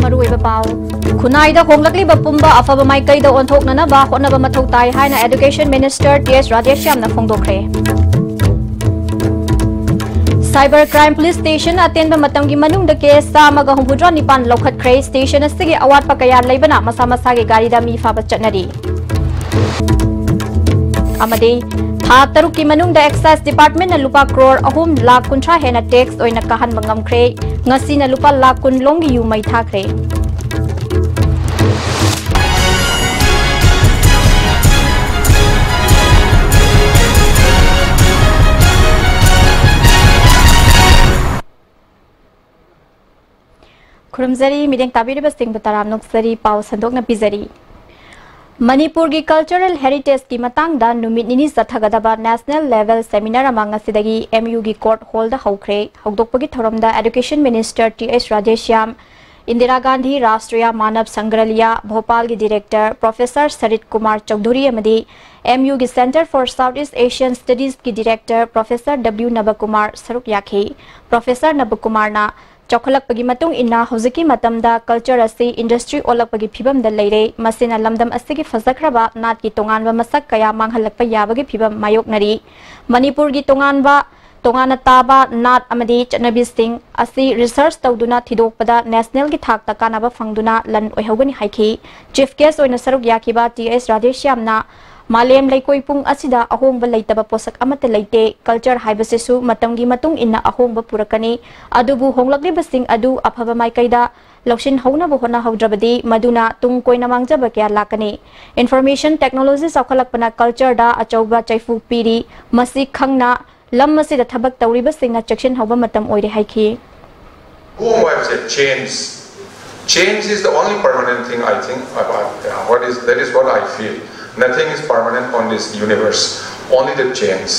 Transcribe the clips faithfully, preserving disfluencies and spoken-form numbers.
ꯃꯔꯨꯑꯣꯏꯕ ꯄꯥꯎ꯫ ꯈꯨꯟꯅꯥꯏꯗ ꯍꯣꯡꯂꯛꯂꯤꯕ ꯄꯨꯝꯕ ꯑꯐꯕ ꯃꯥꯏꯀꯩꯗ ꯑꯣꯟꯊꯣꯛꯅꯅꯕ ꯍꯣꯠꯅꯕ ꯃꯊꯧ ꯇꯥꯏ ꯍꯥꯏꯅ Education Minister T S ꯔꯥꯙꯦꯁ꯭ꯌꯥꯝꯅ ꯐꯣꯡꯗꯣꯛꯈ꯭ꯔꯦ꯫ Cyber Crime Police Station ꯑꯇꯦꯟꯕ ꯃꯇꯝꯒꯤ ꯃꯅꯨꯡꯗ case ꯆꯥꯝꯃꯒ ꯍꯨꯝꯐꯨꯇꯔꯥ ꯅꯤꯄꯥꯟ ꯂꯧꯈꯠꯈ꯭ꯔꯦ꯫ Station ꯑꯁꯤꯒꯤ ꯑꯋꯥꯠꯄ ꯀꯌꯥ ꯂꯩꯕꯅ ꯃꯁꯥ ꯃꯁꯥꯒꯤ ꯒꯥꯔꯤꯗ ꯃꯤ ꯐꯥꯕ ꯆꯠꯅꯔꯤ꯫ ꯑꯃꯗꯤ ꯊꯥ ꯇꯔꯨꯛꯀꯤ ꯃꯅꯨꯡꯗ Excise Departmentꯅ ꯂꯨꯄꯥ ꯀ꯭ꯔꯣꯔ ꯑꯍꯨꯝ ꯂꯥꯈ ꯀꯨꯟꯊ꯭ꯔꯥ ꯍꯦꯟꯅ tax ꯑꯣꯏꯅ ꯀꯥꯍꯟꯕ ꯉꯝꯈ꯭ꯔꯦ꯫ ꯉꯁꯤꯅ ꯂꯨꯄꯥ ꯂꯥꯈ ꯀꯨꯟ ꯂꯣꯝꯒꯤ ꯌꯨ ꯃꯩ ꯊꯥꯈ꯭ꯔꯦ꯫ ꯈꯨꯔꯨꯝꯖꯔꯤ, ꯃꯤꯠꯌꯦꯡ ꯇꯥꯕꯤꯔꯤꯕꯁꯤꯡꯕꯨ ꯇꯔꯥꯝꯅ ꯑꯣꯛꯆꯔꯤ꯫ ꯄꯥꯎ ꯁꯟꯗꯣꯛꯅ ꯄꯤꯖꯔꯤ꯫ ꯃꯅꯤꯄꯨꯔꯒꯤ cultural heritageꯀꯤ ꯃꯇꯥꯡꯗ ꯅꯨꯃꯤꯠ ꯅꯤꯅꯤ ꯆꯠꯊꯒꯗꯕ national level seminar ꯑꯃ ꯉꯁꯤꯗꯒꯤ M Uꯒꯤ court hallꯗ ꯍꯧꯈ꯭ꯔꯦ꯫ ꯍꯧꯗꯣꯛꯄꯒꯤ ꯊꯧꯔꯝꯗ Education Minister T S Radheshyam, Indira Gandhi Rashtriya ꯃꯥꯅꯕ ꯁꯪꯒ꯭ꯔꯍꯂꯌ ꯚꯣꯄꯥꯜꯒꯤ director Professor ꯁꯔꯤꯠ ꯀꯨꯃꯥꯔ ꯆꯧꯙꯨꯔꯤ ꯑꯃꯗꯤ M Uꯒꯤ Centre for South East Asian Studiesꯀꯤ director Professor W ꯅꯕꯀꯨꯃꯥꯔ ꯁꯔꯨꯛ ꯌꯥꯈꯤ꯫ Professor ꯅꯕꯀꯨꯃꯥꯔꯅ ꯆꯥꯎꯈꯠꯂꯛꯄꯒꯤ ꯃꯇꯨꯡ ꯏꯟꯅ ꯍꯧꯖꯤꯛꯀꯤ ꯃꯇꯝꯗ culture ꯑꯁꯤ industry ꯑꯣꯜꯂꯛꯄꯒꯤ ꯐꯤꯚꯝꯗ ꯂꯩꯔꯦ꯫ ꯃꯁꯤꯅ ꯂꯝꯗꯝ ꯑꯁꯤꯒꯤ ꯐꯖꯈ꯭ꯔꯕ ꯅꯥꯠꯀꯤ ꯇꯣꯉꯥꯟꯕ ꯃꯁꯛ ꯀꯌꯥ ꯃꯥꯡꯍꯜꯂꯛꯄ ꯌꯥꯕꯒꯤ ꯐꯤꯚꯝ ꯃꯥꯌꯣꯛꯅꯔꯤ꯫ ꯃꯅꯤꯄꯨꯔꯒꯤ ꯇꯣꯉꯥꯟꯕ, ꯇꯣꯉꯥꯟꯅ ꯇꯥꯕ ꯅꯥꯠ ꯑꯃꯗꯤ ꯆꯠꯅꯕꯤꯁꯤꯡ ꯑꯁꯤ research ꯇꯧꯗꯨꯅ ꯊꯤꯗꯣꯛꯄꯗ nationalꯒꯤ ꯊꯥꯛꯇ ꯀꯥꯟꯅꯕ ꯐꯪꯗꯨꯅ ꯂꯟ ꯑꯣꯏꯍꯧꯒꯅꯤ ꯍꯥꯏꯈꯤ꯫ Chief guest ꯑꯣꯏꯅ ꯁꯔꯨꯛ ꯌꯥꯈꯤꯕ T S ꯔꯥꯙꯦꯁ꯭ꯌꯥꯝꯅ ꯃꯥꯂꯦꯝ ꯂꯩꯀꯣꯏ ꯄꯨꯡ ꯑꯁꯤꯗ ꯑꯍꯣꯡꯕ ꯂꯩꯇꯕ ꯄꯣꯠꯁꯛ ꯑꯃꯠꯇ ꯂꯩꯇꯦ꯫ Culture ꯍꯥꯏꯕꯁꯤꯁꯨ ꯃꯇꯝꯒꯤ ꯃꯇꯨꯡ ꯏꯟꯅ ꯑꯍꯣꯡꯕ ꯄꯨꯔꯛꯀꯅꯤ꯫ ꯑꯗꯨꯕꯨ ꯍꯣꯡꯂꯛꯂꯤꯕꯁꯤꯡ ꯑꯗꯨ ꯑꯐꯕ ꯃꯥꯏꯀꯩꯗ ꯂꯧꯁꯤꯟꯍꯧꯅꯕ ꯍꯣꯠꯅꯍꯧꯗ꯭ꯔꯕꯗꯤ ꯃꯗꯨꯅ ꯇꯨꯡ ꯀꯣꯏꯅ ꯃꯥꯡꯖꯕ ꯀꯌꯥ ꯂꯥꯛꯀꯅꯤ꯫ Information technology ꯆꯥꯎꯈꯠꯂꯛꯄꯅ cultureꯗ ꯑꯆꯧꯕ ꯆꯩꯐꯨ ꯄꯤꯔꯤ꯫ ꯃꯁꯤ ꯈꯪꯅ ꯂꯝ ꯑꯁꯤꯗ ꯊꯕꯛ ꯇꯧꯔꯤꯕꯁꯤꯡꯅ ꯆꯦꯛꯁꯤꯟꯍꯧꯕ ꯃꯇꯝ ꯑꯣꯏꯔꯦ ꯍꯥꯏꯈꯤ꯫ Who am I to say change? Change is the only permanent thing, I think. I, I, yeah, what is, that is what I feel. Nothing is permanent on this universe, only the change.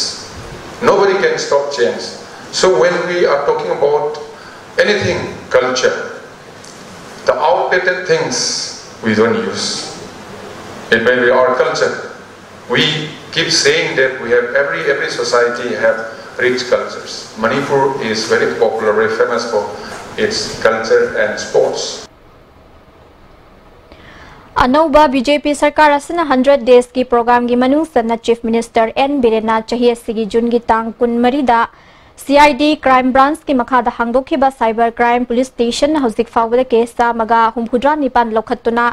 Nobody can stop change. So when we are talking about Anything culture, the outdated things we don't use. It may be our culture. We keep saying that we have every every society have rich cultures. Manipur is very popular, very famous for its culture and sports. ꯑꯅꯧꯕ B J ꯄꯤ ꯁꯔꯀꯥꯔ ꯑꯁꯤꯅ hundred ꯗꯦꯖꯀꯤ ꯄ꯭ꯔꯣꯒ꯭ꯔꯥꯝꯒꯤ ꯃꯅꯨꯡ ꯆꯟꯅ chief minister and ꯕꯤꯔꯦꯟꯅ ꯆꯍꯤ ꯑꯁꯤꯒꯤ ꯖꯨꯟꯒꯤ ꯇꯥꯡ ꯀꯨꯟꯃꯔꯤꯗ C I D crime ꯕ꯭ꯔꯥꯟꯁꯀꯤ ꯃꯈꯥꯗ ꯍꯥꯡꯗꯣꯛꯈꯤꯕ ꯁꯥꯏꯕꯔ ꯀ꯭ꯔꯥꯏꯝ ꯄꯨꯂꯤꯁ ꯁ꯭ꯇꯦꯁꯟ ꯍꯧꯖꯤꯛ ꯐꯥꯎꯕꯗ ꯀꯦꯁ ꯆꯥꯝꯃꯒ ꯍꯨꯝꯐꯨꯇꯔꯥ ꯅꯤꯄꯥꯟ ꯂꯧꯈꯠꯇꯨꯅ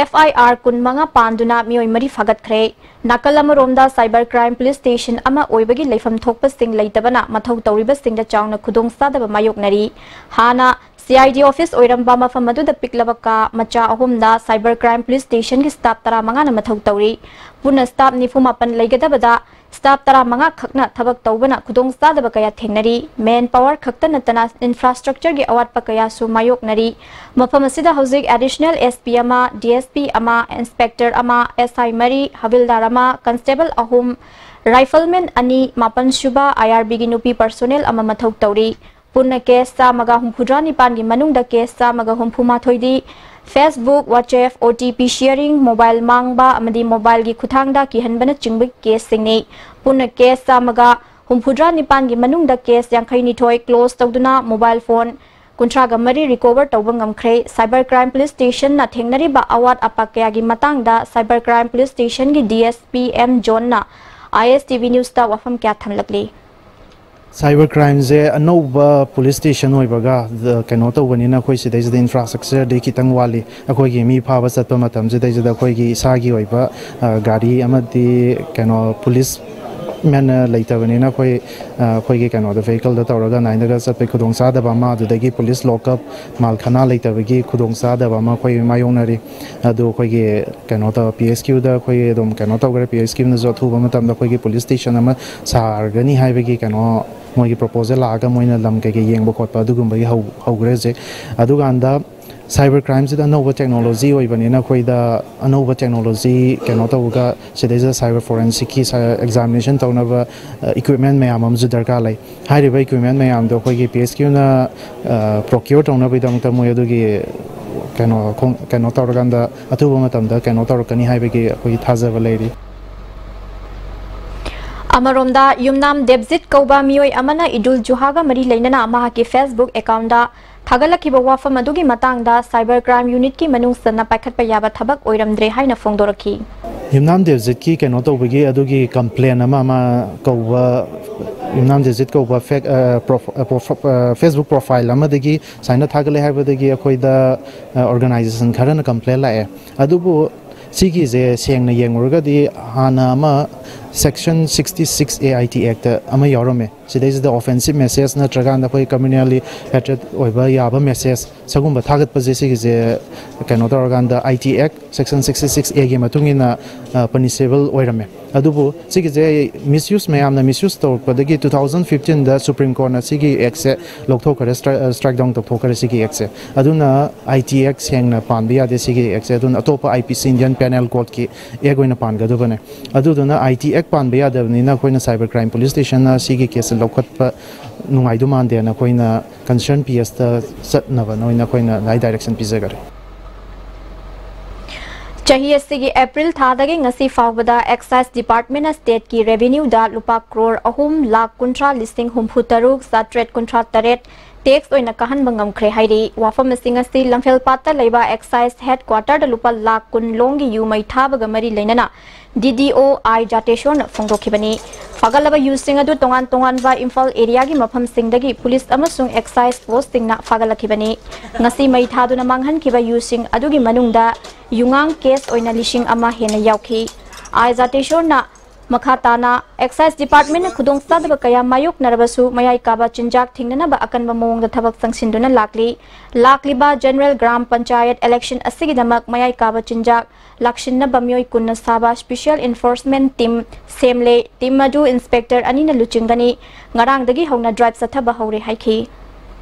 ꯑꯦꯐ ꯑꯥꯏ ꯑꯥꯔ ꯀꯨꯟꯃꯉꯥ ꯄꯥꯟꯗꯨꯅ ꯃꯤꯑꯣꯏ ꯃꯔꯤ ꯐꯥꯒꯠꯈ꯭ꯔꯦ꯫ ꯅꯥꯀꯜ ꯑꯃꯔꯣꯝꯗ ꯁꯥꯏꯕꯔ ꯀ꯭ꯔꯥꯏꯝ ꯄꯨꯂꯤꯁ ꯁ꯭ꯇꯦꯁꯟ ꯑꯃ ꯑꯣꯏꯕꯒꯤ ꯂꯩꯐꯝ ꯊꯣꯛꯄꯁꯤꯡ ꯂꯩꯇꯕꯅ ꯃꯊꯧ ꯇꯧꯔꯤꯕꯁꯤꯡꯗ ꯆꯥꯎꯅ ꯈꯨꯗꯣꯡꯆꯥꯗꯕ ꯃꯥꯌꯣꯛꯅꯔꯤ꯫ ꯍꯥꯟꯅ ꯁꯤ ꯑꯥꯏ ꯗꯤ ꯑꯣꯐꯤꯁ ꯑꯣꯏꯔꯝꯕ ꯃꯐꯝ ꯑꯗꯨꯗ ꯄꯤꯛꯂꯕ ꯀꯥ ꯃꯆꯥ ꯑꯍꯨꯝꯗ ꯁꯥꯏꯕꯔ ꯀ꯭ꯔꯥꯏꯝ ꯄꯨꯂꯤꯁ ꯁ꯭ꯇꯦꯁꯟꯒꯤ ꯁ꯭ꯇꯥꯐ ꯇꯔꯥꯃꯉꯥꯅ ꯃꯊꯧ ꯇꯧꯔꯤ꯫ ꯄꯨꯟꯅ ꯁ꯭ꯇꯥꯐ ꯅꯤꯐꯨ ꯃꯥꯄꯟ ꯂꯩꯒꯗꯕꯗ ꯁ꯭ꯇꯥꯐ ꯇꯔꯥꯃꯉꯥ ꯈꯛꯅ ꯊꯕꯛ ꯇꯧꯕꯅ ꯈꯨꯗꯣꯡꯆꯥꯗꯕ ꯀꯌꯥ ꯊꯦꯡꯅꯔꯤ꯫ ꯃꯦꯟ ꯄꯥꯋꯔ ꯈꯛꯇ ꯅꯠꯇꯅ ꯏꯟꯐ꯭ꯔꯥꯁ꯭ꯇ꯭ꯔꯛꯆꯔꯒꯤ ꯑꯋꯥꯠꯄ ꯀꯌꯥꯁꯨ ꯃꯥꯌꯣꯛꯅꯔꯤ꯫ ꯃꯐꯝ ꯑꯁꯤꯗ ꯍꯧꯖꯤꯛ ꯑꯦꯗꯤꯁꯅꯦꯜ ꯑꯦꯁ ꯄꯤ ꯑꯃ, ꯗꯤ ꯑꯦꯁ ꯄꯤ ꯑꯃ, ꯑꯦꯁ ꯑꯥꯏ ꯃꯔꯤ, ꯍꯕꯤꯜꯗꯥꯔ ꯑꯃ, ꯀꯟꯁꯇꯦꯕꯜ ꯑꯍꯨꯝ, ꯔꯥꯏꯐꯜꯃꯦꯟ ꯑꯅꯤ, ꯃꯥꯄꯟ ꯁꯨꯕ ꯑꯥꯏ ꯑꯥꯔ ꯕꯤꯒꯤ ꯅꯨꯄꯤ ꯄꯔꯁꯣꯅꯦꯜ ꯑꯃ ꯃꯊꯧ ꯇꯧꯔꯤ꯫ ꯄꯨꯟꯅ ꯀꯦꯁ ꯆꯥꯝꯃꯒ ꯍꯨꯝꯐꯨꯇꯔꯥ ꯅꯤꯄꯥꯟꯒꯤ ꯃꯅꯨꯡꯗ ꯀꯦꯁ ꯆꯥꯝꯃꯒ ꯍꯨꯝꯐꯨ ꯃꯥꯊꯣꯏꯗꯤ Facebook, WhatsApp, O T P sharing, mobile ꯃꯥꯡꯕ ꯑꯃꯗꯤ ꯃꯣꯕꯥꯏꯜꯒꯤ ꯈꯨꯠꯊꯥꯡꯗ ꯀꯤꯍꯟꯕꯅꯆꯤꯡꯕ ꯀꯦꯁꯁꯤꯡꯅꯤ꯫ ꯄꯨꯟꯅ ꯀꯦꯁ ꯆꯥꯝꯃꯒ ꯍꯨꯝꯐꯨꯇꯔꯥ ꯅꯤꯄꯥꯟꯒꯤ ꯃꯅꯨꯡꯗ ꯀꯦꯁ ꯌꯥꯡꯈꯩ ꯅꯤꯊꯣꯏ ꯀ꯭ꯂꯣꯖ ꯇꯧꯗꯨꯅ ꯃꯣꯕꯥꯏꯜ ꯐꯣꯟ ꯀꯨꯟꯊ꯭ꯔꯥꯒ ꯃꯔꯤ ꯔꯤꯀꯣꯚꯔ ꯇꯧꯕ ꯉꯝꯈ꯭ꯔꯦ꯫ ꯁꯥꯏꯕꯔ ꯀ꯭ꯔꯥꯏꯝ ꯄꯨꯂꯤꯁ ꯁ꯭ꯇꯦꯁꯟꯅ ꯊꯦꯡꯅꯔꯤꯕ ꯑꯋꯥꯠ ꯑꯄꯥ ꯀꯌꯥꯒꯤ ꯃꯇꯥꯡꯗ ꯁꯥꯏꯕꯔ ꯀ꯭ꯔꯥꯏꯝ ꯄꯨꯂꯤꯁ ꯁ꯭ꯇꯦꯁꯟꯒꯤ ꯗꯤ ꯑꯦꯁ ꯄꯤ ꯑꯦꯝ ꯖꯣꯟꯅ ꯑꯥꯏ ꯑꯦꯁ ꯇꯤ ꯚꯤ ꯅ꯭ꯌꯨꯁꯇ ꯋꯥꯐꯝ ꯀꯌꯥ ꯊꯝꯂꯛꯂꯤ꯫ ꯁꯥꯏꯕꯔ ꯀ꯭ꯔꯥꯏꯝꯁꯦ ꯑꯅꯧꯕ ꯄꯨꯂꯤꯁ ꯁ꯭ꯇꯦꯁꯟ ꯑꯣꯏꯕꯒ ꯀꯩꯅꯣ ꯇꯧꯕꯅꯤꯅ ꯑꯩꯈꯣꯏ ꯁꯤꯗꯩꯁꯤꯗ ꯏꯟꯐ꯭ꯔꯥꯁ꯭ꯇ꯭ꯔꯛꯆꯔꯗꯤ ꯈꯤꯇꯪ ꯋꯥꯠꯂꯤ꯫ ꯑꯩꯈꯣꯏꯒꯤ ꯃꯤ ꯐꯥꯕ ꯆꯠꯄ ꯃꯇꯝꯁꯤꯗꯩꯁꯤꯗ ꯑꯩꯈꯣꯏꯒꯤ ꯏꯁꯥꯒꯤ ꯑꯣꯏꯕ ꯒꯥꯔꯤ ꯑꯃꯗꯤ ꯀꯩꯅꯣ ꯄꯨꯂꯤꯁ ꯃꯦꯟ ꯂꯩꯇꯕꯅꯤꯅ ꯑꯩꯈꯣꯏ ꯑꯩꯈꯣꯏꯒꯤ ꯀꯩꯅꯣꯗ ꯚꯦꯍꯤꯀꯜꯗ ꯇꯧꯔꯒ ꯑꯗꯨꯃꯥꯏꯅꯒ ꯆꯠꯄꯒꯤ ꯈꯨꯗꯣꯡꯆꯥꯗꯕ ꯑꯃ, ꯑꯗꯨꯗꯒꯤ ꯄꯨꯂꯤꯁ ꯂꯣꯛꯑꯞ ꯃꯥꯜꯈꯅꯥ ꯂꯩꯇꯕꯒꯤ ꯈꯨꯗꯣꯡꯆꯥꯗꯕ ꯑꯃ ꯑꯩꯈꯣꯏ ꯃꯥꯌꯣꯛꯅꯔꯤ꯫ ꯑꯗꯨ ꯑꯩꯈꯣꯏꯒꯤ ꯀꯩꯅꯣ ꯇꯧ ꯄꯤ ꯑꯩꯆ ꯀ꯭ꯌꯨꯗ ꯑꯩꯈꯣꯏ ꯑꯗꯨꯝ ꯀꯩꯅꯣ ꯇꯧꯈ꯭ꯔꯦ꯫ ꯄꯤ ꯑꯩꯆ ꯀ꯭ꯌꯨꯅꯁꯨ ꯑꯊꯨꯕ ꯃꯇꯝꯗ ꯑꯩꯈꯣꯏꯒꯤ ꯄꯨꯂꯤꯁ ꯁ꯭ꯇꯦꯁꯟ ꯑꯃ ꯁꯥꯔꯒꯅꯤ ꯍꯥꯏꯕꯒꯤ ꯀꯩꯅꯣ ꯃꯣꯏꯒꯤ ꯄ꯭ꯔꯣꯄꯣꯖꯦꯜ ꯂꯥꯛꯑꯒ ꯃꯣꯏꯅ ꯂꯝ ꯀꯩꯀꯩ ꯌꯦꯡꯕ ꯈꯣꯠꯄ ꯑꯗꯨꯒꯨꯝꯕꯒꯤ ꯍꯧ ꯍꯧꯈ꯭ꯔꯦ ꯍꯧꯖꯤꯛ꯫ ꯑꯗꯨꯀꯥꯟꯗ ꯁꯥꯏꯕꯔ ꯀ꯭ꯔꯥꯏꯝꯁꯤꯗ ꯑꯅꯧꯕ ꯇꯦꯛꯅꯣꯂꯣꯖꯤ ꯑꯣꯏꯕꯅꯤꯅ ꯑꯩꯈꯣꯏꯗ ꯑꯅꯧꯕ ꯇꯦꯛꯅꯣꯂꯣꯖꯤ ꯀꯩꯅꯣ ꯇꯧꯔꯒ ꯁꯤꯗꯩꯁꯤꯗ ꯁꯥꯏꯕꯔ ꯐꯣꯔꯦꯟꯁꯤꯛꯀꯤ ꯑꯦꯛꯖꯥꯃꯤꯅꯦꯁꯟ ꯇꯧꯅꯕ ꯏꯀ꯭ꯋꯤꯞꯃꯦꯟ ꯃꯌꯥꯝ ꯑꯃꯁꯨ ꯗꯔꯀꯥꯔ ꯂꯩ꯫ ꯍꯥꯏꯔꯤꯕ ꯏꯀ꯭ꯋꯤꯞꯃꯦꯟ ꯃꯌꯥꯝꯗꯣ ꯑꯩꯈꯣꯏꯒꯤ ꯄꯤ ꯑꯦꯁ ꯀ꯭ꯌꯨꯅ ꯄ꯭ꯔꯣꯀ꯭ꯌꯣꯔ ꯇꯧꯅꯕꯒꯤꯗꯃꯛꯇ ꯃꯣꯏ ꯑꯗꯨꯒꯤ ꯀꯩꯅꯣ ꯈꯣꯡ ꯀꯩꯅꯣ ꯇꯧꯔꯀꯥꯟꯗ ꯑꯊꯨꯕ ꯃꯇꯝꯗ ꯀꯩꯅꯣ ꯇꯧꯔꯛꯀꯅꯤ ꯍꯥꯏꯕꯒꯤ ꯑꯩꯈꯣꯏꯒꯤ ꯊꯥꯖꯕ ꯂꯩꯔꯤ꯫ ꯑꯃꯔꯣꯝꯗ, ꯌꯨꯝꯅꯥꯝ ꯗꯦꯕꯖꯤꯠ ꯀꯧꯕ ꯃꯤꯑꯣꯏ ꯑꯃꯅ ꯏꯗꯨꯜ ꯖꯨꯍꯥꯒ ꯃꯔꯤ ꯂꯩꯅꯅ ꯃꯍꯥꯛꯀꯤ Facebook ꯑꯦꯀꯥꯎꯟꯗ ꯊꯥꯒꯠꯂꯛꯈꯤꯕ ꯋꯥꯐꯝ ꯑꯗꯨꯒꯤ ꯃꯇꯥꯡꯗ ꯁꯥꯏꯕꯔ ꯀ꯭ꯔꯥꯏꯝ ꯌꯨꯅꯤꯠꯀꯤ ꯃꯅꯨꯡ ꯆꯟꯅ ꯄꯥꯏꯈꯠꯄ ꯌꯥꯕ ꯊꯕꯛ ꯑꯣꯏꯔꯝꯗ꯭ꯔꯦ ꯍꯥꯏꯅ ꯐꯣꯡꯗꯣꯔꯛꯈꯤ꯫ ꯌꯨꯝꯅꯥꯝ ꯗꯦꯕꯖꯤꯠꯀꯤ ꯀꯩꯅꯣ ꯇꯧꯕꯒꯤ ꯑꯗꯨꯒꯤ ꯀꯝꯄ꯭ꯂꯦꯟ ꯑꯃ ꯑꯃ ꯀꯧꯕ ꯌꯨꯝꯅꯥꯝ ꯗꯦꯕꯖꯤꯠ ꯀꯧꯕ ꯐꯦꯛ ꯄ꯭ꯔꯣꯐ ꯄ꯭ꯔꯣꯐ Facebook ꯄ꯭ꯔꯣꯐꯥꯏꯜ ꯑꯃꯗꯒꯤ ꯁꯨꯃꯥꯏꯅ ꯊꯥꯒꯠꯂꯦ ꯍꯥꯏꯕꯗꯒꯤ ꯑꯩꯈꯣꯏꯗ ꯑꯣꯔꯒꯅꯥꯏꯖꯦꯁꯟ ꯈꯔꯅ ꯀꯝꯄ꯭ꯂꯦꯟ ꯂꯥꯛꯑꯦ꯫ ꯑꯗꯨꯕꯨ ꯁꯤꯒꯤꯁꯦ ꯁꯦꯡꯅ ꯌꯦꯡꯉꯨꯔꯒꯗꯤ ꯍꯥꯟꯅ ꯑꯃ section sixty six A I T act ꯑꯃ ꯌꯥꯎꯔꯝꯃꯦ꯫ ꯁꯤꯗꯩꯁꯤꯗ ꯑꯣꯐꯦꯟꯁꯤꯞ ꯃꯦꯁꯦꯖ ꯅꯠꯇ꯭ꯔꯀꯥꯟꯗ ꯑꯩꯈꯣꯏ ꯀꯝꯃ꯭ꯌꯨꯅꯦꯜꯂꯤ ꯍꯦꯇ꯭ꯔꯦꯠ ꯑꯣꯏꯕ ꯌꯥꯕ ꯃꯦꯁꯦꯖ ꯁꯤꯒꯨꯝꯕ ꯊꯥꯒꯠꯄꯁꯦ ꯁꯤꯒꯤꯁꯦ ꯀꯩꯅꯣ ꯇꯧꯔꯀꯥꯟꯗ ꯑꯥꯏ ꯇꯤ ꯑꯦꯛ ꯁꯦꯛꯁꯟ ꯁꯤꯛꯁꯇꯤ ꯁꯤꯛꯁ ꯑꯦꯒꯤ ꯃꯇꯨꯡ ꯏꯟꯅ ꯄꯅꯤꯁꯦꯕꯜ ꯑꯣꯏꯔꯝꯃꯦ꯫ ꯑꯗꯨꯕꯨ ꯁꯤꯒꯤꯁꯦ ꯃꯤꯁꯌꯨꯁ ꯃꯌꯥꯝꯅ ꯃꯤꯁꯌꯨꯁ ꯇꯧꯔꯛꯄꯗꯒꯤ ꯇꯨ ꯊꯥꯎꯖꯟ ꯐꯤꯐꯇꯤꯟꯗ ꯁꯨꯄ꯭ꯔꯤꯝ ꯀꯣꯔꯠꯅ ꯁꯤꯒꯤ ꯑꯦꯛꯁꯦ ꯂꯧꯊꯣꯛꯈ꯭ꯔꯦ, ꯁ꯭ꯇ꯭ꯔꯥꯏꯛ ꯗꯥꯎꯟ ꯇꯧꯊꯣꯛꯈ꯭ꯔꯦ ꯁꯤꯒꯤ ꯑꯦꯛꯁꯦ꯫ ꯑꯗꯨꯅ ꯑꯥꯏ ꯇꯤ ꯑꯦꯛ ꯁꯦꯡꯅ ꯄꯥꯟꯕ ꯌꯥꯗꯦ ꯁꯤꯒꯤ ꯑꯦꯛꯁꯦ꯫ ꯑꯗꯨꯅ ꯑꯇꯣꯞꯄ ꯑꯥꯏ ꯄꯤ ꯁꯤ, ꯏꯟꯗꯤꯌꯟ ꯄꯦꯅꯦꯜ ꯀꯣꯗꯀꯤ ꯑꯦꯛ ꯑꯣꯏꯅ ꯄꯥꯟꯒꯗꯕꯅꯦ꯫ ꯑꯗꯨꯗꯨꯅ ꯑꯥꯏ ꯇꯤ ꯑꯦꯛ ꯄꯥꯟꯕ ꯌꯥꯗꯕꯅꯤꯅ ꯑꯩꯈꯣꯏꯅ ꯁꯥꯏꯕꯔ ꯀ꯭ꯔꯥꯏꯝ ꯄꯨꯂꯤꯁ ꯁ꯭ꯇꯦꯁꯟꯅ ꯁꯤꯒꯤ ꯀꯦꯁꯁꯦ ꯂꯧꯈꯠꯄ ꯅꯨꯡꯉꯥꯏꯗꯧ ꯃꯥꯟꯗꯦꯅ ꯑꯩꯈꯣꯏꯅ ꯀꯟꯁꯔꯟ ꯄꯤ ꯑꯦꯁꯇ ꯆꯠꯅꯕꯅ ꯑꯣꯏꯅ ꯑꯩꯈꯣꯏꯅ ꯑꯗꯨꯃꯥꯏꯅ ꯗꯥꯏꯔꯦꯛꯁꯟ ꯄꯤꯖꯈꯔꯦ꯫ ꯆꯍꯤ ꯑꯁꯤꯒꯤ ꯑꯦꯄ꯭ꯔꯤꯜ ꯊꯥꯗꯒꯤ ꯉꯁꯤ ꯐꯥꯎꯕꯗ ꯑꯦꯛꯁꯥꯏꯖ ꯗꯤꯄꯥꯔꯠꯃꯦꯟꯅ ꯁ꯭ꯇꯦꯠꯀꯤ ꯔꯦꯚꯤꯅ꯭ꯌꯨꯗ ꯂꯨꯄꯥ ꯀ꯭ꯔꯣꯔ ꯑꯍꯨꯝ ꯂꯥꯈ ꯀꯨꯟꯊ꯭ꯔꯥ ꯂꯤꯁꯤꯡ ꯍꯨꯝꯐꯨ ꯇꯔꯨꯛ ꯆꯥꯇ꯭ꯔꯦꯠ ꯀꯨꯟꯊ꯭ꯔꯥ ꯇꯔꯦꯠ ꯇꯦꯛꯁ ꯑꯣꯏꯅ ꯀꯥꯍꯟꯕ ꯉꯝꯈ꯭ꯔꯦ ꯍꯥꯏꯔꯤ꯫ ꯋꯥꯐꯝ ꯑꯁꯤꯡ ꯑꯁꯤ ꯂꯝꯐꯦꯜꯄꯥꯠꯇ ꯂꯩꯕ ꯑꯦꯛꯁꯥꯏꯖ ꯍꯦꯗꯀ꯭ꯋꯥꯇꯔꯗ ꯂꯨꯄꯥ ꯂꯥꯈ ꯀꯨꯟ ꯂꯣꯝꯒꯤ ꯌꯨ ꯃꯩ ꯊꯥꯕꯒ ꯃꯔꯤ ꯂꯩꯅꯅ ꯗꯤ ꯗꯤ ꯑꯣ ꯑꯥꯏ ꯖꯥꯇꯦꯁꯣꯔꯅ ꯐꯣꯡꯗꯣꯛꯈꯤꯕꯅꯤ꯫ ꯐꯥꯒꯠꯂꯕ ꯌꯨꯁꯤꯡ ꯑꯗꯨ ꯇꯣꯉꯥꯟ ꯇꯣꯉꯥꯟꯕ ꯏꯝꯐꯥꯜ ꯑꯦꯔꯤꯌꯥꯒꯤ ꯃꯐꯝꯁꯤꯡꯗꯒꯤ ꯄꯨꯂꯤꯁ ꯑꯃꯁꯨꯡ ꯑꯦꯛꯁꯥꯏꯖ ꯐꯣꯔꯁꯁꯤꯡꯅ ꯐꯥꯒꯠꯂꯛꯈꯤꯕꯅꯤ꯫ ꯉꯁꯤ ꯃꯩ ꯊꯥꯗꯨꯅ ꯃꯥꯡꯍꯟꯈꯤꯕ ꯌꯨꯁꯤꯡ ꯑꯗꯨꯒꯤ ꯃꯅꯨꯡꯗ ꯌꯨꯉꯥꯡ ꯀꯦꯁ ꯑꯣꯏꯅ ꯂꯤꯁꯤꯡ ꯑꯃ ꯍꯦꯟꯅ ꯌꯥꯎꯈꯤ꯫ ꯑꯥꯏ ꯖꯥꯇꯦꯁꯣꯔꯅ ꯃꯈꯥ ꯇꯥꯅ, Excise Department ꯅ ꯈꯨꯗꯣꯡꯆꯥꯗꯕ ꯀꯌꯥ ꯃꯥꯌꯣꯛꯅꯔꯕꯁꯨ ꯃꯌꯥꯏ ꯀꯥꯕ ꯆꯤꯟꯖꯥꯛ ꯊꯤꯡꯅꯅꯕ ꯑꯀꯟꯕ ꯃꯑꯣꯡꯗ ꯊꯕꯛ ꯆꯪꯁꯤꯟꯗꯨꯅ ꯂꯥꯛꯂꯤ꯫ ꯂꯥꯛꯂꯤꯕ General Gram Panchayat election ꯑꯁꯤꯒꯤꯗꯃꯛ ꯃꯌꯥꯏ ꯀꯥꯕ ꯆꯤꯟꯖꯥꯛ ꯂꯥꯛꯁꯤꯟꯅꯕ ꯃꯤꯑꯣꯏ ꯀꯨꯟꯅ ꯁꯥꯕ Special Enforcement Team ꯁꯦꯝꯂꯦ꯫ Team ꯑꯗꯨ Inspector ꯑꯅꯤꯅ ꯂꯨꯆꯤꯡꯒꯅꯤ꯫ ꯉꯔꯥꯡꯗꯒꯤ ꯍꯧꯅ drive ꯆꯠꯊꯕ ꯍꯧꯔꯦ ꯍꯥꯏꯈꯤ꯫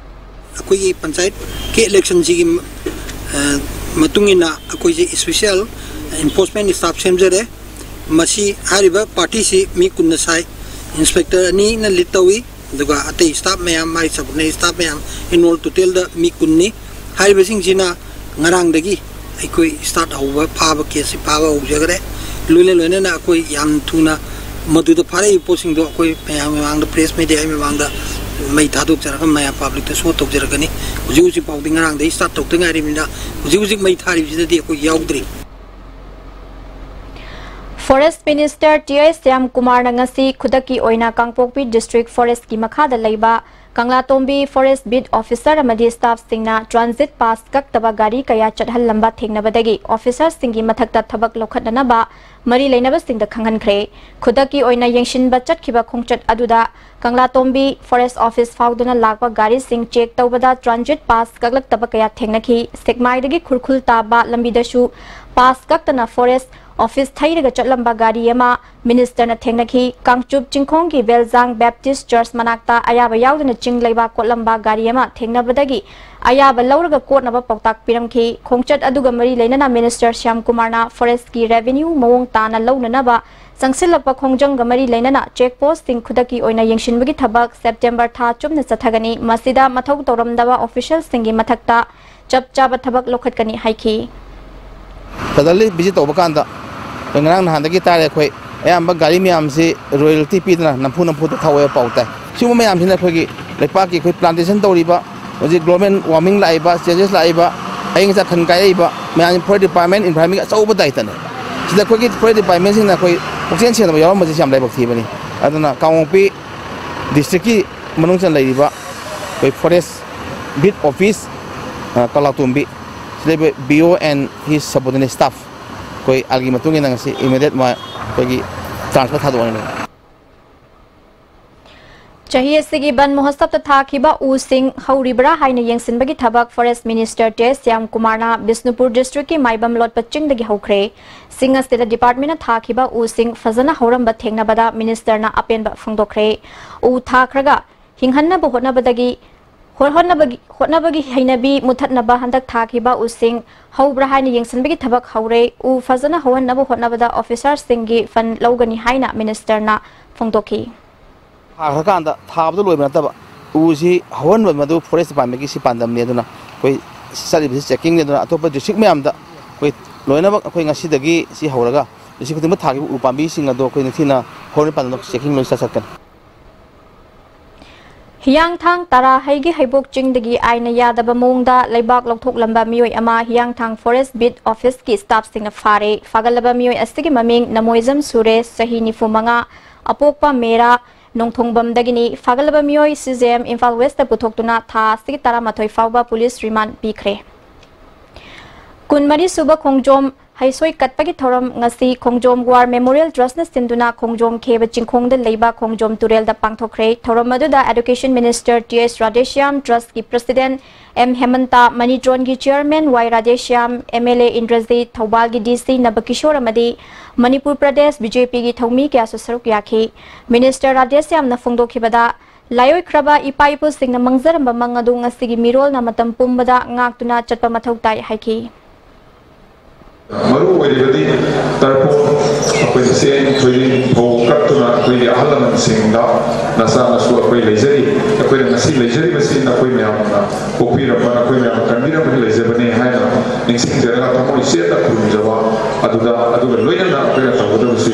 ꯑꯩꯈꯣꯏꯒꯤ ꯄꯟꯆꯥꯌꯠꯀꯤ election ꯁꯤꯒꯤ, ꯑ, ꯃꯇꯨꯡ ꯏꯟꯅ ꯑꯩꯈꯣꯏꯁꯦ special enforcement staff ꯁꯦꯝꯖꯔꯦ꯫ ꯃꯁꯤ ꯍꯥꯏꯔꯤꯕ party ꯁꯤ ꯃꯤ ꯀꯨꯟꯅ ꯁꯥꯏ꯫ Inspector ꯑꯅꯤꯅ lead ꯇꯧꯏ, ꯑꯗꯨꯒ ꯑꯇꯩ staff ꯃꯌꯥꯝ, ꯃꯥꯒꯤ subordinate staff ꯃꯌꯥꯝ involve, total ꯗ ꯃꯤ ꯀꯨꯟꯅꯤ꯫ ꯍꯥꯏꯔꯤꯕꯁꯤꯡꯁꯤꯅ ꯉꯔꯥꯡꯗꯒꯤ ꯑꯩꯈꯣꯏ start ꯍꯧꯕ, ꯐꯥꯕ, case ꯁꯤ ꯐꯥꯕ ꯍꯧꯖꯈ꯭ꯔꯦ꯫ ꯂꯣꯏꯅ ꯂꯣꯏꯅꯅ ꯑꯩꯈꯣꯏ ꯌꯥꯝ ꯊꯨꯅ ꯃꯗꯨꯗ ꯐꯥꯔꯛꯏꯕ ꯄꯣꯠꯁꯤꯡꯗꯣ ꯑꯩꯈꯣꯏ ꯃꯌꯥꯝ ꯃꯃꯥꯡꯗ, press media ꯃꯃꯥꯡꯗ ꯃꯩ ꯊꯥꯗꯣꯛꯆꯔꯒ ꯃꯌꯥꯝ public ꯇ show ꯇꯧꯖꯔꯛꯀꯅꯤ꯫ ꯍꯧꯖꯤꯛ ꯍꯧꯖꯤꯛ ꯐꯥꯎꯗꯤ ꯉꯔꯥꯡꯗꯒꯤ start ꯇꯧꯗ ꯉꯥꯏꯔꯤꯕꯅꯤꯅ ꯍꯧꯖꯤꯛ ꯍꯧꯖꯤꯛ ꯃꯩ ꯊꯥꯔꯤꯕꯁꯤꯗꯗꯤ ꯑꯩꯈꯣꯏ ꯌꯥꯎꯗ꯭ꯔꯤ꯫ Forest Minister ꯇꯤ ꯑꯥꯏ ꯁ꯭ꯌꯥꯝ ꯀꯨꯃꯥꯔꯅ ꯉꯁꯤ ꯈꯨꯗꯛꯀꯤ ꯑꯣꯏꯅ ꯀꯥꯡꯄꯣꯛꯄꯤ District Forest ꯀꯤ ꯃꯈꯥꯗ ꯂꯩꯕ ꯀꯪꯂꯥꯇꯣꯝꯕꯤ Forest Beat Officer ꯑꯃꯗꯤ staff ꯁꯤꯡꯅ transit pass ꯀꯛꯇꯕ ꯒꯥꯔꯤ ꯀꯌꯥ ꯆꯠꯍꯜꯂꯝꯕ ꯊꯦꯡꯅꯕꯗꯒꯤ officer ꯁꯤꯡꯒꯤ ꯃꯊꯛꯇ ꯊꯕꯛ ꯂꯧꯈꯠꯅꯅꯕ ꯃꯔꯤ ꯂꯩꯅꯕꯁꯤꯡꯗ ꯈꯪꯍꯟꯈ꯭ꯔꯦ꯫ ꯈꯨꯗꯛꯀꯤ ꯑꯣꯏꯅ ꯌꯦꯡꯁꯤꯟꯕ ꯆꯠꯈꯤꯕ ꯈꯣꯡꯆꯠ ꯑꯗꯨꯗ ꯀꯪꯂꯥꯇꯣꯝꯕꯤ Forest Office ꯐꯥꯎꯗꯨꯅ ꯂꯥꯛꯄ ꯒꯥꯔꯤꯁꯤꯡ check ꯇꯧꯕꯗ transit pass ꯀꯛꯂꯛꯇꯕ ꯀꯌꯥ ꯊꯦꯡꯅꯈꯤ꯫ ꯁꯦꯛꯃꯥꯏꯗꯒꯤ ꯈꯨꯔꯈꯨꯜ ꯇꯥꯕ ꯂꯝꯕꯤꯗꯁꯨ pass ꯀꯛꯇꯅ Forest Office ꯊꯩꯔꯒ ꯆꯠꯂꯝꯕ ꯒꯥꯔꯤ ꯑꯃ minister ꯅ ꯊꯦꯡꯅꯈꯤ꯫ ꯀꯥꯡꯆꯨꯞ ꯆꯤꯡꯈꯣꯡꯒꯤ ꯕꯦꯜꯖꯥꯡ Baptist Church ꯃꯅꯥꯛꯇ ꯑꯌꯥꯕ ꯌꯥꯎꯗꯅ ꯆꯤꯡ ꯂꯩꯕꯥꯛ ꯀꯣꯠꯂꯝꯕ ꯒꯥꯔꯤ ꯑꯃ ꯊꯦꯡꯅꯕꯗꯒꯤ ꯑꯌꯥꯕ ꯂꯧꯔꯒ ꯀꯣꯠꯅꯕ ꯄꯥꯎꯇꯥꯛ ꯄꯤꯔꯝꯈꯤ꯫ ꯈꯣꯡꯆꯠ ꯑꯗꯨꯒ ꯃꯔꯤ ꯂꯩꯅꯅ Minister ꯁ꯭ꯌꯥꯝ ꯀꯨꯃꯥꯔꯅ Forest ꯀꯤ revenue ꯃꯑꯣꯡ ꯇꯥꯅ ꯂꯧꯅꯅꯕ ꯆꯪꯁꯤꯜꯂꯛꯄ ꯈꯣꯡꯖꯪꯒ ꯃꯔꯤ ꯂꯩꯅꯅ check post ꯁꯤꯡ ꯈꯨꯗꯛꯀꯤ ꯑꯣꯏꯅ ꯌꯦꯡꯁꯤꯟꯕꯒꯤ ꯊꯕꯛ September ꯊꯥ ꯆꯨꯞꯅ ꯆꯠꯊꯒꯅꯤ꯫ ꯃꯁꯤꯗ ꯃꯊꯧ ꯇꯧꯔꯝꯗꯕ official ꯁꯤꯡꯒꯤ ꯃꯊꯛꯇ ꯆꯞ ꯆꯥꯕ ꯊꯕꯛ ꯂꯧꯈꯠꯀꯅꯤ ꯍꯥꯏꯈꯤ꯫ Suddenly visit ꯇꯧꯕ ꯀꯥꯟꯗ ꯑꯩꯈꯣꯏ ꯉꯔꯥꯡ ꯅꯍꯥꯟꯗꯒꯤ ꯇꯥꯔꯦ, ꯑꯩꯈꯣꯏ ꯑꯌꯥꯝꯕ ꯒꯥꯔꯤ ꯃꯌꯥꯝꯁꯤ royalty ꯄꯤꯗꯅ ꯅꯝꯐꯨ ꯅꯝꯐꯨꯗ ꯊꯧꯋꯦ ꯄꯥꯎ ꯇꯥꯏ꯫ ꯁꯤꯒꯨꯝꯕ ꯃꯌꯥꯝꯁꯤꯅ ꯑꯩꯈꯣꯏꯒꯤ ꯂꯩꯄꯥꯛꯀꯤ ꯑꯩꯈꯣꯏ plantation ꯇꯧꯔꯤꯕ, ꯍꯧꯖꯤꯛ global warming ꯂꯥꯛꯏꯕ, changes ꯂꯥꯛꯏꯕ, ꯑꯏꯪ ꯑꯁꯥ ꯈꯟ ꯀꯥꯏꯔꯛꯏꯕ ꯃꯌꯥꯝꯁꯤ Forest Department, environment ꯒꯤ ꯑꯆꯧꯕ ꯗꯥꯏꯇꯅꯦ꯫ ꯁꯤꯗ ꯑꯩꯈꯣꯏꯒꯤ Forest Department ꯁꯤꯡꯅ ꯑꯩꯈꯣꯏ ꯄꯨꯛꯆꯦꯜ ꯁꯦꯡꯗꯕ ꯌꯥꯎꯔꯝꯕꯁꯤ ꯌꯥꯝ ꯂꯥꯏꯕꯛ ꯊꯤꯕꯅꯤ꯫ ꯑꯗꯨꯅ ꯀꯥꯡꯄꯣꯛꯄꯤ district ꯀꯤ ꯃꯅꯨꯡ ꯆꯟꯅ ꯂꯩꯔꯤꯕ ꯑꯩꯈꯣꯏ Forest Beat Office, ꯑ, ꯀꯪꯂꯥꯇꯣꯝꯕꯤ, ꯁꯤꯗ ꯂꯩꯕ B O and his subordinate staff, ꯑꯩꯈꯣꯏ ꯑꯥꯏꯟꯒꯤ ꯃꯇꯨꯡ ꯏꯟꯅ ꯉꯁꯤ immediate ꯃꯥ-, ꯑꯩꯈꯣꯏꯒꯤ ꯆꯥꯟꯁ ꯊꯥꯗꯣꯛꯑꯅꯤ꯫ ꯆꯍꯤ ꯑꯁꯤꯒꯤ ꯕꯟ ꯃꯍꯣꯠꯁꯕꯇ ꯊꯥꯈꯤꯕ ꯎꯁꯤꯡ ꯍꯧꯔꯤꯕ꯭ꯔꯥ ꯍꯥꯏꯅ ꯌꯦꯡꯁꯤꯟꯕꯒꯤ ꯊꯕꯛ ꯐꯣꯔꯦꯁ ꯃꯤꯅꯤꯁꯇꯔ ꯇꯦ ꯁ꯭ꯌꯥꯝ ꯀꯨꯃꯥꯔꯅ ꯕꯤꯁꯅꯨꯄꯨꯔ ꯗꯤꯁꯇ꯭ꯔꯤꯛꯀꯤ ꯃꯥꯏꯕꯝ ꯂꯣꯠꯄ ꯆꯤꯡꯗꯒꯤ ꯍꯧꯈ꯭ꯔꯦ꯫ ꯆꯤꯡ ꯑꯁꯤꯗ ꯗꯤꯄꯥꯔꯠꯃꯦꯟꯅ ꯊꯥꯈꯤꯕ ꯎꯁꯤꯡ ꯐꯖꯅ ꯍꯧꯔꯝꯕ ꯊꯦꯡꯅꯕꯗ ꯃꯤꯅꯤꯁꯇꯔꯅ ꯑꯄꯦꯟꯕ ꯐꯣꯡꯗꯣꯛꯈ꯭ꯔꯦ꯫ ꯎ ꯊꯥꯈ꯭ꯔꯒ ꯍꯤꯡꯍꯟꯅꯕ ꯍꯣꯠꯅꯕꯗꯒꯤ ꯍꯣꯠꯅꯕꯒꯤ ꯍꯣꯠꯅꯕꯒꯤ ꯍꯩꯅꯕꯤ ꯃꯨꯊꯠꯅꯕ ꯍꯟꯗꯛ ꯊꯥꯈꯤꯕ ꯎꯁꯤꯡ ꯍꯧꯕ꯭ꯔꯥ ꯍꯥꯏꯅ ꯌꯦꯡꯁꯤꯟꯕꯒꯤ ꯊꯕꯛ ꯍꯧꯔꯦ꯫ ꯎ ꯐꯖꯅ ꯍꯧꯍꯟꯅꯕ ꯍꯣꯠꯅꯕꯗ ꯑꯣꯐꯤꯁꯥꯔꯁꯤꯡꯒꯤ ꯐꯟ ꯂꯧꯒꯅꯤ ꯍꯥꯏꯅ ꯃꯤꯅꯤꯁꯇꯔꯅ ꯐꯣꯡꯗꯣꯛꯈꯤ꯫ ꯊꯥꯈ꯭ꯔꯀꯥꯟꯗ ꯊꯥꯕꯗ ꯂꯣꯏꯕ ꯅꯠꯇꯕ, ꯎꯁꯤ ꯍꯧꯍꯟꯕ ꯃꯗꯨ ꯐꯣꯔꯦꯁ ꯗꯤꯄꯥꯔꯠꯃꯦꯟꯒꯤ ꯁꯤ ꯄꯥꯟꯗꯝꯅꯤ꯫ ꯑꯗꯨꯅ ꯑꯩꯈꯣꯏ ꯆꯠꯂꯤꯕꯁꯤ ꯆꯦꯛꯀꯤꯡꯅꯤ꯫ ꯑꯗꯨꯅ ꯑꯇꯣꯞꯄ ꯗꯤꯁꯇ꯭ꯔꯤꯛ ꯃꯌꯥꯝꯗ ꯑꯩꯈꯣꯏ ꯂꯣꯏꯅꯃꯛ ꯑꯩꯈꯣꯏ ꯉꯁꯤꯗꯒꯤ ꯁꯤ ꯍꯧꯔꯒ ꯗꯤꯁꯇ꯭ꯔꯤꯛ ꯈꯨꯗꯤꯡꯃꯛ ꯊꯥꯈꯤꯕ ꯎ ꯄꯥꯝꯕꯤꯁꯤꯡ ꯑꯗꯣ ꯑꯩꯈꯣꯏ ꯅꯤꯡꯊꯤꯅ ꯍꯧꯍꯟꯕ ꯄꯥꯟꯗꯝꯗ ꯆꯦꯛꯀꯤꯡ ꯂꯣꯏ ꯆꯠ-, ꯆꯠꯀꯅꯤ꯫ ꯍꯤꯌꯥꯡꯊꯥꯡ ꯇꯔꯥꯍꯩꯒꯤ ꯍꯩꯕꯣꯛ ꯆꯤꯡꯗꯒꯤ ꯑꯥꯏꯟꯅ ꯌꯥꯗꯕ ꯃꯑꯣꯡꯗ ꯂꯩꯕꯥꯛ ꯂꯧꯊꯣꯛꯂꯝꯕ ꯃꯤꯑꯣꯏ ꯑꯃ ꯍꯤꯌꯥꯡꯊꯥꯡ ꯐꯣꯔꯦꯁ ꯕꯤꯠ ꯑꯣꯐꯤꯁꯀꯤ ꯁ꯭ꯇꯥꯐꯁꯤꯡꯅ ꯐꯥꯔꯦ꯫ ꯐꯥꯒꯠꯂꯕ ꯃꯤꯑꯣꯏ ꯑꯁꯤꯒꯤ ꯃꯃꯤꯡ ꯅꯃꯣꯏꯖꯝ ꯁꯨꯔꯦꯁ, ꯆꯍꯤ ꯅꯤꯐꯨ ꯃꯉꯥ, ꯑꯄꯣꯛꯄ ꯃꯦꯔꯥ ꯅꯣꯡꯊꯣꯡꯕꯝꯗꯒꯤꯅꯤ꯫ ꯐꯥꯒꯠꯂꯕ ꯃꯤꯑꯣꯏ ꯁꯤ ꯖꯦ ꯑꯦꯝ ꯏꯝꯐꯥꯜ ꯋꯦꯁꯇ ꯄꯨꯊꯣꯛꯇꯨꯅ ꯊꯥ ꯑꯁꯤꯒꯤ ꯇꯔꯥꯃꯥꯊꯣꯏ ꯐꯥꯎꯕ ꯄꯨꯂꯤꯁ ꯔꯤꯃꯥꯟ ꯄꯤꯈ꯭ꯔꯦ꯫ ꯀꯨꯟꯃꯔꯤ ꯁꯨꯕ ꯈꯣꯡꯖꯣꯝ ꯍꯩꯁꯣꯏ ꯀꯠꯄꯒꯤ ꯊꯧꯔꯝ ꯉꯁꯤ ꯈꯣꯡꯖꯣꯝ ꯋꯥꯔ ꯃꯦꯃꯣꯔꯤꯌꯦꯜ ꯇ꯭ꯔꯁꯅ ꯁꯤꯟꯗꯨꯅ ꯈꯣꯡꯖꯣꯝ ꯈꯦꯕ ꯆꯤꯡꯈꯣꯡꯗ ꯂꯩꯕ ꯈꯣꯡꯖꯣꯝ ꯇꯨꯔꯦꯜꯗ ꯄꯥꯡꯊꯣꯛꯈ꯭ꯔꯦ꯫ ꯊꯧꯔꯝ ꯑꯗꯨꯗ education minister T S Radheshyam, ꯇ꯭ꯔꯁꯀꯤ ꯄ꯭ꯔꯁꯤꯗꯦꯟ ꯑꯦꯝ ꯍꯦꯃꯟꯇ, ꯃꯅꯤꯇ꯭ꯔꯣꯟꯒꯤ chairman Y Radheshyam, M L A Indrajit, ꯊꯧꯕꯥꯜꯒꯤ ꯗꯤ ꯁꯤ ꯅꯕꯀꯤꯁꯣꯔ ꯑꯃꯗꯤ ꯃꯅꯤꯄꯨꯔ ꯄ꯭ꯔꯗꯦꯁ ꯕꯤ ꯖꯦ ꯄꯤꯒꯤ ꯊꯧꯃꯤ ꯀꯌꯥꯁꯨ ꯁꯔꯨꯛ ꯌꯥꯈꯤ꯫ ꯃꯤꯅꯤꯁꯇꯔ ꯔꯥꯙꯦꯁ꯭ꯌꯥꯝꯅ ꯐꯣꯡꯗꯣꯛꯈꯤꯕꯗ, ꯂꯥꯏꯑꯣꯏꯈ꯭ꯔꯕ ꯏꯄꯥ ꯏꯄꯨꯁꯤꯡꯅ ꯃꯥꯡꯖꯔꯝꯕ ꯃꯪ ꯑꯗꯨ ꯉꯁꯤꯒꯤ ꯃꯤꯔꯣꯜꯅ ꯃꯇꯝ ꯄꯨꯝꯕꯗ ꯉꯥꯛꯇꯨꯅ ꯆꯠꯄ ꯃꯊꯧ ꯇꯥꯏ ꯍꯥꯏꯈꯤ꯫ ꯃꯔꯨ ꯑꯣꯏꯔꯤꯕꯗꯤ ꯇꯔꯄꯣꯟ, ꯑꯩꯈꯣꯏꯅ ꯆꯦꯡ, ꯊꯣꯏꯗꯤꯡ, ꯐꯧ ꯀꯠꯇꯨꯅ ꯑꯩꯈꯣꯏꯒꯤ ꯑꯍꯜ ꯂꯃꯟꯁꯤꯡꯗ ꯅꯆꯥ ꯅꯁꯨ ꯑꯩꯈꯣꯏ ꯂꯩꯖꯔꯤ, ꯑꯩꯈꯣꯏꯅ ꯉꯁꯤ ꯂꯩꯖꯔꯤꯕꯁꯤ ꯅꯈꯣꯏ ꯃꯌꯥꯝꯅ ꯄꯣꯛꯄꯤꯔꯝꯕ, ꯅꯈꯣꯏ ꯃꯌꯥꯝꯅ ꯀꯟꯕꯤꯔꯝꯕꯒꯤ ꯂꯩꯖꯕꯅꯤ ꯍꯥꯏꯅ ꯅꯤꯡꯁꯤꯡꯖꯔꯒ ꯊꯃꯣꯏ ꯆꯦꯠꯅ ꯈꯨꯔꯨꯝꯖꯕ ꯑꯗꯨꯗ, ꯑꯗꯨꯒ ꯂꯣꯏꯅꯅ ꯑꯩꯈꯣꯏꯅ ꯇꯧꯒꯗꯕꯁꯤ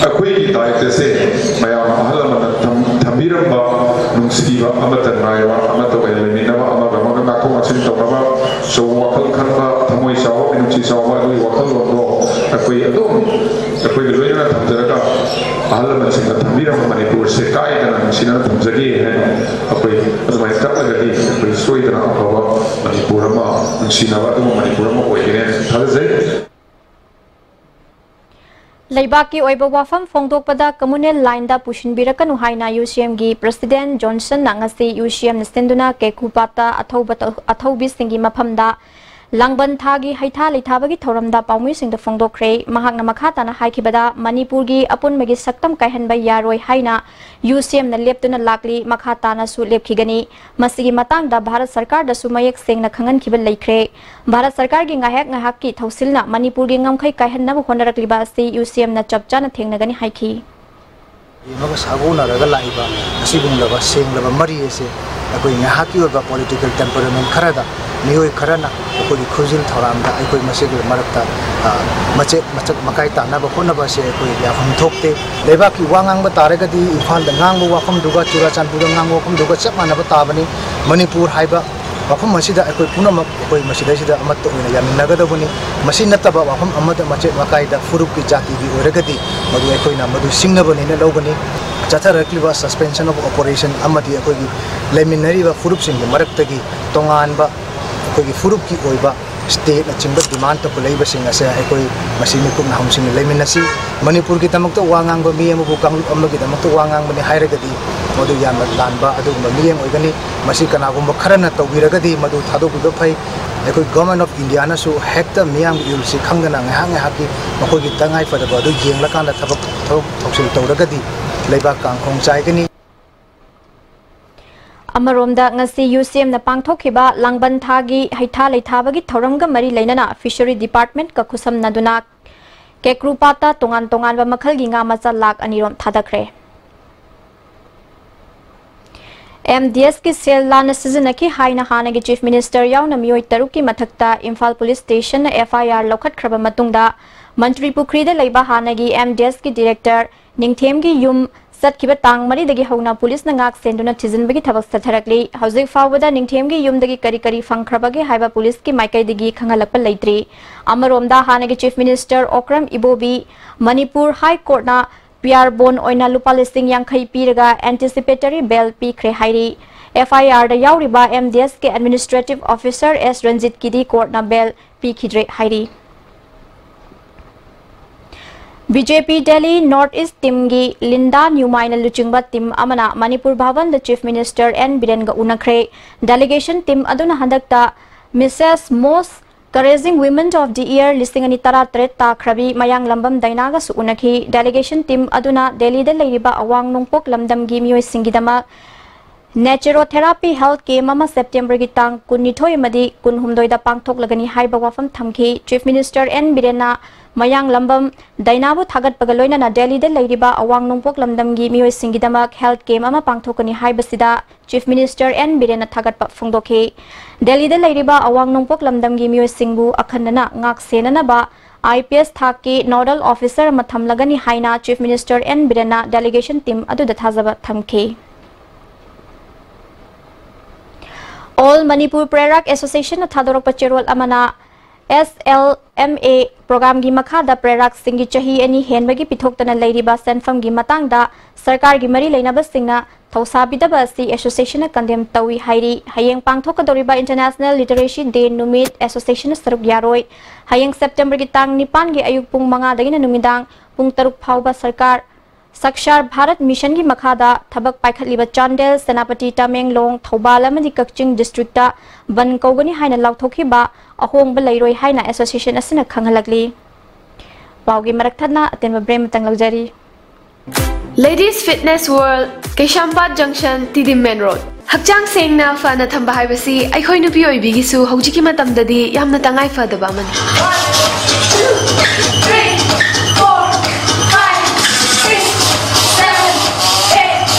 ꯑꯩꯈꯣꯏꯒꯤ ꯗꯥꯏꯇꯁꯦ ꯃꯌꯥꯝ ꯑꯍꯜ ꯂꯃꯟꯅ ꯊꯝ-, ꯊꯝꯕꯤꯔꯝꯕ ꯅꯨꯡꯁꯤꯕ, ꯑꯃꯠꯇ ꯉꯥꯏꯕ, ꯑꯃꯠꯇ ꯑꯣꯏꯅ ꯂꯩꯃꯤꯟꯅꯕ, ꯑꯃꯒ ꯑꯃꯒ ꯉꯥꯛꯊꯣꯛ ꯉꯥꯛꯁꯤꯟ ꯇꯧꯅꯕ, ꯑꯆꯧꯕ ꯋꯥꯈꯜ ꯈꯟꯕ, ꯊꯃꯣꯏ ꯆꯥꯎꯕ, ꯃꯤꯅꯨꯡꯁꯤ ꯆꯥꯎꯕ, ꯑꯗꯨꯒꯤ ꯋꯥꯈꯜꯂꯣꯟꯗꯣ ꯑꯩꯈꯣꯏ ꯑꯗꯨꯝ ꯑꯩꯈꯣꯏꯒ ꯂꯣꯏꯅꯅ ꯊꯝꯖꯔꯒ ꯑꯍꯜ ꯂꯃꯟꯁꯤꯡꯅ ꯊꯝꯕꯤꯔꯝꯕ ꯃꯅꯤꯄꯨꯔꯁꯦ ꯀꯥꯏꯗꯅ ꯅꯨꯡꯁꯤꯅꯅ ꯊꯝꯖꯒꯦ ꯍꯥꯏꯅ ꯑꯩꯈꯣꯏ ꯑꯗꯨꯃꯥꯏꯅ ꯀꯠꯂꯒꯗꯤ ꯑꯩꯈꯣꯏ ꯁꯣꯏꯗꯅ ꯑꯐꯕ ꯃꯅꯤꯄꯨꯔ ꯑꯃ, ꯅꯨꯡꯁꯤꯅꯕ ꯑꯗꯨꯒꯨꯝꯕ ꯃꯅꯤꯄꯨꯔ ꯑꯃ ꯑꯣꯏꯒꯅꯤ ꯍꯥꯏꯅ ꯊꯥꯖꯖꯩ꯫ ꯂꯩꯕꯥꯛꯀꯤ ꯑꯣꯏꯕ ꯋꯥꯐꯝ ꯐꯣꯡꯗꯣꯛꯄꯗ communal lineꯗ ꯄꯨꯁꯤꯟꯕꯤꯔꯛꯀꯅꯨ ꯍꯥꯏꯅ UCMꯒꯤ President Johnsonꯅ ꯉꯁꯤ UCMꯅ ꯁꯤꯟꯗꯨꯅ ꯀꯦꯀꯨ ꯄꯥꯠꯇ ꯑꯊꯧꯕ ꯇꯧ-, ꯑꯊꯧꯕꯤꯁꯤꯡꯒꯤ ꯃꯐꯝꯗ ꯂꯥꯡꯕꯟ ꯊꯥꯒꯤ ꯍꯩꯊꯥ ꯂꯩꯊꯥꯕꯒꯤ ꯊꯧꯔꯝꯗ ꯄꯥꯎꯃꯤꯁꯤꯡꯗ ꯐꯣꯡꯗꯣꯛꯈ꯭ꯔꯦ꯫ ꯃꯍꯥꯛꯅ ꯃꯈꯥ ꯇꯥꯅ ꯍꯥꯏꯈꯤꯕꯗ, ꯃꯅꯤꯄꯨꯔꯒꯤ ꯑꯄꯨꯟꯕꯒꯤ ꯁꯛꯇꯝ ꯀꯥꯏꯍꯟꯕ ꯌꯥꯔꯣꯏ ꯍꯥꯏꯅ UCMꯅ ꯂꯦꯞꯇꯨꯅ ꯂꯥꯛꯂꯤ, ꯃꯈꯥ ꯇꯥꯅꯁꯨ ꯂꯦꯞꯈꯤꯒꯅꯤ꯫ ꯃꯁꯤꯒꯤ ꯃꯇꯥꯡꯗ ꯚꯥꯔꯠ ꯁꯔꯀꯥꯔꯗꯁꯨ ꯃꯌꯦꯛ ꯁꯦꯡꯅ ꯈꯪꯍꯟꯈꯤꯕ ꯂꯩꯈ꯭ꯔꯦ꯫ ꯚꯥꯔꯠ ꯁꯔꯀꯥꯔꯒꯤ ꯉꯥꯏꯍꯥꯛ ꯉꯥꯏꯍꯥꯛꯀꯤ ꯊꯧꯁꯤꯜꯅ ꯃꯅꯤꯄꯨꯔꯒꯤ ꯉꯝꯈꯩ ꯀꯥꯏꯍꯟꯅꯕ ꯍꯣꯠꯅꯔꯛꯂꯤꯕ ꯑꯁꯤ UCMꯅ ꯆꯞ ꯆꯥꯅ ꯊꯦꯡꯅꯒꯅꯤ ꯍꯥꯏꯈꯤ꯫ ꯑꯃꯒ ꯁꯥꯒꯣꯟꯅꯔꯒ ꯂꯥꯛꯏꯕ ꯑꯁꯤꯒꯨꯝꯂꯕ ꯁꯦꯡꯂꯕ ꯃꯔꯤ ꯑꯁꯤ ꯑꯩꯈꯣꯏ ꯉꯥꯏꯍꯥꯛꯀꯤ ꯑꯣꯏꯕ political temperament ꯈꯔꯗ, ꯃꯤꯑꯣꯏ ꯈꯔꯅ ꯑꯩꯈꯣꯏꯒꯤ ꯈꯨꯖꯤꯜ ꯊꯧꯔꯥꯡꯗ ꯑꯩꯈꯣꯏ ꯃꯁꯦꯜꯒꯤ ꯃꯔꯛꯇ, ꯑ, ꯃꯆꯦꯠ ꯃꯆꯛ ꯃꯀꯥꯏ ꯇꯥꯅꯕ ꯍꯣꯠꯅꯕ ꯑꯁꯤ ꯑꯩꯈꯣꯏ ꯌꯥꯐꯝ ꯊꯣꯛꯇꯦ꯫ ꯂꯩꯕꯥꯛꯀꯤ ꯋꯥ ꯉꯥꯡꯕ ꯇꯥꯔꯒꯗꯤ ꯏꯝꯐꯥꯜꯗ ꯉꯥꯡꯕ ꯋꯥꯐꯝꯗꯨꯒ ꯆꯨꯔꯥꯆꯥꯟꯄꯨꯔꯗ ꯉꯥꯡꯕ ꯋꯥꯐꯝꯗꯨꯒ ꯆꯞ ꯃꯥꯟꯅꯕ ꯇꯥꯕꯅꯤ꯫ ꯃꯅꯤꯄꯨꯔ ꯍꯥꯏꯕ ꯃꯐꯝ ꯑꯁꯤꯗ ꯑꯩꯈꯣꯏ ꯄꯨꯝꯅꯃꯛ ꯑꯩꯈꯣꯏ ꯃꯁꯤꯗꯩꯁꯤꯗ ꯑꯃꯠꯇ ꯑꯣꯏꯅ ꯌꯥꯃꯤꯟꯅꯒꯗꯕꯅꯤ꯫ ꯃꯁꯤ ꯅꯠꯇꯕ ꯋꯥꯐꯝ ꯑꯃꯗ ꯃꯆꯦꯠ ꯃꯀꯥꯏꯗ ꯐꯨꯔꯨꯞꯀꯤ, ꯖꯥꯇꯤꯒꯤ ꯑꯣꯏꯔꯒꯗꯤ ꯃꯗꯨ ꯑꯩꯈꯣꯏꯅ ꯃꯗꯨ ꯁꯤꯡꯅꯕꯅꯦꯅ ꯂꯧꯒꯅꯤ꯫ ꯆꯠꯊꯔꯛꯂꯤꯕ suspension of operation ꯑꯃꯗꯤ ꯑꯩꯈꯣꯏꯒꯤ ꯂꯩꯃꯤꯟꯅꯔꯤꯕ ꯐꯨꯔꯨꯞꯁꯤꯡꯒꯤ ꯃꯔꯛꯇꯒꯤ ꯇꯣꯉꯥꯟꯕ ꯑꯩꯈꯣꯏꯒꯤ ꯐꯨꯔꯨꯞꯀꯤ ꯑꯣꯏꯕ stateꯅꯆꯤꯡꯕ demand ꯇꯧꯈꯠꯂꯛꯏꯕꯁꯤꯡ ꯑꯁꯦ ꯑꯩꯈꯣꯏ ꯃꯁꯤ ꯃꯤꯀꯨꯞ ꯅꯥꯍꯨꯝꯁꯤꯡꯅ ꯂꯩꯃꯤꯟꯅꯁꯤ꯫ ꯃꯅꯤꯄꯨꯔꯒꯤꯗꯃꯛꯇ ꯋꯥ ꯉꯥꯡꯕ ꯃꯤ ꯑꯃꯕꯨ ꯀꯥꯡꯂꯨꯞ ꯑꯃꯒꯤꯗꯃꯛꯇ ꯋꯥ ꯉꯥꯡꯕꯅꯤ ꯍꯥꯏꯔꯒꯗꯤ ꯃꯗꯨ ꯌꯥꯝꯅ ꯂꯥꯟꯕ ꯑꯗꯨꯒꯨꯝꯕ ꯃꯤꯠꯌꯦꯡ ꯑꯣꯏꯒꯅꯤ꯫ ꯃꯁꯤ ꯀꯅꯥꯒꯨꯝꯕ ꯈꯔꯅ ꯇꯧꯕꯤꯔꯒꯗꯤ ꯃꯗꯨ ꯊꯥꯗꯣꯛꯄꯤꯕ ꯐꯩ꯫ ꯑꯩꯈꯣꯏ Government of Indiaꯅꯁꯨ ꯍꯦꯛꯇ ꯃꯤꯌꯥꯝꯒꯤ ꯏꯍꯨꯜꯁꯤ ꯈꯪꯗꯅ ꯉꯥꯏꯍꯥꯛ ꯉꯥꯏꯍꯥꯛꯀꯤ ꯃꯈꯣꯏꯒꯤ ꯇꯉꯥꯏ ꯐꯗꯕ ꯑꯗꯨ ꯌꯦꯡꯂꯀꯥꯟꯗ ꯊꯕꯛ, ꯊꯕꯛ ꯊꯧꯁꯤꯜ ꯇꯧꯔꯒꯗꯤ ꯂꯩꯕꯥꯛ ꯀꯥꯡꯈꯣꯡ ꯆꯥꯏꯒꯅꯤ꯫ ꯑꯃꯔꯣꯝꯗ, ꯉꯁꯤ UCMꯅ ꯄꯥꯡꯊꯣꯛꯈꯤꯕ ꯂꯥꯡꯕꯟ ꯊꯥꯒꯤ ꯍꯩꯊꯥ ꯂꯩꯊꯥꯕꯒꯤ ꯊꯧꯔꯝꯒ ꯃꯔꯤ ꯂꯩꯅꯅ Fishery Departmentꯀ ꯈꯨꯠꯁꯝꯅꯗꯨꯅ ꯀꯦꯀ꯭ꯔꯨ ꯄꯥꯠꯇ ꯇꯣꯉꯥꯟ ꯇꯣꯉꯥꯟꯕ ꯃꯈꯜꯒꯤ ꯉꯥ ꯃꯆꯥ ꯂꯥꯈ ꯑꯅꯤ ꯔꯣꯝ ꯊꯥꯗꯈ꯭ꯔꯦ꯫ MDSꯀꯤ ꯁꯦꯜ ꯂꯥꯟꯅ ꯁꯤꯖꯤꯟꯅꯈꯤ ꯍꯥꯏꯅ ꯍꯥꯟꯅꯒꯤ Chief Minister ꯌꯥꯎꯅ ꯃꯤꯑꯣꯏ ꯇꯔꯨꯛꯀꯤ ꯃꯊꯛꯇ ꯏꯝꯐꯥꯜ Police Stationꯅ FIR ꯂꯧꯈꯠꯈ꯭ꯔꯕ ꯃꯇꯨꯡꯗ, ꯃꯟꯇ꯭ꯔꯤ ꯄꯨꯈ꯭ꯔꯤꯗ ꯂꯩꯕ ꯍꯥꯟꯅꯒꯤ MDSꯀꯤ Director ꯅꯤꯡꯊꯦꯝꯒꯤ ꯌꯨꯝ ꯆꯠꯈꯤꯕ ꯇꯥꯡ ꯃꯔꯤꯗꯒꯤ ꯍꯧꯅ ꯄꯨꯂꯤꯁꯅ ꯉꯥꯛ ꯁꯦꯟꯗꯨꯅ ꯊꯤꯖꯤꯟꯕꯒꯤ ꯊꯕꯛ ꯆꯠꯊꯔꯛꯂꯤ꯫ ꯍꯧꯖꯤꯛ ꯐꯥꯎꯕꯗ ꯅꯤꯡꯊꯦꯝꯒꯤ ꯌꯨꯝꯗꯒꯤ ꯀꯔꯤ ꯀꯔꯤ ꯐꯪꯈ꯭ꯔꯕꯒꯦ ꯍꯥꯏꯕ ꯄꯨꯂꯤꯁꯀꯤ ꯃꯥꯏꯀꯩꯗꯒꯤ ꯈꯪꯍꯜꯂꯛꯄ ꯂꯩꯇ꯭ꯔꯤ꯫ ꯑꯃꯔꯣꯝꯗ, ꯍꯥꯟꯅꯒꯤ Chief Minister ꯑꯣꯀ꯭ꯔꯝ ꯏꯕꯣꯕꯤ ꯃꯅꯤꯄꯨꯔ High Courtꯅ ꯄꯤꯌꯥꯔ ꯕꯣꯟ ꯑꯣꯏꯅ ꯂꯨꯄꯥ ꯂꯤꯁꯤꯡ ꯌꯥꯡꯈꯩ ꯄꯤꯔꯒ anticipatory bail ꯄꯤꯈ꯭ꯔꯦ ꯍꯥꯏꯔꯤ꯫ FIRꯗ ꯌꯥꯎꯔꯤꯕ MDSꯀꯤ Administrative Officer S ꯔꯟꯖꯤꯠꯀꯤꯗꯤ courtꯅ bail ꯄꯤꯈꯤꯗ꯭ꯔꯦ ꯍꯥꯏꯔꯤ꯫ BJP Delhi North East Teamꯒꯤ Linda ꯅ꯭ꯌꯨꯃꯥꯏꯅ ꯂꯨꯆꯤꯡꯕ team ꯑꯃꯅ Manipur ꯚꯥꯕꯟꯗ Chief Minister N ꯕꯤꯔꯦꯟꯒ ꯎꯅꯈ꯭ꯔꯦ꯫ Delegation team ꯑꯗꯨꯅ ꯍꯟꯗꯛꯇ Missus Most Courageous Women of the Year ꯂꯤꯁꯤꯡ ꯑꯅꯤ ꯇꯔꯥꯇꯔꯦꯠ ꯇꯥꯈ꯭ꯔꯕꯤ ꯃꯌꯥꯡꯂꯝꯕꯝ ꯗꯥꯏꯅꯥꯒꯁꯨ ꯎꯅꯈꯤ꯫ Delegation team ꯑꯗꯨꯅ ꯗꯦꯜꯂꯤꯗ ꯂꯩꯔꯤꯕ ꯑꯋꯥꯡ ꯅꯣꯡꯄꯣꯛ ꯂꯝꯗꯝꯒꯤ ꯃꯤꯑꯣꯏꯁꯤꯡꯒꯤꯗꯃꯛ Naturotherapy Health Camp ꯑꯃ Septemberꯒꯤ ꯇꯥꯡ ꯀꯨꯟꯅꯤꯊꯣꯏ ꯑꯃꯗꯤ ꯀꯨꯟꯍꯨꯝꯗꯣꯏꯗ ꯄꯥꯡꯊꯣꯛꯂꯒꯅꯤ ꯍꯥꯏꯕ ꯋꯥꯐꯝ ꯊꯝꯈꯤ꯫ Chief Minister N ꯕꯤꯔꯦꯟꯅ ꯃꯌꯥꯡꯂꯝꯕꯝ ꯗꯥꯏꯅꯥꯕꯨ ꯊꯥꯒꯠꯄꯒ ꯂꯣꯏꯅꯅ ꯗꯦꯜꯂꯤꯗ ꯂꯩꯔꯤꯕ ꯑꯋꯥꯡ ꯅꯣꯡꯄꯣꯛ ꯂꯝꯗꯝꯒꯤ ꯃꯤꯑꯣꯏꯁꯤꯡꯒꯤꯗꯃꯛ health camp ꯑꯃ ꯄꯥꯡꯊꯣꯛꯀꯅꯤ ꯍꯥꯏꯕꯁꯤꯗ Chief Minister N ꯕꯤꯔꯦꯟꯅ ꯊꯥꯒꯠꯄ ꯐꯣꯡꯗꯣꯛꯈꯤ꯫ ꯗꯦꯜꯂꯤꯗ ꯂꯩꯔꯤꯕ ꯑꯋꯥꯡ ꯅꯣꯡꯄꯣꯛ ꯂꯝꯗꯝꯒꯤ ꯃꯤꯑꯣꯏꯁꯤꯡꯕꯨ ꯑꯈꯟꯅꯅ ꯉꯥꯛ ꯁꯦꯟꯅꯅꯕ IPS ꯊꯥꯛꯀꯤ nodal officer ꯑꯃ ꯊꯝꯂꯒꯅꯤ ꯍꯥꯏꯅ Chief Minister N ꯕꯤꯔꯦꯟꯅ delegation team ꯑꯗꯨꯗ ꯊꯥꯖꯕ ꯊꯝꯈꯤ꯫ All Manipur Prerak Associationꯅ ꯊꯥꯗꯣꯔꯛꯄ ꯆꯦꯔꯣꯜ ꯑꯃꯅ SLMA programꯒꯤ ꯃꯈꯥꯗ ꯄ꯭ꯔꯦꯔꯥꯛꯁꯤꯡꯒꯤ ꯆꯍꯤ ꯑꯅꯤ ꯍꯦꯟꯕꯒꯤ ꯄꯤꯊꯣꯛꯇꯅ ꯂꯩꯔꯤꯕ ꯁꯦꯟꯐꯝꯒꯤ ꯃꯇꯥꯡꯗ ꯁꯔꯀꯥꯔꯒꯤ ꯃꯔꯤ ꯂꯩꯅꯕꯁꯤꯡꯅ ꯊꯧꯁꯥꯕꯤꯗꯕ ꯑꯁꯤ associationꯅ condemn ꯇꯧꯏ ꯍꯥꯏꯔꯤ꯫ ꯍꯌꯦꯡ ꯄꯥꯡꯊꯣꯛꯀꯗꯧꯔꯤꯕ International Literacy Day ꯅꯨꯃꯤꯠ associationꯅ ꯁꯔꯨꯛ ꯌꯥꯔꯣꯏ꯫ ꯍꯌꯦꯡ Septemberꯒꯤ ꯇꯥꯡ ꯅꯤꯄꯥꯟꯒꯤ ꯑꯌꯨꯛ ꯄꯨꯡ ꯃꯉꯥꯗꯒꯤꯅ ꯅꯨꯃꯤꯗꯥꯡ ꯄꯨꯡ ꯇꯔꯨꯛ ꯐꯥꯎꯕ ꯁꯔꯀꯥꯔ Sakshar Bharat Missionꯒꯤ ꯃꯈꯥꯗ ꯊꯕꯛ ꯄꯥꯏꯈꯠꯂꯤꯕ ꯆꯥꯟꯗꯦꯜ, ꯁꯦꯅꯥꯄꯇꯤ, ꯇꯃꯦꯡꯂꯣꯡ, ꯊꯧꯕꯥꯜ ꯑꯃꯗꯤ ꯀꯛꯆꯤꯡ districtꯇ ꯕꯟ ꯀꯧꯒꯅꯤ ꯍꯥꯏꯅ ꯂꯥꯎꯊꯣꯛꯈꯤꯕ ꯑꯍꯣꯡꯕ ꯂꯩꯔꯣꯏ ꯍꯥꯏꯅ association ꯑꯁꯤꯅ ꯈꯪꯍꯜꯂꯛꯂꯤ꯫ ꯄꯥꯎꯒꯤ ꯃꯔꯛ ꯊꯠꯅ ꯑꯇꯦꯟꯕ break ꯑꯃꯇꯪ ꯂꯧꯖꯔꯤ꯫ Ladies Fitness World, ꯀꯩꯁꯥꯝꯄꯥꯠ Junction, ꯇꯤꯗꯤꯝ Main Road꯫ ꯍꯛꯆꯥꯡ ꯁꯦꯡꯅ ꯐꯅ ꯊꯝꯕ ꯍꯥꯏꯕꯁꯤ ꯑꯩꯈꯣꯏ ꯅꯨꯄꯤ ꯑꯣꯏꯕꯤꯒꯤꯁꯨ ꯍꯧꯖꯤꯛꯀꯤ ꯃꯇꯝꯗꯗꯤ ꯌꯥꯝꯅ ꯇꯉꯥꯏ ꯐꯗꯕ ꯑꯃꯅꯤ꯫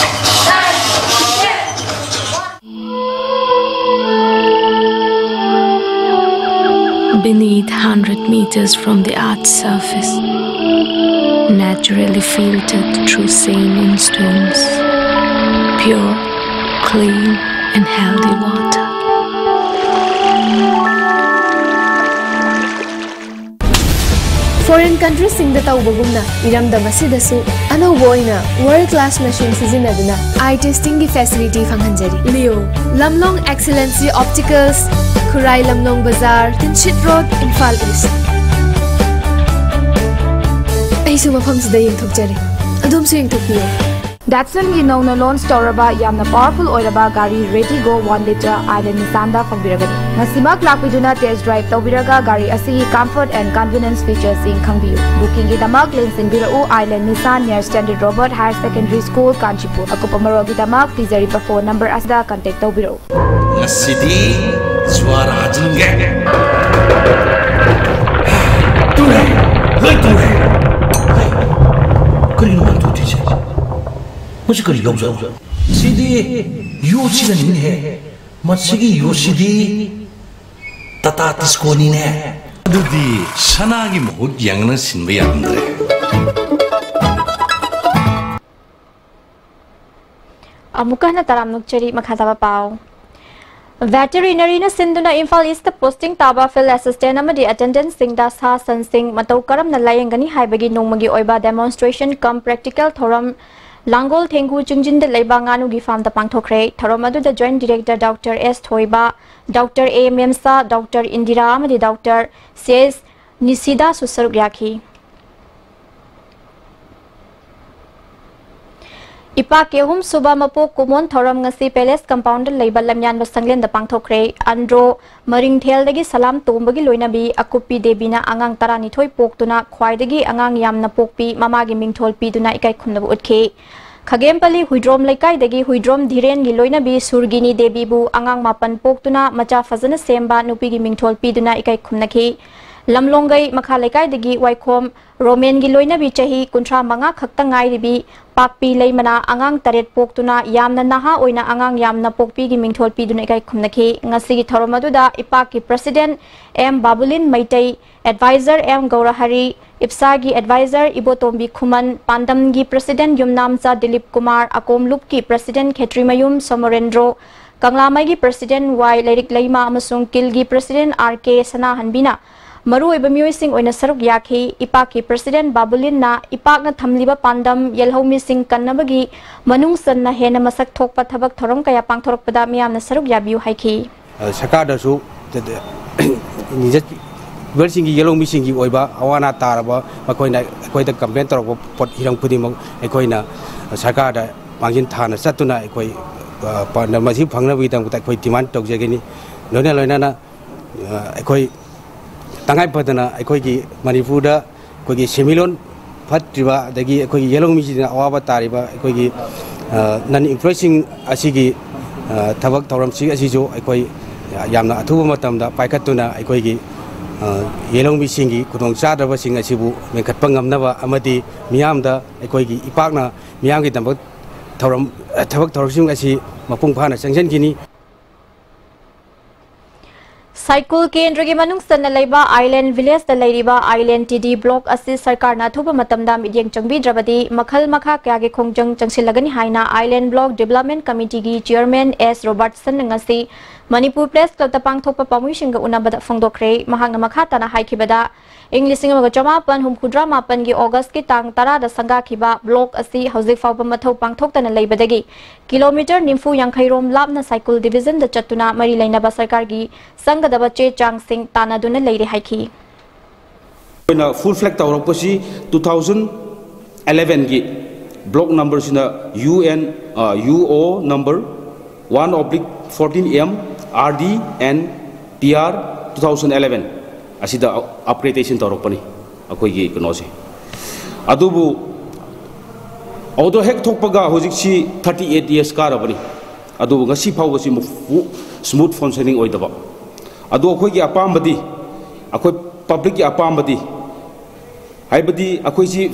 Beneath hundred meters from the earth's surface, naturally filtered through saline stones, pure, clean and healthy water. Foreign countryꯁꯤꯡꯗ ꯇꯧꯕꯒꯨꯝꯅ ꯏꯔꯝꯗꯝ ꯑꯁꯤꯗꯁꯨ ꯑꯅꯧꯕ ꯑꯣꯏꯅ world class machine ꯁꯤꯖꯤꯟꯅꯗꯨꯅ eye testingꯒꯤ facility ꯐꯪꯍꯟꯖꯔꯤ꯫ Leo, Lamlong Excellency Opticals, Khurai Lamlong Bazar, Tinshit Road, Imphal East. ꯑꯩꯁꯨ ꯃꯐꯝꯁꯤꯗ ꯌꯦꯡꯊꯣꯛꯆꯔꯦ꯫ ꯑꯗꯣꯝꯁꯨ ꯌꯦꯡꯊꯣꯛꯄꯤꯌꯨ꯫ ꯗꯦꯠꯁꯟꯒꯤ ꯅꯧꯅ launch ꯇꯧꯔꯕ ꯌꯥꯝꯅ ꯄꯥꯋꯔꯐꯨꯜ ꯑꯣꯏꯔꯕ ꯒꯥꯔꯤ ꯔꯦꯗꯤꯒꯣ ꯋꯥꯟ ꯂꯤꯇꯔ ꯑꯥꯏꯂꯦꯟ ꯅꯤꯁꯥꯟꯗ ꯐꯪꯕꯤꯔꯒꯅꯤ꯫ ꯉꯁꯤꯃꯛ ꯂꯥꯛꯄꯤꯗꯨꯅ ꯇꯦꯁ ꯗ꯭ꯔꯥꯏꯚ ꯇꯧꯕꯤꯔꯒ ꯒꯥꯔꯤ ꯑꯁꯤꯒꯤ ꯀꯝꯐꯔꯠ ꯑꯦꯟ ꯀꯟꯚꯤꯅꯤꯌꯟꯁ ꯐꯤꯆꯔꯁꯤꯡ ꯈꯪꯕꯤꯌꯨ꯫ ꯕꯨꯀꯤꯡꯒꯤꯗꯃꯛ ꯂꯦꯡꯁꯤꯟꯕꯤꯔꯛꯎ island Nishan near Standard Robert Higher Secondary School, Kanchipur꯫ ꯑꯀꯨꯞꯄ ꯃꯔꯣꯜꯒꯤꯗꯃꯛ ꯄꯤꯖꯔꯤꯕ ꯐꯣꯟ ꯅꯝꯕꯔ ꯑꯁꯤꯗ ꯀꯟꯇꯦꯛ ꯇꯧꯕꯤꯔꯛꯎ꯫ ꯉꯁꯤꯗꯤ ꯖꯨꯋꯥꯔ ꯍꯥꯖꯤꯟꯒꯦ꯫ ꯇꯨꯔꯦ, ꯂꯣꯏ ꯇꯨꯔꯦ꯫ ꯍꯩ, ꯀꯔꯤꯅꯣ ꯃꯥꯅ ꯇꯨꯗ꯭ꯔꯤꯁꯦ? ꯃꯁꯤ ꯀꯔꯤ ꯌꯥꯎꯖꯥꯠꯅꯣ? ꯁꯤꯗꯤ ꯌꯣꯠꯁꯤꯗꯅꯤꯅꯦꯍꯦ꯫ ꯃꯁꯤꯒꯤ ꯌꯣꯠꯁꯤꯗꯤ ꯇꯥꯇꯥ ꯇꯤꯁꯀꯣꯅꯤꯅꯦ꯫ ꯑꯗꯨꯗꯤ ꯁꯅꯥꯒꯤ ꯃꯍꯨꯠ ꯌꯦꯡꯉꯅ ꯁꯤꯟꯕ ꯌꯥꯔꯝꯗ꯭ꯔꯦ꯫ ꯑꯃꯨꯛꯀ ꯍꯟꯅ ꯇꯔꯥꯝꯅ ꯑꯣꯛꯆꯔꯤ꯫ ꯃꯈꯥ ꯇꯥꯕ ꯄꯥꯎ꯫ ꯚꯦꯇꯦꯔꯤꯅꯔꯤꯅ ꯁꯤꯟꯗꯨꯅ ꯏꯝꯐꯥꯜ ꯏꯁꯇ ꯄꯣꯁꯇꯤꯡ ꯇꯥꯕ ꯐꯤꯜꯗ ꯑꯦꯁꯤꯁꯇꯦꯟꯠ ꯑꯃꯗꯤ ꯑꯦꯇꯦꯟꯗꯦꯟꯠꯁꯤꯡꯗ ꯁꯥ ꯁꯟꯁꯤꯡ ꯃꯇꯧ ꯀꯔꯝꯅ ꯂꯥꯌꯦꯡꯒꯅꯤ ꯍꯥꯏꯕꯒꯤ ꯅꯣꯡꯃꯒꯤ ꯑꯣꯏꯕ ꯗꯦꯃꯣꯟꯁꯇ꯭ꯔꯦꯁꯟ ꯀꯝ ꯄ꯭ꯔꯦꯛꯇꯤꯀꯦꯜ ꯊꯧꯔꯝ ꯂꯥꯡꯒꯣꯜ ꯊꯦꯡꯒꯨ ꯆꯤꯡꯖꯤꯟꯗ ꯂꯩꯕ ꯉꯥꯅꯨꯒꯤ ꯐꯥꯔꯝꯗ ꯄꯥꯡꯊꯣꯛꯈ꯭ꯔꯦ꯫ ꯊꯧꯔꯝ ꯑꯗꯨꯗ ꯖꯣꯏꯟꯠ ꯗꯤꯔꯦꯛꯇꯔ ꯗꯣꯛꯇꯔ ꯑꯦꯁ ꯊꯣꯏꯕ, ꯗꯣꯛꯇꯔ ꯑꯦ ꯃꯦꯝꯁꯥ, ꯗꯣꯛꯇꯔ ꯏꯟꯗꯤꯔꯥ ꯑꯃꯗꯤ ꯗꯣꯛꯇꯔ ꯁꯤ ꯑꯦꯁ ꯅꯤꯁꯤꯗꯥꯁꯨ ꯁꯔꯨꯛ ꯌꯥꯈꯤ꯫ ꯏꯄꯥꯛꯀꯤ ꯑꯍꯨꯝꯁꯨꯕ ꯃꯄꯣꯛ ꯀꯨꯝꯑꯣꯟ ꯊꯧꯔꯝ ꯉꯁꯤ ꯄꯦꯂꯦꯁ ꯀꯝꯄꯥꯎꯟꯗ ꯂꯩꯕ ꯂꯝꯌꯥꯟꯕ ꯁꯪꯂꯦꯟꯗ ꯄꯥꯡꯊꯣꯛꯈ꯭ꯔꯦ꯫ ꯑꯟꯗ꯭ꯔꯣ ꯃꯔꯤꯡꯊꯦꯜꯗꯒꯤ ꯁꯂꯥꯝ ꯇꯣꯝꯕꯒꯤ ꯂꯣꯏꯅꯕꯤ ꯑꯀꯨꯞꯄꯤ ꯗꯦꯕꯤꯅ ꯑꯉꯥꯡ ꯇꯔꯥꯅꯤꯊꯣꯏ ꯄꯣꯛꯇꯨꯅ ꯈ꯭ꯋꯥꯏꯗꯒꯤ ꯑꯉꯥꯡ ꯌꯥꯝꯅ ꯄꯣꯛꯄꯤ ꯃꯃꯥꯒꯤ ꯃꯤꯡꯊꯣꯜ ꯄꯤꯗꯨꯅ ꯏꯀꯥꯏ ꯈꯨꯝꯅꯕ ꯎꯠꯈꯤ꯫ ꯈꯥꯒꯦꯝꯄꯜꯂꯤ ꯍꯨꯏꯗ꯭ꯔꯣꯝ ꯂꯩꯀꯥꯏꯗꯒꯤ ꯍꯨꯏꯗ꯭ꯔꯣꯝ ꯙꯤꯔꯦꯟꯒꯤ ꯂꯣꯏꯅꯕꯤ ꯁꯨꯔꯒꯤꯅꯤ ꯗꯦꯕꯤꯕꯨ ꯑꯉꯥꯡ ꯃꯥꯄꯟ ꯄꯣꯛꯇꯨꯅ ꯃꯆꯥ ꯐꯖꯅ ꯁꯦꯝꯕ ꯅꯨꯄꯤꯒꯤ ꯃꯤꯡꯊꯣꯜ ꯄꯤꯗꯨꯅ ꯏꯀꯥꯏ ꯈꯨꯝꯅꯈꯤ꯫ ꯂꯝꯂꯣꯡꯒꯩ ꯃꯈꯥ ꯂꯩꯀꯥꯏꯗꯒꯤ ꯋꯥꯏꯈꯣꯝ ꯔꯣꯃꯦꯟꯒꯤ ꯂꯣꯏꯅꯕꯤ ꯆꯍꯤ ꯀꯨꯟꯊ꯭ꯔꯥ ꯃꯉꯥ ꯈꯛꯇ ꯉꯥꯏꯔꯤꯕꯤ ꯄꯥꯛꯄꯤ ꯂꯩꯃꯅ ꯑꯉꯥꯡ ꯇꯔꯦꯠ ꯄꯣꯛꯇꯨꯅ ꯌꯥꯝꯅ ꯅꯍꯥ ꯑꯣꯏꯅ ꯑꯉꯥꯡ ꯌꯥꯝꯅ ꯄꯣꯛꯄꯤꯒꯤ ꯃꯤꯡꯊꯣꯜ ꯄꯤꯗꯨꯅ ꯏꯀꯥꯏ ꯈꯨꯝꯅꯈꯤ꯫ ꯉꯁꯤꯒꯤ ꯊꯧꯔꯝ ꯑꯗꯨꯗ ꯏꯄꯥꯛꯀꯤ president M Babulin Meitei, adviser M Gourahari, ꯏꯞꯁꯥꯒꯤ ꯑꯦꯗꯚꯥꯏꯖꯔ ꯏꯕꯣꯇꯣꯝꯕꯤ ꯈꯨꯃꯟ, ꯄꯥꯟꯗꯝꯒꯤ ꯄ꯭ꯔꯁꯤꯗꯦꯟꯠ ꯌꯨꯝꯅꯥꯝꯆꯥ ꯗꯤꯂꯤꯞ ꯀꯨꯃꯥꯔ, ꯑꯀꯣꯝꯂꯨꯞꯀꯤ ꯄ꯭ꯔꯁꯤꯗꯦꯟꯠ ꯈꯦꯇ꯭ꯔꯤꯃꯌꯨꯝ ꯁꯣꯃꯣꯔꯦꯟꯗ꯭ꯔꯣ, ꯀꯪꯂꯥꯃꯩꯒꯤ ꯄ꯭ꯔꯁꯤꯗꯦꯟꯠ ꯋꯥꯏ ꯂꯩꯔꯤꯛ ꯂꯩꯃ ꯑꯃꯁꯨꯡ ꯀꯤꯜꯒꯤ ꯄ꯭ꯔꯁꯤꯗꯦꯟꯠ ꯑꯥꯔ ꯀꯦ ꯁꯅꯥꯍꯟꯕꯤꯅ ꯃꯔꯨꯑꯣꯏꯕ ꯃꯤꯑꯣꯏꯁꯤꯡ ꯑꯣꯏꯅ ꯁꯔꯨꯛ ꯌꯥꯈꯤ꯫ ꯏꯄꯥꯛꯀꯤ ꯄ꯭ꯔꯁꯤꯗꯦꯟꯠ ꯕꯥꯕꯨꯂꯤꯟꯅ ꯏꯄꯥꯛꯅ ꯊꯝꯂꯤꯕ ꯄꯥꯟꯗꯝ ꯌꯦꯜꯍꯧꯃꯤꯁꯤꯡ ꯀꯟꯅꯕꯒꯤ ꯃꯅꯨꯡ ꯆꯟꯅ ꯍꯦꯟꯅ ꯃꯁꯛ ꯊꯣꯛꯄ ꯊꯕꯛ ꯊꯧꯔꯝ ꯀꯌꯥ ꯄꯥꯡꯊꯣꯔꯛꯄꯗ ꯃꯤꯌꯥꯝꯅ ꯁꯔꯨꯛ ꯌꯥꯕꯤꯌꯨ ꯍꯥꯏꯈꯤ꯫ ꯁꯔꯀꯥꯔꯗꯁꯨ ꯅꯤꯖ-, ꯗ꯭ꯔꯥꯏꯚꯔꯁꯤꯡꯒꯤ, ꯌꯦꯜꯍꯧꯃꯤꯁꯤꯡꯒꯤ ꯑꯣꯏꯕ ꯑꯋꯥ ꯑꯅꯥ ꯇꯥꯔꯕ, ꯃꯈꯣꯏꯅ ꯑꯩꯈꯣꯏꯗ ꯀꯝꯄ꯭ꯂꯦꯟ ꯇꯧꯔꯛꯄ ꯄꯣꯠ ꯍꯤꯔꯝ ꯈꯨꯗꯤꯡꯃꯛ ꯑꯩꯈꯣꯏꯅ ꯁꯔꯀꯥꯔꯗ ꯃꯥꯡꯖꯤꯟ ꯊꯥꯅ ꯆꯠꯇꯨꯅ ꯑꯩꯈꯣꯏ, ꯑ, ꯄ-, ꯃꯁꯤ ꯐꯪꯅꯕꯒꯤꯗꯃꯛꯇ ꯑꯩꯈꯣꯏ ꯗꯤꯃꯥꯟ ꯇꯧꯖꯒꯅꯤ꯫ ꯂꯣꯏꯅ ꯂꯣꯏꯅꯅ, ꯑ, ꯑꯩꯈꯣꯏ ꯇꯉꯥꯏ ꯐꯗꯅ ꯑꯩꯈꯣꯏꯒꯤ ꯃꯅꯤꯄꯨꯔꯗ ꯑꯩꯈꯣꯏꯒꯤ ꯁꯦꯟꯃꯤꯠꯂꯣꯟ ꯐꯠꯇ꯭ꯔꯤꯕ, ꯑꯗꯒꯤ ꯑꯩꯈꯣꯏꯒꯤ ꯌꯦꯜꯍꯧꯃꯤꯁꯤꯡꯅ ꯑꯋꯥꯕ ꯇꯥꯔꯤꯕ ꯑꯩꯈꯣꯏꯒꯤ, ꯑ, ꯅꯟ ꯏꯝꯄ꯭ꯂꯣꯏꯁꯤꯡ ꯑꯁꯤꯒꯤ, ꯑ, ꯊꯕꯛ ꯊꯧꯔꯝꯁꯤꯡ ꯑꯁꯤꯁꯨ ꯑꯩꯈꯣꯏ ꯌꯥꯝꯅ ꯑꯊꯨꯕ ꯃꯇꯝꯗ ꯄꯥꯏꯈꯠꯇꯨꯅ ꯑꯩꯈꯣꯏꯒꯤ, ꯑ, ꯌꯦꯜꯍꯧꯃꯤꯁꯤꯡꯒꯤ ꯈꯨꯗꯣꯡꯆꯥꯗꯕꯁꯤꯡ ꯑꯁꯤꯕꯨ ꯃꯦꯟꯈꯠꯄ ꯉꯝꯅꯕ ꯑꯃꯗꯤ ꯃꯤꯌꯥꯝꯗ ꯑꯩꯈꯣꯏꯒꯤ ꯏꯄꯥꯛꯅ ꯃꯤꯌꯥꯝꯒꯤꯗꯃꯛ ꯊꯧꯔꯝ, ꯊꯕꯛ ꯊꯧꯔꯝꯁꯤꯡ ꯑꯁꯤ ꯃꯄꯨꯡ ꯐꯥꯅ ꯆꯪꯁꯤꯟꯈꯤꯅꯤ꯫ ꯁꯥꯏꯀꯨꯜ ꯀꯦꯟꯗ꯭ꯔꯒꯤ ꯃꯅꯨꯡ ꯆꯟꯅ ꯂꯩꯕ ꯑꯥꯏꯂꯦꯟ ꯚꯤꯂꯦꯖꯇ ꯂꯩꯔꯤꯕ ꯑꯥꯏꯂꯦꯟ ꯇꯤ ꯗꯤ ꯕ꯭ꯂꯣꯛ ꯑꯁꯤ ꯁꯔꯀꯥꯔꯅ ꯑꯊꯨꯕ ꯃꯇꯝꯗ ꯃꯤꯠꯌꯦꯡ ꯆꯪꯕꯤꯗ꯭ꯔꯕꯗꯤ ꯃꯈꯜ ꯃꯈꯥ ꯀꯌꯥꯒꯤ ꯈꯣꯡꯖꯪ ꯆꯪꯁꯤꯜꯂꯒꯅꯤ ꯍꯥꯏꯅ ꯑꯥꯏꯂꯦꯟ ꯕ꯭ꯂꯣꯛ ꯗꯤꯕꯦꯂꯞꯃꯦꯟ ꯀꯃꯤꯇꯤꯒꯤ ꯆꯤꯌꯔꯃꯦꯟ ꯑꯦꯁ ꯔꯣꯕꯥꯔꯠꯁꯟꯅ ꯉꯁꯤ ꯃꯅꯤꯄꯨꯔ ꯄ꯭ꯔꯦꯁ ꯀ꯭ꯂꯕꯇ ꯄꯥꯡꯊꯣꯛꯄ ꯄꯥꯎꯃꯤꯁꯤꯡꯒ ꯎꯅꯕꯗ ꯐꯣꯡꯗꯣꯛꯈ꯭ꯔꯦ꯫ ꯃꯍꯥꯛꯅ ꯃꯈꯥ ꯇꯥꯅ ꯍꯥꯏꯈꯤꯕꯗ, ꯏꯪ ꯂꯤꯁꯤꯡ ꯑꯃꯒ ꯆꯃꯥꯄꯟ ꯍꯨꯝꯐꯨꯇꯔꯥ ꯃꯥꯄꯟꯒꯤ ꯑꯣꯒꯁꯀꯤ ꯇꯥꯡ ꯇꯔꯥꯗ ꯁꯪꯒꯥꯈꯤꯕ ꯕ꯭ꯂꯣꯛ ꯑꯁꯤ ꯍꯧꯖꯤꯛ ꯐꯥꯎꯕ ꯃꯊꯧ ꯄꯥꯡꯊꯣꯛꯇꯅ ꯂꯩꯕꯗꯒꯤ ꯀꯤꯂꯣꯃꯤꯇꯔ ꯅꯤꯐꯨ ꯌꯥꯡꯈꯩ ꯔꯣꯝ ꯂꯥꯞꯅ ꯁꯥꯏꯀꯨꯜ ꯗꯤꯕꯤꯖꯟꯗ ꯆꯠꯇꯨꯅ ꯃꯔꯤ ꯂꯩꯅꯕ ꯁꯔꯀꯥꯔꯒꯤ ꯆꯪꯒꯗꯕ ꯆꯦ ꯆꯥꯡꯁꯤꯡ ꯇꯥꯟꯅꯗꯨꯅ ꯂꯩꯔꯦ ꯍꯥꯏꯈꯤ꯫ ꯑꯩꯈꯣꯏꯅ ꯐꯨꯜ ꯐ꯭ꯂꯦꯒ ꯇꯧꯔꯛꯄꯁꯤ two thousand elevenꯒꯤ, ꯕ꯭ꯂꯣꯛ ꯅꯝꯕꯔꯁꯤꯅ U N, ꯑ, U O number one oblique fourteen M R D and P R two thousand eleven ꯑꯁꯤꯗ ꯑꯞꯒ꯭ꯔꯦꯗꯦꯁꯟ ꯇꯧꯔꯛꯄꯅꯤ ꯑꯩꯈꯣꯏꯒꯤ ꯀꯩꯅꯣꯁꯦ꯫ ꯑꯗꯨꯕꯨ ꯑꯗꯨ ꯍꯦꯛ ꯊꯣꯛꯄꯒ ꯍꯧꯖꯤꯛꯁꯤ thirty eight years ꯀꯥꯔꯕꯅꯤ꯫ ꯑꯗꯨꯕꯨ ꯉꯁꯤ ꯐꯥꯎꯕꯁꯤ ꯃꯨ-, ꯁ꯭ꯃꯨꯠ ꯐꯪꯁꯅꯤꯡ ꯑꯣꯏꯗꯕ꯫ ꯑꯗꯣ ꯑꯩꯈꯣꯏꯒꯤ ꯑꯄꯥꯝꯕꯗꯤ, ꯑꯩꯈꯣꯏ ꯄꯕ꯭ꯂꯤꯛꯀꯤ ꯑꯄꯥꯝꯕꯗꯤ, ꯍꯥꯏꯕꯗꯤ ꯑꯩꯈꯣꯏꯁꯤ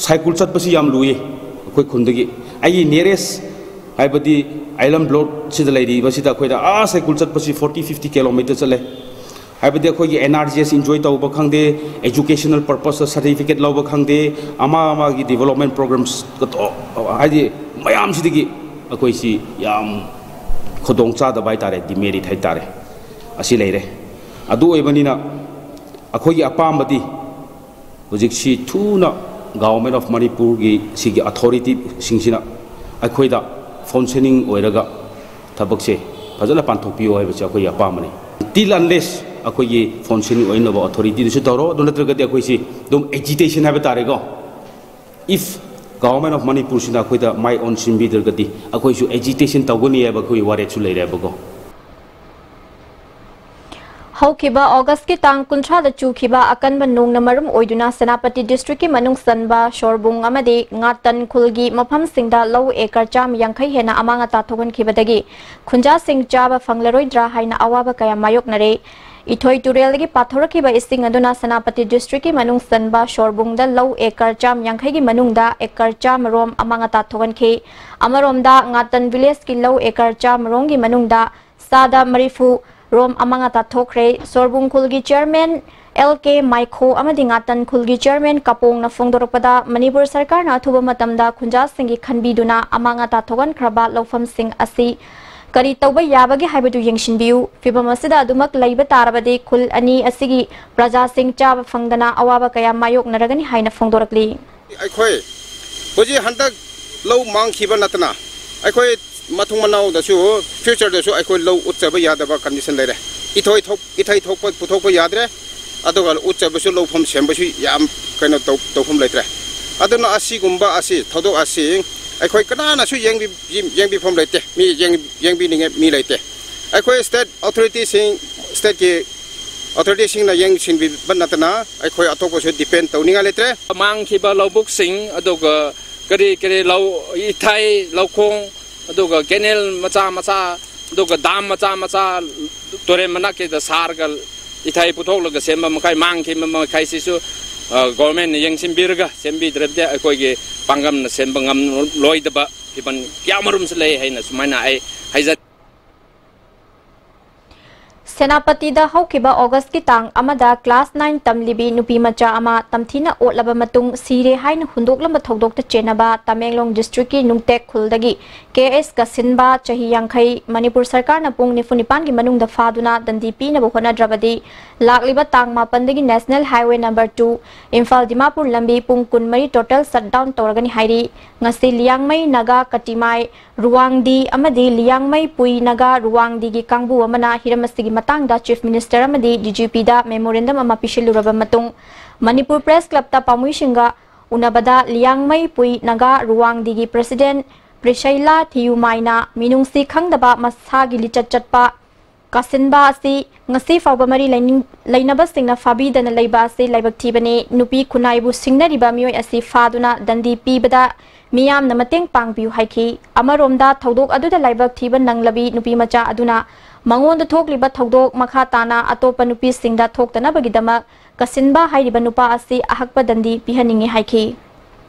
ꯁꯥꯏꯀꯨꯜ ꯆꯠꯄꯁꯤ ꯌꯥꯝ ꯂꯨꯏ ꯑꯩꯈꯣꯏ ꯈꯨꯟꯗꯒꯤ꯫ ꯑꯩꯒꯤ ꯅꯤꯌꯔꯦꯁ ꯍꯥꯏꯕꯗꯤ ꯑꯥꯏꯂꯦꯟ ꯕ꯭ꯂꯣꯛꯁꯤꯗ ꯂꯩꯔꯤꯕꯁꯤꯗ ꯑꯩꯈꯣꯏꯗ ꯑꯥ ꯁꯥꯏꯀꯨꯜ ꯆꯠꯄꯁꯤ forty fifty kilometer ꯆꯠꯂꯦ꯫ ꯍꯥꯏꯕꯗꯤ ꯑꯩꯈꯣꯏꯒꯤ N R G S enjoy ꯇꯧꯕ ꯈꯪꯗꯦ, educational purposeꯇ certificate ꯂꯧꯕ ꯈꯪꯗꯦ, ꯑꯃ ꯑꯃꯒꯤ development programs ꯀꯇꯣ-, ꯍꯥꯏꯗꯤ ꯃꯌꯥꯝꯁꯤꯗꯒꯤ ꯑꯩꯈꯣꯏꯁꯤ ꯌꯥꯝ ꯈꯨꯗꯣꯡ ꯆꯥꯗꯕ ꯍꯥꯏꯇꯥꯔꯦ, demerit ꯍꯥꯏꯇꯥꯔꯦ, ꯑꯁꯤ ꯂꯩꯔꯦ꯫ ꯑꯗꯨ ꯑꯣꯏꯕꯅꯤꯅ ꯑꯩꯈꯣꯏꯒꯤ ꯑꯄꯥꯝꯕꯗꯤ ꯍꯧꯖꯤꯛꯁꯤ ꯊꯨꯅ Government of ꯃꯅꯤꯄꯨꯔꯒꯤ ꯁꯤꯒꯤ ꯑꯣꯊꯣꯔꯤꯇꯤꯁꯤꯡꯁꯤꯅ ꯑꯩꯈꯣꯏꯗ ꯐꯪꯁꯅꯤꯡ ꯑꯣꯏꯔꯒ ꯊꯕꯛꯁꯦ ꯐꯖꯅ ꯄꯥꯡꯊꯣꯛꯄꯤꯌꯨ ꯍꯥꯏꯕꯁꯦ ꯑꯩꯈꯣꯏꯒꯤ ꯑꯄꯥꯝꯕꯅꯤ꯫ Till unless ꯑꯩꯈꯣꯏꯒꯤ ꯐꯣꯟꯁꯤꯡ ꯑꯣꯏꯅꯕ ꯑꯣꯊꯣꯔꯤꯇꯤꯗꯁꯨ ꯇꯧꯔꯣ, ꯑꯗꯨ ꯅꯠꯇ꯭ꯔꯒꯗꯤ ꯑꯩꯈꯣꯏꯁꯤ ꯑꯗꯨꯝ ꯑꯦꯖꯤꯇꯦꯁꯟ ꯍꯥꯏꯕ ꯇꯥꯔꯦꯀꯣ꯫ If government of ꯃꯅꯤꯄꯨꯔꯁꯤꯅ ꯑꯩꯈꯣꯏꯗ ꯃꯥꯏ ꯑꯣꯟꯁꯤꯟꯕꯤꯗ꯭ꯔꯒꯗꯤ ꯑꯩꯈꯣꯏꯁꯨ ꯑꯦꯖꯤꯇꯦꯁꯟ ꯇꯧꯒꯅꯤ ꯍꯥꯏꯕ ꯑꯩꯈꯣꯏꯒꯤ ꯋꯥꯔꯦꯞꯁꯨ ꯂꯩꯔꯦꯕꯀꯣ꯫ ꯍꯧꯈꯤꯕ ꯑꯣꯒꯁꯀꯤ ꯇꯥꯡ ꯀꯨꯟꯊ꯭ꯔꯥꯗ ꯆꯨꯈꯤꯕ ꯑꯀꯟꯕ ꯅꯣꯡꯅ ꯃꯔꯝ ꯑꯣꯏꯗꯨꯅ ꯁꯦꯅꯥꯄꯇꯤ ꯗꯤꯁꯇ꯭ꯔꯤꯛꯀꯤ ꯃꯅꯨꯡ ꯆꯟꯕ ꯁꯣꯔꯕꯨꯡ ꯑꯃꯗꯤ ꯉꯥꯇꯟ ꯈꯨꯜꯒꯤ ꯃꯐꯝꯁꯤꯡꯗ ꯂꯧ ꯑꯦꯀꯔ ꯆꯥꯝꯃ ꯌꯥꯡꯈꯩ ꯍꯦꯟꯅ ꯑꯃꯥꯡ ꯑꯇꯥ ꯊꯣꯛꯍꯟꯈꯤꯕꯗꯒꯤ ꯈꯨꯟꯖꯥꯁꯤꯡ ꯆꯥꯕ ꯐꯪꯂꯔꯣꯏꯗ꯭ꯔꯥ ꯍꯥꯏꯅ ꯑꯋꯥꯕ ꯀꯌꯥ ꯃꯥꯌꯣꯛꯅꯔꯦ꯫ ꯏꯊꯣꯏ ꯇꯨꯔꯦꯜꯗꯒꯤ ꯄꯥꯊꯣꯔꯛꯈꯤꯕ ꯏꯁꯤꯡ ꯑꯗꯨꯅ ꯁꯦꯅꯥꯄꯇꯤ ꯗꯤꯁꯇ꯭ꯔꯤꯛꯀꯤ ꯃꯅꯨꯡ ꯆꯟꯕ ꯁꯣꯔꯕꯨꯡꯗ ꯂꯧ ꯑꯦꯀꯔ ꯆꯥꯝꯃ ꯌꯥꯡꯈꯩꯒꯤ ꯃꯅꯨꯡꯗ ꯑꯦꯀꯔ ꯆꯥꯝꯃ ꯔꯣꯝ ꯑꯃꯥꯡ ꯑꯇꯥ ꯊꯣꯛꯍꯟꯈꯤ꯫ ꯑꯃꯔꯣꯝꯗ ꯉꯥꯇꯟ ꯚꯤꯂꯦꯖꯀꯤ ꯂꯧ ꯑꯦꯀꯔ ꯆꯥꯝꯃ ꯔꯣꯝꯒꯤ ꯃꯅꯨꯡꯗ ꯆꯥꯗ ꯃꯔꯤꯐꯨ ꯔꯣꯝ ꯑꯃꯥꯡ ꯑꯇꯥ ꯊꯣꯛꯈ꯭ꯔꯦ꯫ ꯁꯣꯔꯕꯨꯡ ꯈꯨꯜꯒꯤ ꯆꯤꯌꯔꯃꯦꯟ ꯑꯦꯜ ꯀꯦ ꯃꯥꯏꯈꯣ ꯑꯃꯗꯤ ꯉꯥꯇꯟ ꯈꯨꯜꯒꯤ ꯆꯤꯌꯔꯃꯦꯟ ꯀꯥꯄꯣꯡꯅ ꯐꯣꯡꯗꯣꯔꯛꯄꯗ, ꯃꯅꯤꯄꯨꯔ ꯁꯔꯀꯥꯔꯅ ꯑꯊꯨꯕ ꯃꯇꯝꯗ ꯈꯨꯟꯖꯥꯁꯤꯡꯒꯤ ꯈꯟꯕꯤꯗꯨꯅ ꯑꯃꯥꯡ ꯑꯇꯥ ꯊꯣꯛꯍꯟꯈ꯭ꯔꯕ ꯂꯧꯐꯝꯁꯤꯡ ꯑꯁꯤ ꯀꯔꯤ ꯇꯧꯕ ꯌꯥꯕꯒꯦ ꯍꯥꯏꯕꯗꯨ ꯌꯦꯡꯁꯤꯟꯕꯤꯌꯨ꯫ ꯐꯤꯚꯝ ꯑꯁꯤꯗ ꯑꯗꯨꯃꯛ ꯂꯩꯕ ꯇꯥꯔꯕꯗꯤ ꯈꯨꯜ ꯑꯅꯤ ꯑꯁꯤꯒꯤ ꯄ꯭ꯔꯖꯥꯁꯤꯡ ꯆꯥꯕ ꯐꯪꯗꯅ ꯑꯋꯥꯕ ꯀꯌꯥ ꯃꯥꯌꯣꯛꯅꯔꯒꯅꯤ ꯍꯥꯏꯅ ꯐꯣꯡꯗꯣꯔꯛꯂꯤ꯫ ꯑꯩꯈꯣꯏ ꯍꯧꯖꯤꯛ ꯍꯟꯗꯛ ꯂꯧ ꯃꯥꯡꯈꯤꯕ ꯅꯠꯇꯅ ꯑꯩꯈꯣꯏ ꯃꯊꯪ ꯃꯅꯥꯎꯗꯁꯨ, ꯐ꯭ꯌꯨꯆꯔꯗꯁꯨ ꯑꯩꯈꯣꯏ ꯂꯧ ꯎꯠꯆꯕ ꯌꯥꯗꯕ ꯀꯟꯗꯤꯁꯟ ꯂꯩꯔꯦ꯫ ꯏꯊꯣꯏ ꯊꯣꯛ-, ꯏꯊꯩ ꯊꯣꯛꯄ ꯄꯨꯊꯣꯛꯄ ꯌꯥꯗ꯭ꯔꯦ꯫ ꯑꯗꯨꯒ ꯎꯠꯆꯕꯁꯨ ꯂꯧꯐꯝ ꯁꯦꯝꯕꯁꯨ ꯌꯥꯝ ꯀꯩꯅꯣ ꯇꯧ-, ꯇꯧꯐꯝ ꯂꯩꯇ꯭ꯔꯦ꯫ ꯑꯗꯨꯅ ꯑꯁꯤꯒꯨꯝꯕ ꯑꯁꯤ ꯊꯧꯗꯣꯛ ꯑꯁꯤ ꯑꯩꯈꯣꯏ ꯀꯅꯥꯅꯁꯨ ꯌꯦꯡꯕꯤ-, ꯌꯦꯡꯕꯤꯐꯝ ꯂꯩꯇꯦ꯫ ꯃꯤ ꯌꯦꯡ-, ꯌꯦꯡꯕꯤꯅꯤꯡꯉꯥꯏ ꯃꯤ ꯂꯩꯇꯦ꯫ ꯑꯩꯈꯣꯏ ꯁ꯭ꯇꯦꯠ ꯑꯣꯊꯣꯔꯤꯇꯤꯁꯤꯡ, ꯁ꯭ꯇꯦꯠꯀꯤ ꯑꯣꯊꯣꯔꯤꯇꯤꯁꯤꯡꯅ ꯌꯦꯡꯁꯤꯟꯕꯤꯕ ꯅꯠꯇꯅ ꯑꯩꯈꯣꯏ ꯑꯇꯣꯞꯄꯁꯨ ꯗꯤꯄꯦꯟ ꯇꯧꯅꯤꯡꯉꯥꯏ ꯂꯩꯇ꯭ꯔꯦ꯫ ꯃꯥꯡꯈꯤꯕ ꯂꯧꯕꯨꯛꯁꯤꯡ, ꯑꯗꯨꯒ ꯀꯔꯤ ꯀꯔꯤ ꯂꯧ, ꯏꯊꯩ, ꯂꯧꯈꯣꯡ, ꯑꯗꯨꯒ ꯀꯦꯅꯦꯜ ꯃꯆꯥ ꯃꯆꯥ, ꯑꯗꯨꯒ ꯗꯥꯝ ꯃꯆꯥ ꯃꯆꯥ, ꯇꯨꯔꯦꯟ ꯃꯅꯥꯛꯀꯤꯗ ꯁꯥꯔꯒ ꯏꯊꯩ ꯄꯨꯊꯣꯛꯂꯒ ꯁꯦꯝꯕ ꯃꯈꯩ, ꯃꯥꯡꯈꯤꯕ ꯃꯈꯩꯁꯤꯁꯨ, ꯑ, ꯒꯣꯔꯃꯦꯟꯅ ꯌꯦꯡꯁꯤꯟꯕꯤꯔꯒ ꯁꯦꯝꯕꯤꯗ꯭ꯔꯕꯗꯤ ꯑꯩꯈꯣꯏꯒꯤ ꯄꯥꯡꯒꯜꯅ ꯁꯦꯝꯕ ꯉꯝꯂꯣꯏꯗꯕ ꯐꯤꯕꯝ ꯀꯌꯥꯃꯔꯨꯝꯁꯨ ꯂꯩ ꯍꯥꯏꯅ ꯁꯨꯃꯥꯏꯅ ꯑꯩ ꯍꯥꯏꯖ- ꯁꯦꯅꯥꯄꯇꯤꯗ ꯍꯧꯈꯤꯕ ꯑꯣꯒꯁꯀꯤ ꯇꯥꯡ ꯑꯃꯗ ꯀ꯭ꯂꯥꯁ ꯅꯥꯏꯟ ꯇꯝꯂꯤꯕꯤ ꯅꯨꯄꯤ ꯃꯆꯥ ꯑꯃ ꯇꯝꯊꯤꯅ ꯑꯣꯠꯂꯕ ꯃꯇꯨꯡ ꯁꯤꯔꯦ ꯍꯥꯏꯅ ꯍꯨꯟꯗꯣꯛꯂꯝꯕ ꯊꯧꯗꯣꯛꯇ ꯆꯦꯟꯅꯕ ꯇꯃꯦꯡꯂꯣꯡ ꯗꯤꯁꯇ꯭ꯔꯤꯛꯀꯤ ꯅꯨꯡꯇꯦꯛ ꯈꯨꯜꯗꯒꯤ ꯀꯦ ꯑꯦꯁ ꯀꯁꯤꯟꯕ, ꯆꯍꯤ ꯌꯥꯡꯈꯩ, ꯃꯅꯤꯄꯨꯔ ꯁꯔꯀꯥꯔꯅ ꯄꯨꯡ ꯅꯤꯐꯨ ꯅꯤꯄꯥꯟꯒꯤ ꯃꯅꯨꯡꯗ ꯐꯥꯗꯨꯅ ꯗꯟꯗꯤ ꯄꯤꯅꯕ ꯍꯣꯠꯅꯗ꯭ꯔꯕꯗꯤ ꯂꯥꯛꯂꯤꯕ ꯇꯥꯡ ꯃꯥꯄꯟꯗꯒꯤ national highway number two, Imphal Dimapur ꯂꯝꯕꯤ ꯄꯨꯡ ꯀꯨꯟꯃꯔꯤ ꯇꯣꯇꯦꯜ ꯁꯠ ꯗꯥꯎꯟ ꯇꯧꯔꯒꯅꯤ ꯍꯥꯏꯔꯤ꯫ ꯉꯁꯤ ꯂꯤꯌꯥꯡꯃꯩ ꯅꯥꯒꯥ ꯀꯇꯤꯃꯥꯏ ꯔꯨꯋꯥꯡꯗꯤ ꯑꯃꯗꯤ ꯂꯤꯌꯥꯡꯃꯩ ꯄꯨꯏ ꯅꯥꯒꯥ ꯔꯨꯋꯥꯡꯗꯤꯒꯤ ꯀꯥꯡꯕꯨ ꯑꯃꯅ ꯍꯤꯔꯝ ꯑꯁꯤꯒꯤ ꯃꯇꯥꯡꯗ Chief Minister ꯑꯃꯗꯤ D G P ꯗ memorandum ꯑꯃ ꯄꯤꯁꯤꯜꯂꯨꯔꯕ ꯃꯇꯨꯡ, ꯃꯅꯤꯄꯨꯔ Press Club ꯇ ꯄꯥꯎꯃꯤꯁꯤꯡꯒ ꯎꯅꯕꯗ ꯂꯤꯌꯥꯡꯃꯩ ꯄꯨꯏ ꯅꯥꯒꯥ ꯔꯨꯋꯥꯡꯗꯤꯒꯤ President ꯄ꯭ꯔꯤꯁꯩꯂꯥ ꯊꯤꯌꯨꯃꯥꯏꯅ ꯃꯤꯅꯨꯡꯁꯤ ꯈꯪꯗꯕ ꯃꯁꯥꯒꯤ ꯂꯤꯆꯠ ꯆꯠꯄ ꯀꯥꯁꯤꯟꯕ ꯑꯁꯤ ꯉꯁꯤ ꯐꯥꯎꯕ ꯃꯔꯤ ꯂꯩꯅꯤꯡ-, ꯂꯩꯅꯕꯁꯤꯡꯅ ꯐꯥꯕꯤꯗꯅ ꯂꯩꯕ ꯑꯁꯤ ꯂꯥꯏꯕꯛ ꯊꯤꯕꯅꯤ꯫ ꯅꯨꯄꯤ ꯈꯨꯟꯅꯥꯏꯕꯨ ꯁꯤꯡꯅꯔꯤꯕ ꯃꯤꯑꯣꯏ ꯑꯁꯤ ꯐꯥꯗꯨꯅ ꯗꯟꯗꯤ ꯄꯤꯕꯗ ꯃꯤꯌꯥꯝꯅ ꯃꯇꯦꯡ ꯄꯥꯡꯕꯤꯌꯨ ꯍꯥꯏꯈꯤ꯫ ꯑꯃꯔꯣꯝꯗ ꯊꯧꯗꯣꯛ ꯑꯗꯨꯗ ꯂꯥꯏꯕꯛ ꯊꯤꯕ ꯅꯪꯂꯕꯤ ꯅꯨꯄꯤ ꯃꯆꯥ ꯑꯗꯨꯅ ꯃꯉꯣꯟꯗ ꯊꯣꯛꯂꯤꯕ ꯊꯧꯗꯣꯛ ꯃꯈꯥ ꯇꯥꯅ ꯑꯇꯣꯞꯄ ꯅꯨꯄꯤꯁꯤꯡꯗ ꯊꯣꯛꯇꯅꯕꯒꯤꯗꯃꯛ ꯀꯥꯁꯤꯟꯕ ꯍꯥꯏꯔꯤꯕ ꯅꯨꯄꯥ ꯑꯁꯤ ꯑꯍꯛꯄ ꯗꯟꯗꯤ ꯄꯤꯍꯟꯅꯤꯡꯏ ꯍꯥꯏꯈꯤ꯫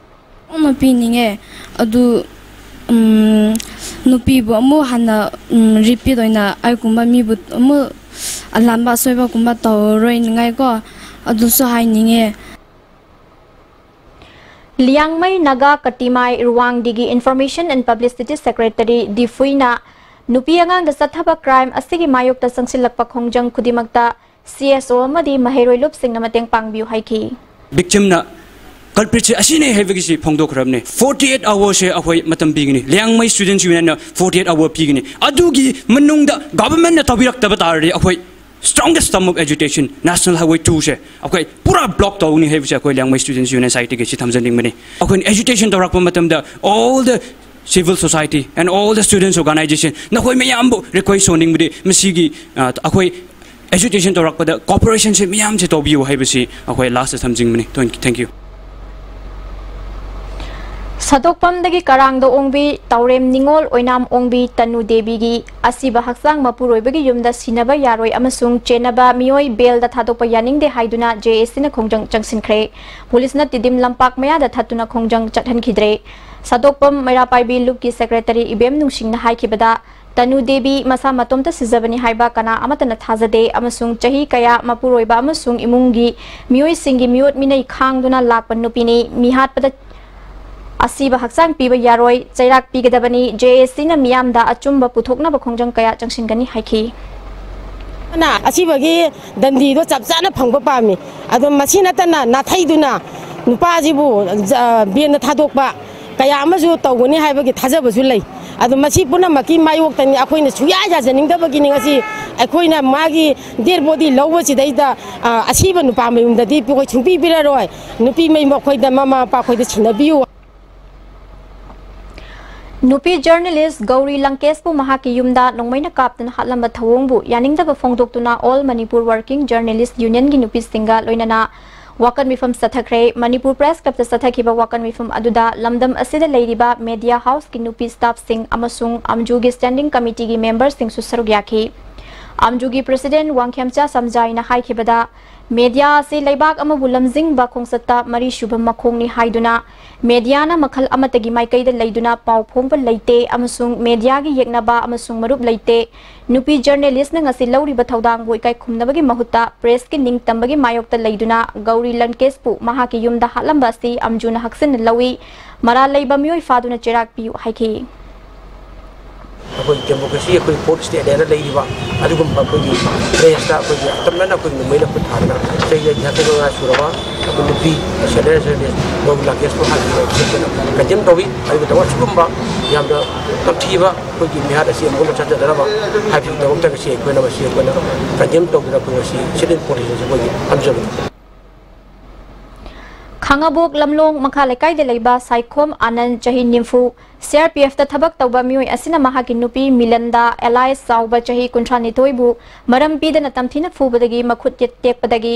ꯑꯃ ꯄꯤꯅꯤꯡꯉꯦ꯫ ꯑꯗꯨ, ꯎꯝ, ꯅꯨꯄꯤꯕꯨ ꯑꯃꯨꯛ ꯍꯟꯅ, ꯎꯝ, repeat ꯑꯣꯏꯅ ꯑꯩꯒꯨꯝꯕ ꯃꯤꯕꯨ ꯑꯃꯨꯛ ꯑꯂꯥꯟꯕ ꯑꯁꯣꯏꯕꯒꯨꯝꯕ ꯇꯧꯔꯣꯏꯅꯤꯡꯉꯥꯏꯀꯣ, ꯑꯗꯨꯁꯨ ꯍꯥꯏꯅꯤꯡꯉꯦ꯫ Liangmai Naga ꯀꯇꯤꯃꯥꯏ ꯔꯨꯋꯥꯡꯗꯤꯒꯤ Information and Publicity Secretary ꯗꯤꯐꯨꯏꯅ ꯅꯨꯄꯤ ꯑꯉꯥꯡꯗ ꯆꯠꯊꯕ crime ꯑꯁꯤꯒꯤ ꯃꯥꯌꯣꯛꯇ ꯆꯪꯁꯤꯜꯂꯛꯄ ꯈꯣꯡꯖꯪ ꯈꯨꯗꯤꯡꯃꯛꯇ C S O ꯑꯃꯗꯤ ꯃꯍꯩꯔꯣꯏ ꯂꯨꯞꯁꯤꯡꯅ ꯃꯇꯦꯡ ꯄꯥꯡꯕꯤꯌꯨ ꯍꯥꯏꯈꯤ꯫ Victim ꯅ culprit ꯁꯦ ꯑꯁꯤꯅꯦ ꯍꯥꯏꯕꯒꯤꯁꯤ ꯐꯣꯡꯗꯣꯛꯈ꯭ꯔꯕꯅꯦ꯫ Forty eight hours ꯁꯦ ꯑꯩꯈꯣꯏ ꯃꯇꯝ ꯄꯤꯒꯅꯤ꯫ ꯂꯤꯌꯥꯡꯃꯩ Students Union ꯅ forty eight hour ꯄꯤꯒꯅꯤ꯫ ꯑꯗꯨꯒꯤ ꯃꯅꯨꯡꯗ government ꯅ ꯇꯧꯕꯤꯔꯛꯇꯕ ꯇꯥꯔꯗꯤ ꯑꯩꯈꯣꯏ strongest stem of agitation, National Highway two ꯁꯦ ꯑꯩꯈꯣꯏ ꯄꯨꯔꯥ block ꯇꯧꯅꯤ ꯍꯥꯏꯕꯁꯦ ꯑꯩꯈꯣꯏ ꯂꯤꯌꯥꯡꯃꯩ Students Union side ꯇꯒꯤ ꯁꯤ ꯊꯝꯖꯅꯤꯡꯕꯅꯤ꯫ ꯑꯩꯈꯣꯏꯅ agitation ꯇꯧꯔꯛꯄ ꯃꯇꯝꯗ all the civil society and all the students organization ꯅꯈꯣꯏ ꯃꯌꯥꯝꯕꯨ request ꯇꯧꯅꯤꯡꯕꯗꯤ ꯃꯁꯤꯒꯤ, ꯑ, ꯑꯩꯈꯣꯏ agitation ꯇꯧꯔꯛꯄꯗ cooperation ꯁꯦ ꯃꯌꯥꯝꯁꯦ ꯇꯧꯕꯤꯌꯨ ꯍꯥꯏꯕꯁꯤ ꯑꯩꯈꯣꯏ last ꯇ ꯊꯝꯖꯅꯤꯡꯕꯅꯤ꯫ Thank you, thank you꯫ ꯁꯥꯗꯣꯛꯄꯝꯗꯒꯤ ꯀꯔꯥꯡꯗ ꯑꯣꯡꯕꯤ ꯇꯥꯎꯔꯦꯝ ꯅꯤꯉꯣꯜ ꯑꯣꯏꯅꯥꯝ ꯑꯣꯡꯕꯤ ꯇꯅꯨ ꯗꯦꯕꯤꯒꯤ ꯑꯁꯤꯕ ꯍꯛꯆꯥꯡ ꯃꯄꯨꯔꯣꯏꯕꯒꯤ ꯌꯨꯝꯗ ꯁꯤꯅꯕ ꯌꯥꯔꯣꯏ ꯑꯃꯁꯨꯡ ꯆꯦꯟꯅꯕ ꯃꯤꯑꯣꯏ bail ꯗ ꯊꯥꯗꯣꯛꯄ ꯌꯥꯅꯤꯡꯗꯦ ꯍꯥꯏꯗꯨꯅ J A C ꯅ ꯈꯣꯡꯖꯪ ꯆꯪꯁꯤꯟꯈ꯭ꯔꯦ꯫ ꯄꯨꯂꯤꯁꯅ ꯇꯤꯗꯤꯝ ꯂꯝꯄꯥꯛ ꯃꯌꯥꯗ ꯊꯠꯇꯨꯅ ꯈꯣꯡꯖꯪ ꯆꯠꯍꯟꯈꯤꯗ꯭ꯔꯦ꯫ ꯁꯥꯗꯣꯛꯄꯝ ꯃꯩꯔꯥ ꯄꯥꯏꯕꯤ ꯂꯨꯞꯀꯤ Secretary ꯏꯕꯦꯝ ꯅꯨꯡꯁꯤꯡꯅ ꯍꯥꯏꯈꯤꯕꯗ, ꯇꯅꯨ ꯗꯦꯕꯤ ꯃꯁꯥ ꯃꯇꯣꯝꯇ ꯁꯤꯖꯕꯅꯤ ꯍꯥꯏꯕ ꯀꯅꯥ ꯑꯃꯠꯇꯅ ꯊꯥꯖꯗꯦ ꯑꯃꯁꯨꯡ ꯆꯍꯤ ꯀꯌꯥ ꯃꯄꯨꯔꯣꯏꯕ ꯑꯃꯁꯨꯡ ꯏꯃꯨꯡꯒꯤ ꯃꯤꯑꯣꯏꯁꯤꯡꯒꯤ ꯃꯤꯑꯣꯠ ꯃꯤꯅꯩ ꯈꯥꯡꯗꯨꯅ ꯂꯥꯛꯄ ꯅꯨꯄꯤꯅꯤ꯫ ꯃꯤꯍꯥꯠꯄꯗ ꯑꯁꯤꯕ ꯍꯛꯆꯥꯡ ꯄꯤꯕ ꯌꯥꯔꯣꯏ, ꯆꯩꯔꯥꯛ ꯄꯤꯒꯗꯕꯅꯤ꯫ J A C ꯅ ꯃꯤꯌꯥꯝꯗ ꯑꯆꯨꯝꯕ ꯄꯨꯊꯣꯛꯅꯕ ꯈꯣꯡꯖꯪ ꯀꯌꯥ ꯆꯪꯁꯤꯟꯒꯅꯤ ꯍꯥꯏꯈꯤ꯫ ꯑꯗꯨꯅ ꯑꯁꯤꯕꯒꯤ ꯗꯟꯗꯤꯗꯣ ꯆꯞ ꯆꯥꯅ ꯐꯪꯕ ꯄꯥꯝꯃꯤ꯫ ꯑꯗꯣ ꯃꯁꯤ ꯅꯠꯇꯅ ꯅꯥꯊꯩꯗꯨꯅ ꯅꯨꯄꯥꯁꯤꯕꯨ ꯖ-, bail ꯗ ꯊꯥꯗꯣꯛꯄ ꯀꯌꯥ ꯑꯃꯁꯨ ꯇꯧꯒꯅꯤ ꯍꯥꯏꯕꯒꯤ ꯊꯥꯖꯕꯁꯨ ꯂꯩ꯫ ꯑꯗꯣ ꯃꯁꯤ ꯄꯨꯝꯅꯃꯛꯀꯤ ꯃꯥꯌꯣꯛꯇꯅꯤ ꯑꯩꯈꯣꯏꯅ ꯁꯨꯡꯌꯥ ꯌꯥꯖꯅꯤꯡꯗꯕꯒꯤꯅꯤ꯫ ꯉꯁꯤ ꯑꯩꯈꯣꯏꯅ ꯃꯥꯒꯤ dead body ꯂꯧꯕꯁꯤꯗꯩꯗ, ꯑ, ꯑꯁꯤꯕ ꯅꯨꯄꯥ ꯃꯌꯨꯝꯗꯗꯤ ꯑꯩꯈꯣꯏ ꯁꯨꯡꯄꯤ ꯄꯤꯔꯔꯣꯏ꯫ ꯅꯨꯄꯤ ꯃꯌꯨꯝ ꯑꯩꯈꯣꯏꯗ, ꯃꯃꯥ ꯃꯄꯥ ꯑꯩꯈꯣꯏꯗ ꯁꯤꯟꯅꯕꯤꯌꯨ꯫ ꯅꯨꯄꯤ journalist ꯒꯧꯔꯤ ꯂꯪꯀꯦꯁꯄꯨ ꯃꯍꯥꯛꯀꯤ ꯌꯨꯝꯗ ꯅꯣꯡꯃꯩꯅ ꯀꯥꯞꯇꯨꯅ ꯍꯥꯠꯂꯝꯕ ꯊꯧꯑꯣꯡꯕꯨ ꯌꯥꯅꯤꯡꯗꯕ ꯐꯣꯡꯗꯣꯛꯇꯨꯅ All Manipur Working Journalist Union ꯒꯤ ꯅꯨꯄꯤꯁꯤꯡꯒ ꯂꯣꯏꯅꯅ ꯋꯥꯀꯠ ꯃꯤꯐꯝ ꯆꯠꯊꯈ꯭ꯔꯦ꯫ ꯃꯅꯤꯄꯨꯔ Press Club ꯇ ꯆꯠꯊꯈꯤꯕ ꯋꯥꯀꯠ ꯃꯤꯐꯝ ꯑꯗꯨꯗ ꯂꯝꯗꯝ ꯑꯁꯤꯗ ꯂꯩꯔꯤꯕ media house ꯀꯤ ꯅꯨꯄꯤ staff ꯁꯤꯡ ꯑꯃꯁꯨꯡ ꯑꯝꯖꯨꯒꯤ standing committee ꯒꯤ member ꯁꯤꯡꯁꯨ ꯁꯔꯨꯛ ꯌꯥꯈꯤ꯫ ꯑꯝꯖꯨꯒꯤ president ꯋꯥꯡꯈꯦꯝꯆꯥ ꯁꯝꯖꯥꯏꯅ ꯍꯥꯏꯈꯤꯕꯗ, media ꯑꯁꯤ ꯂꯩꯕꯥꯛ ꯑꯃꯕꯨ ꯂꯝꯖꯤꯡꯕ ꯈꯣꯡꯆꯠꯇ ꯃꯔꯤꯁꯨꯕ ꯃꯈꯣꯡꯅꯤ ꯍꯥꯏꯗꯨꯅ, media ꯅ ꯃꯈꯜ ꯑꯃꯠꯇꯒꯤ ꯃꯥꯏꯀꯩꯗ ꯂꯩꯗꯨꯅ ꯄꯥꯎ ꯐꯣꯡꯕ ꯂꯩꯇꯦ ꯑꯃꯁꯨꯡ media ꯒꯤ ꯌꯦꯛꯅꯕ ꯑꯃꯁꯨꯡ ꯃꯔꯨꯞ ꯂꯩꯇꯦ꯫ ꯅꯨꯄꯤ journalist ꯅ ꯉꯁꯤ ꯂꯧꯔꯤꯕ ꯊꯧꯗꯥꯡꯕꯨ ꯏꯀꯥꯏ ꯈꯨꯝꯅꯕꯒꯤ ꯃꯍꯨꯠꯇ press ꯀꯤ ꯅꯤꯡꯇꯝꯕꯒꯤ ꯃꯥꯌꯣꯛꯇ ꯂꯩꯗꯨꯅ ꯒꯧꯔꯤ ꯂꯟꯀꯦꯁꯄꯨ ꯃꯍꯥꯛꯀꯤ ꯌꯨꯝꯗ ꯍꯥꯠꯂꯝꯕ ꯑꯁꯤ ꯑꯝꯖꯨꯅ ꯍꯛꯆꯤꯟꯅ ꯂꯧꯏ꯫ ꯃꯔꯥꯜ ꯂꯩꯕ ꯃꯤꯑꯣꯏ ꯐꯥꯗꯨꯅ ꯆꯩꯔꯥꯛ ꯄꯤꯌꯨ ꯍꯥꯏꯈꯤ꯫ ꯑꯩꯈꯣꯏ democracy, ꯑꯩꯈꯣꯏ fourth state ꯍꯥꯏꯅ ꯂꯩꯔꯤꯕ ꯑꯗꯨꯒꯨꯝꯕ ꯑꯩꯈꯣꯏꯒꯤ press ꯇ ꯑꯩꯈꯣꯏꯒꯤ ꯑꯀꯟꯕꯅ ꯑꯩꯈꯣꯏꯒꯤ ꯅꯣꯡꯃꯩꯅ ꯈꯨꯠ ꯊꯥꯗꯅ ꯆꯍꯤ ꯌꯥꯡꯈꯩ ꯃꯉꯥ ꯁꯨꯔꯕ ꯑꯩꯈꯣꯏ ꯅꯨꯄꯤ ꯁꯦꯅꯤꯌꯔ ꯖꯔꯅꯦꯂꯤꯁ ꯒꯧꯔꯤ ꯂꯥꯀꯦꯁꯄꯨ ꯍꯥꯠꯈꯤꯕ ꯑꯁꯤ ꯑꯩꯈꯣꯏꯅ condemn ꯇꯧꯏ꯫ ꯑꯗꯨꯒ ꯊꯕꯛ ꯑꯁꯤꯒꯨꯝꯕ ꯌꯥꯝꯅ ꯇꯝꯊꯤꯕ ꯑꯩꯈꯣꯏꯒꯤ ꯃꯤꯍꯥꯠ ꯑꯁꯤ ꯑꯃꯨꯛ ꯍꯟꯅ ꯆꯠꯊꯗꯅꯕ ꯍꯥꯏꯕꯒꯤꯗꯃꯛꯇ ꯉꯁꯤ ꯑꯩꯈꯣꯏꯅ ꯃꯁꯤ ꯑꯩꯈꯣꯏꯅ condemn ꯇꯧꯗꯅ ꯑꯩꯈꯣꯏ ꯉꯁꯤ sit-in protest ꯑꯁꯤ ꯑꯩꯈꯣꯏꯒꯤ ꯊꯝꯖꯕꯅꯤ꯫ ꯈꯥꯉꯕꯣꯛ ꯂꯝꯂꯣꯡ ꯃꯈꯥ ꯂꯩꯀꯥꯏꯗ ꯂꯩꯕ ꯁꯥꯏꯈꯣꯝ ꯑꯥꯅꯟ, ꯆꯍꯤ ꯅꯤꯐꯨ, C R P F ꯇ ꯊꯕꯛ ꯇꯧꯕ ꯃꯤꯑꯣꯏ ꯑꯁꯤꯅ ꯃꯍꯥꯛꯀꯤ ꯅꯨꯄꯤ ꯃꯤꯂꯟꯗꯥ alias ꯆꯥꯎꯕ, ꯆꯍꯤ ꯀꯨꯟꯊ꯭ꯔꯥ ꯅꯤꯊꯣꯏꯕꯨ ꯃꯔꯝ ꯄꯤꯗꯅ ꯇꯝꯊꯤꯅ ꯐꯨꯕꯗꯒꯤ ꯃꯈꯨꯠ ꯌꯦꯠ ꯇꯦꯛꯄꯗꯒꯤ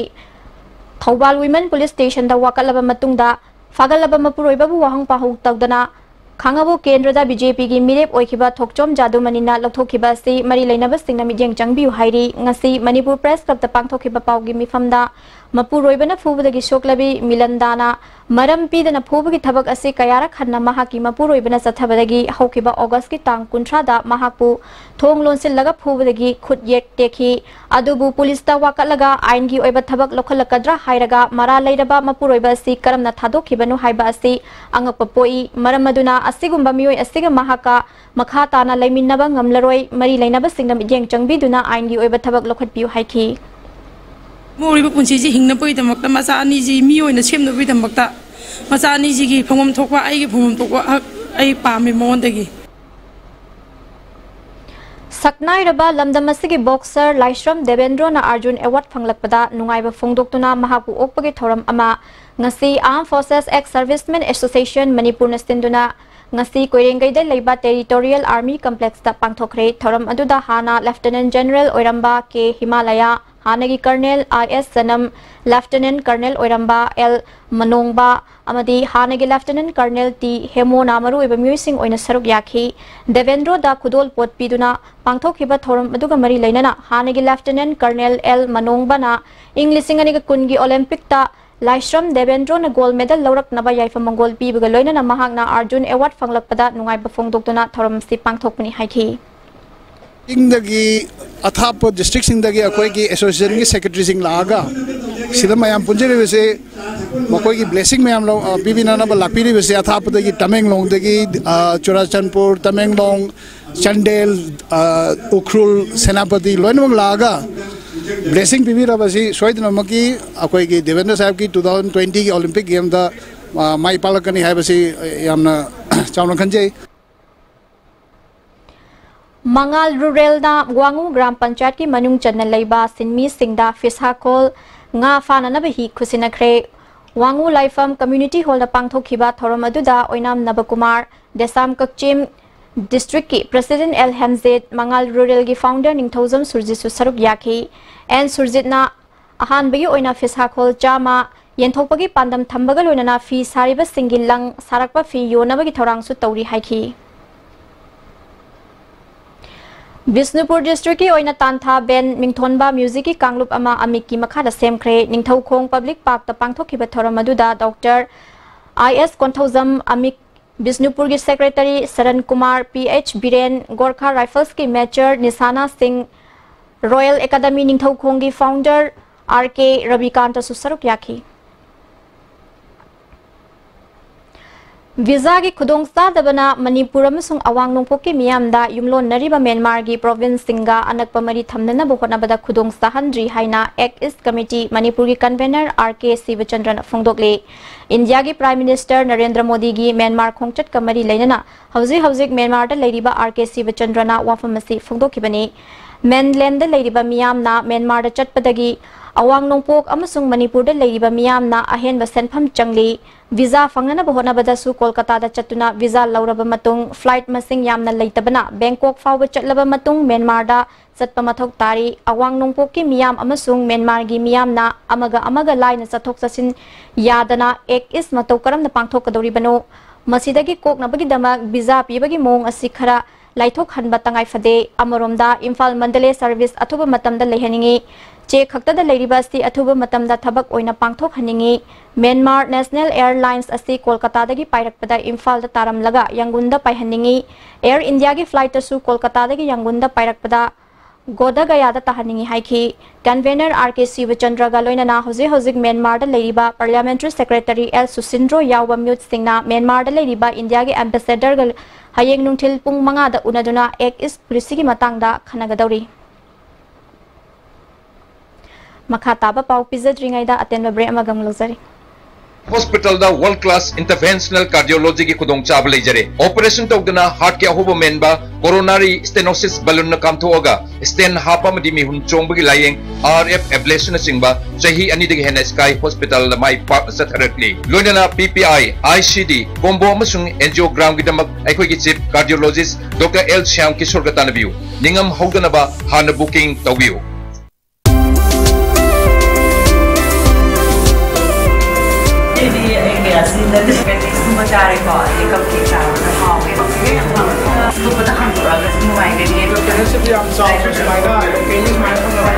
ꯊꯧꯕꯥꯜ Women Police Station ꯗ ꯋꯥꯀꯠꯂꯕ ꯃꯇꯨꯡꯗ, ꯐꯥꯒꯠꯂꯕ ꯃꯄꯨꯔꯣꯏꯕꯕꯨ ꯋꯥꯍꯪ ꯄꯥꯎꯍꯪ ꯇꯧꯗꯅ ꯈꯥꯉꯕꯣꯛ ꯀꯦꯟꯗ꯭ꯔꯗ B J P ꯒꯤ ꯃꯤꯔꯦꯞ ꯑꯣꯏꯈꯤꯕ ꯊꯣꯛꯆꯣꯝ ꯖꯥꯗꯨꯃꯅꯤꯅ ꯂꯧꯊꯣꯛꯈꯤꯕ ꯑꯁꯤ ꯃꯔꯤ ꯂꯩꯅꯕꯁꯤꯡꯅ ꯃꯤꯠꯌꯦꯡ ꯆꯪꯕꯤꯌꯨ ꯍꯥꯏꯔꯤ꯫ ꯉꯁꯤ ꯃꯅꯤꯄꯨꯔ Press Club ꯇ ꯄꯥꯡꯊꯣꯛꯈꯤꯕ ꯄꯥꯎꯒꯤ ꯃꯤꯐꯝꯗ ꯃꯄꯨꯔꯣꯏꯕꯅ ꯐꯨꯕꯗꯒꯤ ꯁꯣꯛꯂꯕꯤ ꯃꯤꯂꯟꯗꯥꯅ ꯃꯔꯝ ꯄꯤꯗꯅ ꯐꯨꯕꯒꯤ ꯊꯕꯛ ꯑꯁꯤ ꯀꯌꯥꯔꯛ ꯍꯟꯅ ꯃꯍꯥꯛꯀꯤ ꯃꯄꯨꯔꯣꯏꯕꯅ ꯆꯠꯊꯕꯗꯒꯤ ꯍꯧꯈꯤꯕ August ꯀꯤ ꯇꯥꯡ ꯀꯨꯟꯊ꯭ꯔꯥꯗ ꯃꯍꯥꯛꯄꯨ ꯊꯣꯡ ꯂꯣꯟꯁꯤꯜꯂꯒ ꯐꯨꯕꯗꯒꯤ ꯈꯨꯠ ꯌꯦꯠ ꯇꯦꯛꯈꯤ꯫ ꯑꯗꯨꯕꯨ ꯄꯨꯂꯤꯁꯇ ꯋꯥꯀꯠꯂꯒ ꯑꯥꯏꯟꯒꯤ ꯑꯣꯏꯕ ꯊꯕꯛ ꯂꯧꯈꯠꯂꯛꯀꯗ꯭ꯔꯥ ꯍꯥꯏꯔꯒ ꯃꯔꯥꯜ ꯂꯩꯔꯕ ꯃꯄꯨꯔꯣꯏꯕ ꯑꯁꯤ ꯀꯔꯝꯅ ꯊꯥꯗꯣꯛꯈꯤꯕꯅꯣ ꯍꯥꯏꯕ ꯑꯁꯤ ꯑꯉꯛꯄ ꯄꯣꯛꯏ꯫ ꯃꯔꯝ ꯑꯗꯨꯅ ꯑꯁꯤꯒꯨꯝꯕ ꯃꯤꯑꯣꯏ ꯑꯁꯤꯒ ꯃꯍꯥꯛꯀ ꯃꯈꯥ ꯇꯥꯅ ꯂꯩꯃꯤꯟꯅꯕ ꯉꯝꯂꯔꯣꯏ꯫ ꯃꯔꯤ ꯂꯩꯅꯕꯁꯤꯡꯅ ꯃꯤꯠꯌꯦꯡ ꯆꯪꯕꯤꯗꯨꯅ ꯑꯥꯏꯟꯒꯤ ꯑꯣꯏꯕ ꯊꯕꯛ ꯂꯧꯈꯠꯄꯤꯌꯨ ꯍꯥꯏꯈꯤ꯫ ꯃꯤꯑꯣꯏꯕ ꯄꯨꯟꯁꯤꯁꯤ ꯍꯤꯡꯅꯕꯒꯤꯗꯃꯛꯇ, ꯃꯆꯥ ꯑꯅꯤꯁꯤ ꯃꯤ ꯑꯣꯏꯅ ꯁꯦꯝꯅꯕꯒꯤꯗꯃꯛꯇ, ꯃꯆꯥ ꯑꯅꯤꯁꯤꯒꯤ ꯐꯪꯐꯝ ꯊꯣꯛꯄ, ꯑꯩꯒꯤ ꯐꯪꯐꯝ ꯊꯣꯛꯄ ꯍꯛ ꯑꯩ ꯄꯥꯝꯃꯤ ꯃꯉꯣꯟꯗꯒꯤ꯫ ꯁꯛꯅꯥꯏꯔꯕ ꯂꯝꯗꯝ ꯑꯁꯤꯒꯤ boxer ꯂꯥꯏꯁ꯭ꯔꯝ ꯗꯦꯕꯦꯟꯗ꯭ꯔꯣꯅ ꯑꯥꯔꯖꯨꯟ award ꯐꯪꯂꯛꯄꯗ ꯅꯨꯡꯉꯥꯏꯕ ꯐꯣꯡꯗꯣꯛꯇꯨꯅ ꯃꯍꯥꯛꯄꯨ ꯑꯣꯛꯄꯒꯤ ꯊꯧꯔꯝ ꯑꯃ ꯉꯁꯤ Armed Forces Ex Servicemen Association ꯃꯅꯤꯄꯨꯔꯅ ꯁꯤꯟꯗꯨꯅ ꯉꯁꯤ ꯀꯣꯏꯔꯦꯡꯒꯩꯗ ꯂꯩꯕ Territorial Army Complexꯇ ꯄꯥꯡꯊꯣꯛꯈ꯭ꯔꯦ꯫ ꯊꯧꯔꯝ ꯑꯗꯨꯗ ꯍꯥꯟꯅ Lieutenant General ꯑꯣꯏꯔꯝꯕ ꯀꯦ ꯍꯤꯃꯥꯂꯌꯥ, ꯍꯥꯟꯅꯒꯤ Colonel ꯑꯥꯏ ꯑꯦꯁ ꯁꯅꯝ, Lieutenant Colonel ꯑꯣꯏꯔꯝꯕ ꯑꯦꯜ ꯃꯅꯣꯡꯕ ꯑꯃꯗꯤ ꯍꯥꯟꯅꯒꯤ Lieutenant Colonel ꯇꯤ ꯍꯦꯃꯣꯅ ꯃꯔꯨꯑꯣꯏꯕ ꯃꯤꯑꯣꯏꯁꯤꯡ ꯑꯣꯏꯅ ꯁꯔꯨꯛ ꯌꯥꯈꯤ꯫ ꯗꯦꯕꯦꯟꯗ꯭ꯔꯣꯗ ꯈꯨꯗꯣꯜ ꯄꯣꯠ ꯄꯤꯗꯨꯅ ꯄꯥꯡꯊꯣꯛꯈꯤꯕ ꯊꯧꯔꯝ ꯑꯗꯨꯒ ꯃꯔꯤ ꯂꯩꯅꯅ ꯍꯥꯟꯅꯒꯤ Lieutenant Colonel ꯑꯦꯜ ꯃꯅꯣꯡꯕꯅ ꯏꯪ ꯂꯤꯁꯤꯡ ꯑꯅꯤꯒ ꯀꯨꯟꯒꯤ Olympicꯇ ꯂꯥꯏꯁ꯭ꯔꯝ ꯗꯦꯕꯦꯟꯗ꯭ꯔꯣꯅ gold medal ꯂꯧꯔꯛꯅꯕ ꯌꯥꯏꯐ ꯃꯪꯒꯣꯜ ꯄꯤꯕꯒ ꯂꯣꯏꯅꯅ ꯃꯍꯥꯛꯅ ꯑꯥꯔꯖꯨꯟ award ꯐꯪꯂꯛꯄꯗ ꯅꯨꯡꯉꯥꯏꯕ ꯐꯣꯡꯗꯣꯛꯇꯨꯅ ꯊꯧꯔꯝ ꯑꯁꯤ ꯄꯥꯡꯊꯣꯛꯄꯅꯤ ꯍꯥꯏꯈꯤ꯫ ꯁꯤꯡꯗꯒꯤ ꯑꯊꯥꯞꯄ districtꯁꯤꯡꯗꯒꯤ ꯑꯩꯈꯣꯏꯒꯤ associationꯒꯤ secretaryꯁꯤꯡ ꯂꯥꯛꯑꯒ ꯁꯤꯗ ꯃꯌꯥꯝ ꯄꯨꯟꯖꯔꯤꯕꯁꯦ ꯃꯈꯣꯏꯒꯤ blessing ꯃꯌꯥꯝ ꯂꯧ ꯑ, ꯄꯤꯕꯤꯅꯅꯕ ꯂꯥꯛꯄꯤꯔꯤꯕꯁꯦ ꯑꯊꯥꯞꯄꯗꯒꯤ ꯇꯃꯦꯡꯂꯣꯡꯗꯒꯤ ꯑ, ꯆꯨꯔꯥꯆꯥꯟꯄꯨꯔ, ꯇꯃꯦꯡꯂꯣꯡ, ꯆꯥꯟꯗꯦꯜ, ꯑ, ꯎꯈ꯭ꯔꯨꯜ, ꯁꯦꯅꯥꯄꯇꯤ ꯂꯣꯏꯅꯃꯛ ꯂꯥꯛꯑꯒ blessing ꯄꯤꯕꯤꯔꯕꯁꯤ ꯁꯣꯏꯗꯅꯃꯛꯀꯤ ꯑꯩꯈꯣꯏꯒꯤ ꯗꯦꯕꯦꯟꯗ꯭ꯔ ꯁꯥꯍꯦꯕꯀꯤ two thousand twentyꯒꯤ Olympic gameꯗ ꯑ, ꯃꯥꯏ ꯄꯥꯛꯂꯛꯀꯅꯤ ꯍꯥꯏꯕꯁꯤ ꯌꯥꯝꯅ ꯆꯥꯎꯅ ꯈꯟꯖꯩ꯫ ꯃꯉꯥꯜ ꯔꯨꯔꯦꯜꯅ ꯋꯥꯉꯨ ꯒ꯭ꯔꯥꯝ ꯄꯟꯆꯥꯌꯠꯀꯤ ꯃꯅꯨꯡ ꯆꯟꯅ ꯂꯩꯕ ꯁꯤꯟꯃꯤꯁꯤꯡꯗ ꯐꯤꯁꯥꯈꯣꯜ, ꯉꯥ ꯐꯥꯅꯅꯕ ꯍꯤ ꯈꯨꯠꯁꯤꯟꯅꯈ꯭ꯔꯦ꯫ ꯋꯥꯉꯨ ꯂꯥꯏꯐꯝ community hallꯗ ꯄꯥꯡꯊꯣꯛꯈꯤꯕ ꯊꯧꯔꯝ ꯑꯗꯨꯗ ꯑꯣꯏꯅꯥꯝ ꯅꯕꯀꯨꯃꯥꯔ, ꯗꯦꯁꯥꯝ ꯀꯛꯆꯤꯝ districtꯀꯤ president ꯑꯦꯜ ꯍꯦꯝꯖꯦꯠ, ꯃꯉꯥꯜ ꯔꯨꯔꯦꯜꯒꯤ founder ꯅꯤꯡꯊꯧꯖꯝ ꯁꯨꯔꯖꯤꯠꯁꯨ ꯁꯔꯨꯛ ꯌꯥꯈꯤ꯫ ꯑꯦꯟ ꯁꯨꯔꯖꯤꯠꯅ ꯑꯍꯥꯟꯕꯒꯤ ꯑꯣꯏꯅ ꯐꯤꯁꯥꯈꯣꯜ ꯆꯥꯝꯃ ꯌꯦꯟꯊꯣꯛꯄꯒꯤ ꯄꯥꯟꯗꯝ ꯊꯝꯕꯒ ꯂꯣꯏꯅꯅ ꯐꯤ ꯁꯥꯔꯤꯕꯁꯤꯡꯒꯤ ꯂꯪ ꯁꯥꯔꯛꯄ ꯐꯤ ꯌꯣꯟꯅꯕꯒꯤ ꯊꯧꯔꯥꯡꯁꯨ ꯇꯧꯔꯤ ꯍꯥꯏꯈꯤ꯫ ꯕꯤꯁꯅꯨꯄꯨꯔ districtꯀꯤ ꯑꯣꯏꯅ ꯇꯥꯟꯊꯥ ꯕꯦꯟ ꯃꯤꯡꯊꯣꯟꯕ musicꯀꯤ ꯀꯥꯡꯂꯨꯞ ꯑꯃ ꯑꯃꯤꯛꯀꯤ ꯃꯈꯥꯗ ꯁꯦꯝꯈ꯭ꯔꯦ꯫ ꯅꯤꯡꯊꯧꯈꯣꯡ public parkꯇ ꯄꯥꯡꯊꯣꯛꯈꯤꯕ ꯊꯧꯔꯝ ꯑꯗꯨꯗ doctor I S Konthoujam Amik, ꯕꯤꯁꯅꯨꯄꯨꯔꯒꯤ secretary Sharan Kumar, P H Biren, Gorkha Riflesꯀꯤ major Nishana Singh, Royal Academy ꯅꯤꯡꯊꯧꯈꯣꯡꯒꯤ founder ꯑꯥꯔ ꯀꯦ ꯔꯕꯤꯀꯥꯟꯇꯁꯨ ꯁꯔꯨꯛ ꯌꯥꯈꯤ꯫ ꯚꯤꯖꯥꯒꯤ ꯈꯨꯗꯣꯡꯆꯥꯗꯕꯅ ꯃꯅꯤꯄꯨꯔ ꯑꯃꯁꯨꯡ ꯑꯋꯥꯡ ꯅꯣꯡꯄꯣꯛꯀꯤ ꯃꯤꯌꯥꯝꯗ ꯌꯨꯝꯂꯣꯟꯅꯔꯤꯕ ꯃ꯭ꯌꯥꯟꯃꯥꯔꯒꯤ ꯄ꯭ꯔꯣꯚꯤꯟꯁꯁꯤꯡꯒ ꯑꯅꯛꯄ ꯃꯔꯤ ꯊꯝꯅꯅꯕ ꯍꯣꯠꯅꯕꯗ ꯈꯨꯗꯣꯡ ꯆꯥꯍꯟꯗ꯭ꯔꯤ ꯍꯥꯏꯅ ꯑꯦꯛ ꯏꯁ ꯀꯃꯤꯇꯤ ꯃꯅꯤꯄꯨꯔꯒꯤ ꯀꯟꯚꯦꯅꯔ ꯑꯥꯔ ꯀꯦ ꯁꯤꯕꯆꯟꯗ꯭ꯔꯅ ꯐꯣꯡꯗꯣꯛꯂꯤ꯫ ꯏꯟꯗꯤꯌꯥꯒꯤ ꯄ꯭ꯔꯥꯏꯝ ꯃꯤꯅꯤꯁꯇꯔ ꯅꯔꯦꯟꯗ꯭ꯔ ꯃꯣꯗꯤꯒꯤ ꯃ꯭ꯌꯥꯟꯃꯥꯔ ꯈꯣꯡꯆꯠꯀ ꯃꯔꯤ ꯂꯩꯅꯅ ꯍꯧꯖꯤꯛ ꯍꯧꯖꯤꯛ ꯃ꯭ꯌꯥꯟꯃꯥꯔꯗ ꯂꯩꯔꯤꯕ ꯑꯥꯔ ꯀꯦ ꯁꯤꯕꯆꯟꯗ꯭ꯔꯅ ꯋꯥꯐꯝ ꯑꯁꯤ ꯐꯣꯡꯗꯣꯛꯈꯤꯕꯅꯤ꯫ ꯃꯦꯟꯂꯦꯟꯗ ꯂꯩꯔꯤꯕ ꯃꯤꯌꯥꯝꯅ ꯃ꯭ꯌꯥꯟꯃꯥꯔꯗ ꯆꯠꯄꯗꯒꯤ ꯑꯋꯥꯡ ꯅꯣꯡꯄꯣꯛ ꯑꯃꯁꯨꯡ ꯃꯅꯤꯄꯨꯔꯗ ꯂꯩꯔꯤꯕ ꯃꯤꯌꯥꯝꯅ ꯑꯍꯦꯟꯕ ꯁꯦꯟꯐꯝ ꯆꯪꯂꯤ꯫ ꯚꯤꯖꯥ ꯐꯪꯅꯅꯕ ꯍꯣꯠꯅꯕꯗꯁꯨ ꯀꯣꯜꯀꯇꯥꯗ ꯆꯠꯇꯨꯅ ꯚꯤꯖꯥ ꯂꯧꯔꯕ ꯃꯇꯨꯡ, ꯐ꯭ꯂꯥꯏꯠ ꯃꯁꯤꯡ ꯌꯥꯝꯅ ꯂꯩꯇꯕꯅ ꯕꯦꯡꯀꯣꯛ ꯐꯥꯎꯕ ꯆꯠꯂꯕ ꯃꯇꯨꯡ ꯃ꯭ꯌꯥꯟꯃꯥꯔꯗ ꯆꯠꯄ ꯃꯊꯧ ꯇꯥꯔꯤ꯫ ꯑꯋꯥꯡ ꯅꯣꯡꯄꯣꯛꯀꯤ ꯃꯤꯌꯥꯝ ꯑꯃꯁꯨꯡ ꯃ꯭ꯌꯥꯟꯃꯥꯔꯒꯤ ꯃꯤꯌꯥꯝꯅ ꯑꯃꯒ ꯑꯃꯒ ꯂꯥꯏꯅ ꯆꯠꯊꯣꯛ ꯆꯠꯁꯤꯟ ꯌꯥꯗꯅ ꯑꯦꯛ ꯏꯁ ꯃꯇꯧ ꯀꯔꯝꯅ ꯄꯥꯡꯊꯣꯛꯀꯗꯧꯔꯤꯕꯅꯣ? ꯃꯁꯤꯗꯒꯤ ꯀꯣꯛꯅꯕꯒꯤꯗꯃꯛ ꯚꯤꯖꯥ ꯄꯤꯕꯒꯤ ꯃꯑꯣꯡ ꯑꯁꯤ ꯈꯔ ꯂꯥꯏꯊꯣꯛꯍꯟꯕ ꯇꯉꯥꯏ ꯐꯗꯦ꯫ ꯑꯃꯔꯣꯝꯗ, ꯏꯝꯐꯥꯜ ꯃꯟꯗꯂꯦ ꯁꯔꯚꯤꯁ ꯑꯊꯨꯕ ꯃꯇꯝꯗ ꯂꯩꯍꯟꯅꯤꯡꯏ꯫ ꯆꯦ ꯈꯛꯇꯗ ꯂꯩꯔꯤꯕ ꯑꯁꯤ ꯑꯊꯨꯕ ꯃꯇꯝꯗ ꯊꯕꯛ ꯑꯣꯏꯅ ꯄꯥꯡꯊꯣꯛꯍꯟꯅꯤꯡꯏ꯫ ꯃ꯭ꯌꯥꯟꯃꯥꯔ ꯅꯦꯁꯅꯦꯜ ꯑꯦꯌꯔꯂꯥꯏꯟꯁ ꯑꯁꯤ ꯀꯣꯜꯀꯇꯥꯗꯒꯤ ꯄꯥꯏꯔꯛꯄꯗ ꯏꯝꯐꯥꯜꯗ ꯇꯥꯔꯝꯂꯒ ꯌꯥꯡꯒꯨꯟꯗ ꯄꯥꯏꯍꯟꯅꯤꯡꯏ꯫ ꯑꯦꯌꯔ ꯏꯟꯗꯤꯌꯥꯒꯤ ꯐ꯭ꯂꯥꯏꯠꯇꯁꯨ ꯀꯣꯜꯀꯇꯥꯗꯒꯤ ꯌꯥꯡꯒꯨꯟꯗ ꯄꯥꯏꯔꯛꯄꯗ ꯒꯣꯗꯒꯌꯥꯗ ꯇꯥꯍꯟꯅꯤꯡꯏ ꯍꯥꯏꯈꯤ꯫ ꯀꯟꯚꯦꯅꯔ ꯑꯥꯔ ꯀꯦ ꯁꯤꯕꯆꯟꯗ꯭ꯔꯒ ꯂꯣꯏꯅꯅ ꯍꯧꯖꯤꯛ ꯍꯧꯖꯤꯛ ꯃ꯭ꯌꯥꯟꯃꯥꯔꯗ ꯂꯩꯔꯤꯕ ꯄꯥꯔꯂꯤꯌꯥꯃꯦꯟꯇꯔꯤ ꯁꯦꯀ꯭ꯔꯦꯇꯔꯤ ꯑꯦꯜ ꯁꯨꯁꯤꯟꯗ꯭ꯔꯣ ꯌꯥꯎꯕ ꯃꯤꯍꯨꯠꯁꯤꯡꯅ ꯃ꯭ꯌꯥꯟꯃꯥꯔꯗ ꯂꯩꯔꯤꯕ ꯏꯟꯗꯤꯌꯥꯒꯤ ꯑꯦꯝꯕꯦꯁꯦꯗꯔꯒ ꯍꯌꯦꯡ ꯅꯨꯡꯊꯤꯜ ꯄꯨꯡ ꯃꯉꯥꯗ ꯎꯅꯗꯨꯅ ꯑꯦꯛ ꯏꯁ ꯄꯣꯂꯤꯁꯤꯒꯤ ꯃꯇꯥꯡꯗ ꯈꯟꯅꯒꯗꯧꯔꯤ꯫ ꯃꯈꯥ ꯇꯥꯕ ꯄꯥꯎ ꯄꯤꯖꯗ꯭ꯔꯤꯉꯩꯗ ꯑꯇꯦꯟꯕ ꯕ꯭ꯔꯦꯛ ꯑꯃꯒ ꯑꯃꯨꯛ ꯂꯧꯖꯔꯤ꯫ ꯍꯣꯁꯄꯤꯇꯥꯜꯗ ꯋꯥꯔꯜꯗ ꯀ꯭ꯂꯥꯁ ꯏꯟꯇꯔꯚꯦꯟꯁꯅꯦꯜ ꯀꯥꯔꯗꯤꯑꯣꯂꯣꯖꯤꯒꯤ ꯈꯨꯗꯣꯡꯆꯥꯕ ꯂꯩꯖꯔꯦ꯫ ꯑꯣꯄꯔꯦꯁꯟ ꯇꯧꯗꯨꯅ ꯍꯥꯔꯠꯀꯤ ꯑꯍꯣꯕ ꯃꯦꯟꯕ, ꯀꯣꯔꯣꯅꯥꯔꯤ ꯁ꯭ꯇꯦꯅꯣꯁꯤꯁ ꯕꯂꯨꯟꯅ ꯀꯥꯝꯊꯣꯛꯑꯒ ꯁ꯭ꯇꯦꯟ ꯍꯥꯞꯄ ꯑꯃꯗꯤ ꯃꯤꯍꯨꯟ ꯆꯣꯡꯕꯒꯤ ꯂꯥꯏꯌꯦꯡ, ꯑꯥꯔ ꯑꯦꯐ ꯑꯦꯕ꯭ꯂꯦꯁꯟꯅꯆꯤꯡꯕ ꯆꯍꯤ ꯑꯅꯤꯗꯒꯤ ꯍꯦꯟꯅ ꯁ꯭ꯀꯥꯏ ꯍꯣꯁꯄꯤꯇꯥꯜꯗ ꯃꯥꯏ ꯄꯥꯛꯅ ꯆꯠꯊꯔꯛꯂꯤ꯫ ꯂꯣꯏꯅꯅ ꯄꯤ P I, I C D, combo ꯑꯃꯁꯨꯡ ꯑꯦꯟꯖꯤꯑꯣꯒ꯭ꯔꯥꯝꯒꯤꯗꯃꯛ ꯑꯩꯈꯣꯏꯒꯤ ꯆꯤꯐ ꯀꯥꯔꯗꯤꯑꯣꯂꯣꯖꯤꯁ ꯗꯣꯛꯇꯔ ꯑꯦꯜ ꯁ꯭ꯌꯥꯝ ꯀꯤꯁꯣꯔꯒ ꯇꯥꯟꯅꯕꯤꯌꯨ꯫ ꯅꯤꯡꯉꯝ ꯍꯧꯗꯅꯕ ꯍꯥꯟꯅ ꯕꯨꯀꯤꯡ ꯇꯧꯕꯤꯌꯨ꯫ ꯑꯩꯗꯤ ꯑꯩ ꯀꯌꯥ ꯁꯤꯖꯤꯟꯅꯗꯦ꯫ ꯀꯨꯝꯕ ꯆꯥꯔꯦꯀꯣ, ꯑꯗꯩ ꯀꯞ ꯀꯦꯛ ꯆꯥꯕꯅ ꯍꯥꯎꯋꯦ꯫ ꯑꯇꯣꯞꯄꯗ ꯍꯥꯡꯗꯣꯔꯛꯑꯒꯁꯨ ꯅꯨꯡꯉꯥꯏꯒꯅꯤ꯫ ꯀꯩꯅꯣꯁꯤꯗꯤ ꯌꯥꯝ ꯆꯥꯎꯅ ꯁꯨꯃꯥꯏꯅ ꯀꯩꯅꯤ ꯁꯨꯃꯥꯏꯅ ꯐꯪꯉꯕ꯫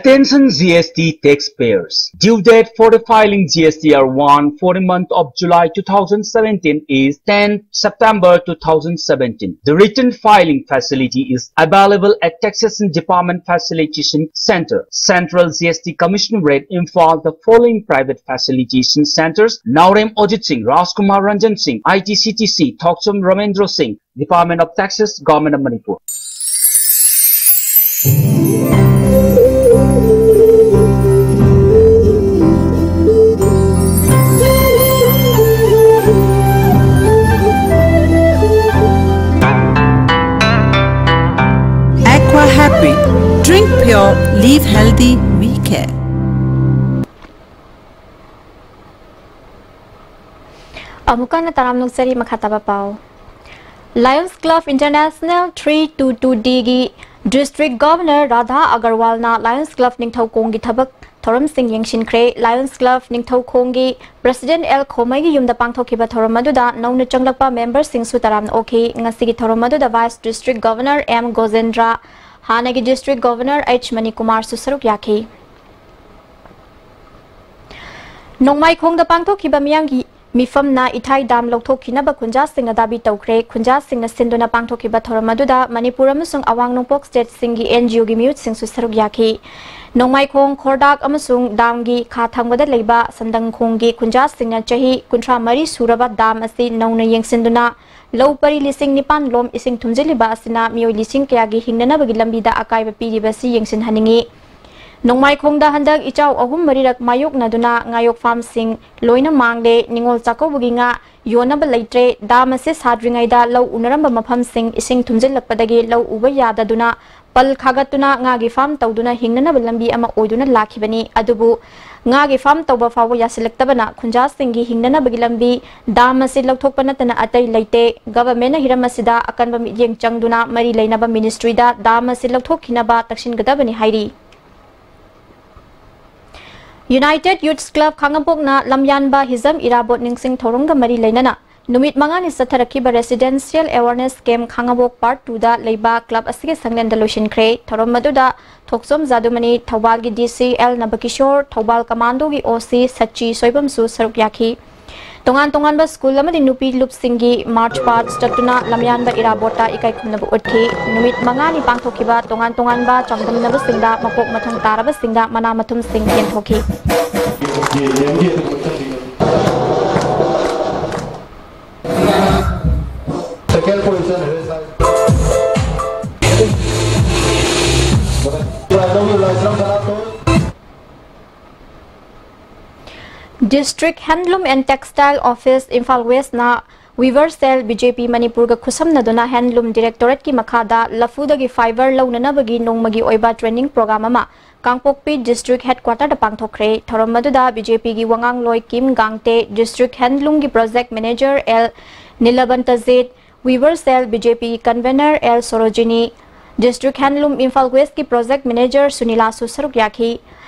Attention G S T taxpayers. Due date for the filing G S T R one for the month of July two thousand seventeen is tenth September two thousand seventeen. The written filing facility is available at Taxation Department Facilitation Center, Central G S T Commissionerate, Imphal. The following private facilitation centers: Naorem Ajit Singh, Rajkumar Ranjan Singh, I T C T C, Thokchom Ramendra Singh, Department of Taxes, Government of Manipur. Aqua Happy. Drink pure, live healthy, we care. ꯑꯃꯨꯛꯀ ꯍꯟꯅ ꯇꯔꯥꯝꯅ ꯑꯣꯛꯆꯔꯤ꯫ ꯃꯈꯥ ꯇꯥꯕ ꯄꯥꯎ꯫ Lions Club International three two two D ꯒꯤ District Governor Radha ꯑꯒꯔꯋꯥꯜꯅ Lions Club ꯅꯤꯡꯊꯧꯈꯣꯡꯒꯤ ꯊꯕꯛ ꯊꯧꯔꯝꯁꯤꯡ ꯌꯦꯡꯁꯤꯟꯈ꯭ꯔꯦ꯫ Lions Club ꯅꯤꯡꯊꯧꯈꯣꯡꯒꯤ President L ꯈꯣꯃꯩꯒꯤ ꯌꯨꯝꯗ ꯄꯥꯡꯊꯣꯛꯈꯤꯕ ꯊꯧꯔꯝ ꯑꯗꯨꯗ ꯅꯧꯅ ꯆꯪꯂꯛꯄ memberꯁꯤꯡꯁꯨ ꯇꯔꯥꯝꯅ ꯑꯣꯛꯈꯤ꯫ ꯉꯁꯤꯒꯤ ꯊꯧꯔꯝ ꯑꯗꯨꯗ Vice District Governor ꯑꯦꯝ ꯒꯣꯖꯦꯟꯗ꯭ꯔ, ꯍꯥꯟꯅꯒꯤ District Governor ꯑꯩꯆ ꯃꯅꯤꯀꯨꯃꯥꯔꯁꯨ ꯁꯔꯨꯛ ꯌꯥꯈꯤ꯫ ꯅꯣꯡꯃꯥꯏꯈꯣꯡꯗ ꯄꯥꯡꯊꯣꯛꯈꯤꯕ ꯃꯤꯌꯥꯝꯒꯤ ꯃꯤꯐꯝꯅ ꯏꯊꯥꯏ dam ꯂꯧꯊꯣꯛꯈꯤꯅꯕ ꯈꯨꯟꯖꯥꯁꯤꯡꯅ ꯗꯥꯕꯤ ꯇꯧꯈ꯭ꯔꯦ꯫ ꯈꯨꯟꯖꯥꯁꯤꯡꯅ ꯁꯤꯟꯗꯨꯅ ꯄꯥꯡꯊꯣꯛꯈꯤꯕ ꯊꯧꯔꯝ ꯑꯗꯨꯗ ꯃꯅꯤꯄꯨꯔ ꯑꯃꯁꯨꯡ ꯑꯋꯥꯡ ꯅꯣꯡꯄꯣꯛ stateꯁꯤꯡꯒꯤ N G Oꯒꯤ ꯃꯤꯍꯨꯠꯁꯤꯡꯁꯨ ꯁꯔꯨꯛ ꯌꯥꯈꯤ꯫ ꯅꯣꯡꯃꯥꯏꯈꯣꯡ, ꯈꯣꯔꯗꯥꯛ ꯑꯃꯁꯨꯡ damꯒꯤ ꯈꯥ ꯊꯪꯕꯗ ꯂꯩꯕ ꯁꯟꯗꯪꯈꯣꯡꯒꯤ ꯈꯨꯟꯖꯥꯁꯤꯡꯅ ꯆꯍꯤ ꯀꯨꯟꯊ꯭ꯔꯥ ꯃꯔꯤ ꯁꯨꯔꯕ dam ꯑꯁꯤ ꯅꯧꯅ ꯌꯦꯡꯁꯤꯟꯗꯨꯅ ꯂꯧ ꯄꯔꯤ ꯂꯤꯁꯤꯡ ꯅꯤꯄꯥꯟ ꯂꯣꯝ ꯏꯁꯤꯡ ꯊꯨꯝꯖꯤꯜꯂꯤꯕ ꯑꯁꯤꯅ ꯃꯤꯑꯣꯏ ꯂꯤꯁꯤꯡ ꯀꯌꯥꯒꯤ ꯍꯤꯡꯅꯅꯕꯒꯤ ꯂꯝꯕꯤꯗ ꯑꯀꯥꯏꯕ ꯄꯤꯔꯤꯕꯁꯤ ꯌꯦꯡꯁꯤꯟꯍꯟꯅꯤꯡꯏ꯫ ꯅꯣꯡꯃꯥꯏꯈꯣꯡꯗ ꯍꯟꯗꯛ ꯏꯆꯥꯎ ꯑꯍꯨꯝ ꯃꯔꯤꯔꯛ ꯃꯥꯌꯣꯛꯅꯗꯨꯅ ꯉꯥꯌꯣꯛ farmꯁꯤꯡ ꯂꯣꯏꯅ ꯃꯥꯡꯂꯦ꯫ ꯅꯤꯉꯣꯜ ꯆꯥꯛꯀꯧꯕꯒꯤ ꯉꯥ ꯌꯣꯟꯅꯕ ꯂꯩꯇ꯭ꯔꯦ꯫ Dam ꯑꯁꯤ ꯁꯥꯗ꯭ꯔꯤꯉꯩꯗ ꯂꯧ ꯎꯅꯔꯝꯕ ꯃꯐꯝꯁꯤꯡ ꯏꯁꯤꯡ ꯊꯨꯝꯖꯤꯜꯂꯛꯄꯗꯒꯤ ꯂꯧ ꯎꯕ ꯌꯥꯗꯗꯨꯅ ꯄꯜ ꯈꯥꯒꯠꯇꯨꯅ ꯉꯥꯒꯤ farm ꯇꯧꯗꯨꯅ ꯍꯤꯡꯅꯅꯕ ꯂꯝꯕꯤ ꯑꯃ ꯑꯣꯏꯗꯨꯅ ꯂꯥꯛꯈꯤꯕꯅꯤ꯫ ꯑꯗꯨꯕꯨ ꯉꯥꯒꯤ farm ꯇꯧꯕ ꯐꯥꯎꯕ ꯌꯥꯁꯤꯜꯂꯛꯇꯕꯅ ꯈꯨꯟꯖꯥꯁꯤꯡꯒꯤ ꯍꯤꯡꯅꯅꯕꯒꯤ ꯂꯝꯕꯤ dam ꯑꯁꯤ ꯂꯧꯊꯣꯛꯄ ꯅꯠꯇꯅ ꯑꯇꯩ ꯂꯩꯇꯦ꯫ Governmentꯅ ꯍꯤꯔꯝ ꯑꯁꯤꯗ ꯑꯀꯟꯕ ꯃꯤꯠꯌꯦꯡ ꯆꯪꯗꯨꯅ ꯃꯔꯤ ꯂꯩꯅꯕ ministryꯗ dam ꯑꯁꯤ ꯂꯧꯊꯣꯛꯈꯤꯅꯕ ꯇꯛꯁꯤꯟꯒꯗꯕꯅꯤ ꯍꯥꯏꯔꯤ꯫ United Youths Club ꯈꯥꯉꯕꯣꯛꯅ ꯂꯝꯌꯥꯟꯕ Hijam Irabot ꯅꯤꯡꯁꯤꯡ ꯊꯧꯔꯝꯒ ꯃꯔꯤ ꯂꯩꯅꯅ ꯅꯨꯃꯤꯠ ꯃꯉꯥꯅꯤ ꯆꯠꯊꯔꯛꯈꯤꯕ Residential Awareness Camp ꯈꯥꯉꯕꯣꯛ Part Two ꯗ ꯂꯩꯕ club ꯑꯁꯤꯒꯤ ꯁꯪꯂꯦꯟꯗ ꯂꯣꯏꯁꯤꯟꯈ꯭ꯔꯦ꯫ ꯊꯧꯔꯝ ꯑꯗꯨꯗ ꯊꯣꯛꯆꯣꯝ ꯖꯥꯗꯨꯃꯅꯤ, ꯊꯧꯕꯥꯜꯒꯤ D C L ꯅꯕꯀꯤꯁꯣꯔ, Thoubal Commando ꯒꯤ O C ꯁꯆꯤ ꯁꯣꯏꯕꯝꯁꯨ ꯁꯔꯨꯛ ꯌꯥꯈꯤ꯫ ꯇꯣꯉꯥꯟ ꯇꯣꯉꯥꯟꯕ school ꯑꯃꯗꯤ ꯅꯨꯄꯤ ꯂꯨꯞꯁꯤꯡꯒꯤ march past ꯆꯠꯇꯨꯅ ꯂꯝꯌꯥꯟꯕ ꯏꯔꯥꯕꯣꯠꯇ ꯏꯀꯥꯏ ꯈꯨꯝꯅꯕ ꯎꯠꯈꯤ꯫ ꯅꯨꯃꯤꯠ ꯃꯉꯥꯅꯤ ꯄꯥꯡꯊꯣꯛꯈꯤꯕ ꯇꯣꯉꯥꯟ ꯇꯣꯉꯥꯟꯕ ꯆꯥꯡꯗꯝꯅꯕꯁꯤꯡꯗ ꯃꯀꯣꯛ ꯃꯊꯪ ꯇꯥꯔꯕꯁꯤꯡꯗ ꯃꯅꯥ ꯃꯊꯨꯝꯁꯤꯡ ꯌꯦꯟꯊꯣꯛꯈꯤ꯫ Second position, Hare Sai. District Handloom and Textile Office, Imphal West ꯅ Weaver Cell, B J P ꯃꯅꯤꯄꯨꯔꯒ ꯈꯨꯠꯁꯝꯅꯗꯨꯅ Handloom Directorate ꯀꯤ ꯃꯈꯥꯗ ꯂꯐꯨꯗꯒꯤ fibre ꯂꯧꯅꯅꯕꯒꯤ ꯅꯣꯡꯃꯒꯤ ꯑꯣꯏꯕ training program ꯑꯃ ꯀꯥꯡꯄꯣꯛꯄꯤ District Headquarter ꯗ ꯄꯥꯡꯊꯣꯛꯈ꯭ꯔꯦ꯫ ꯊꯧꯔꯝ ꯑꯗꯨꯗ B J P ꯒꯤ ꯋꯥꯉꯥꯡꯂꯣꯏ ꯀꯤꯝ ꯒꯥꯡꯇꯦ, District Handloom ꯒꯤ Project Manager L ꯅꯤꯂꯕꯟꯇꯖꯤꯠ, Weaver Cell B J P Convener L Sarojini, District Handloom Imphal West ꯀꯤ Project Manager ꯁꯨꯅꯤꯂꯥꯁꯨ ꯁꯔꯨꯛ ꯌꯥꯈꯤ꯫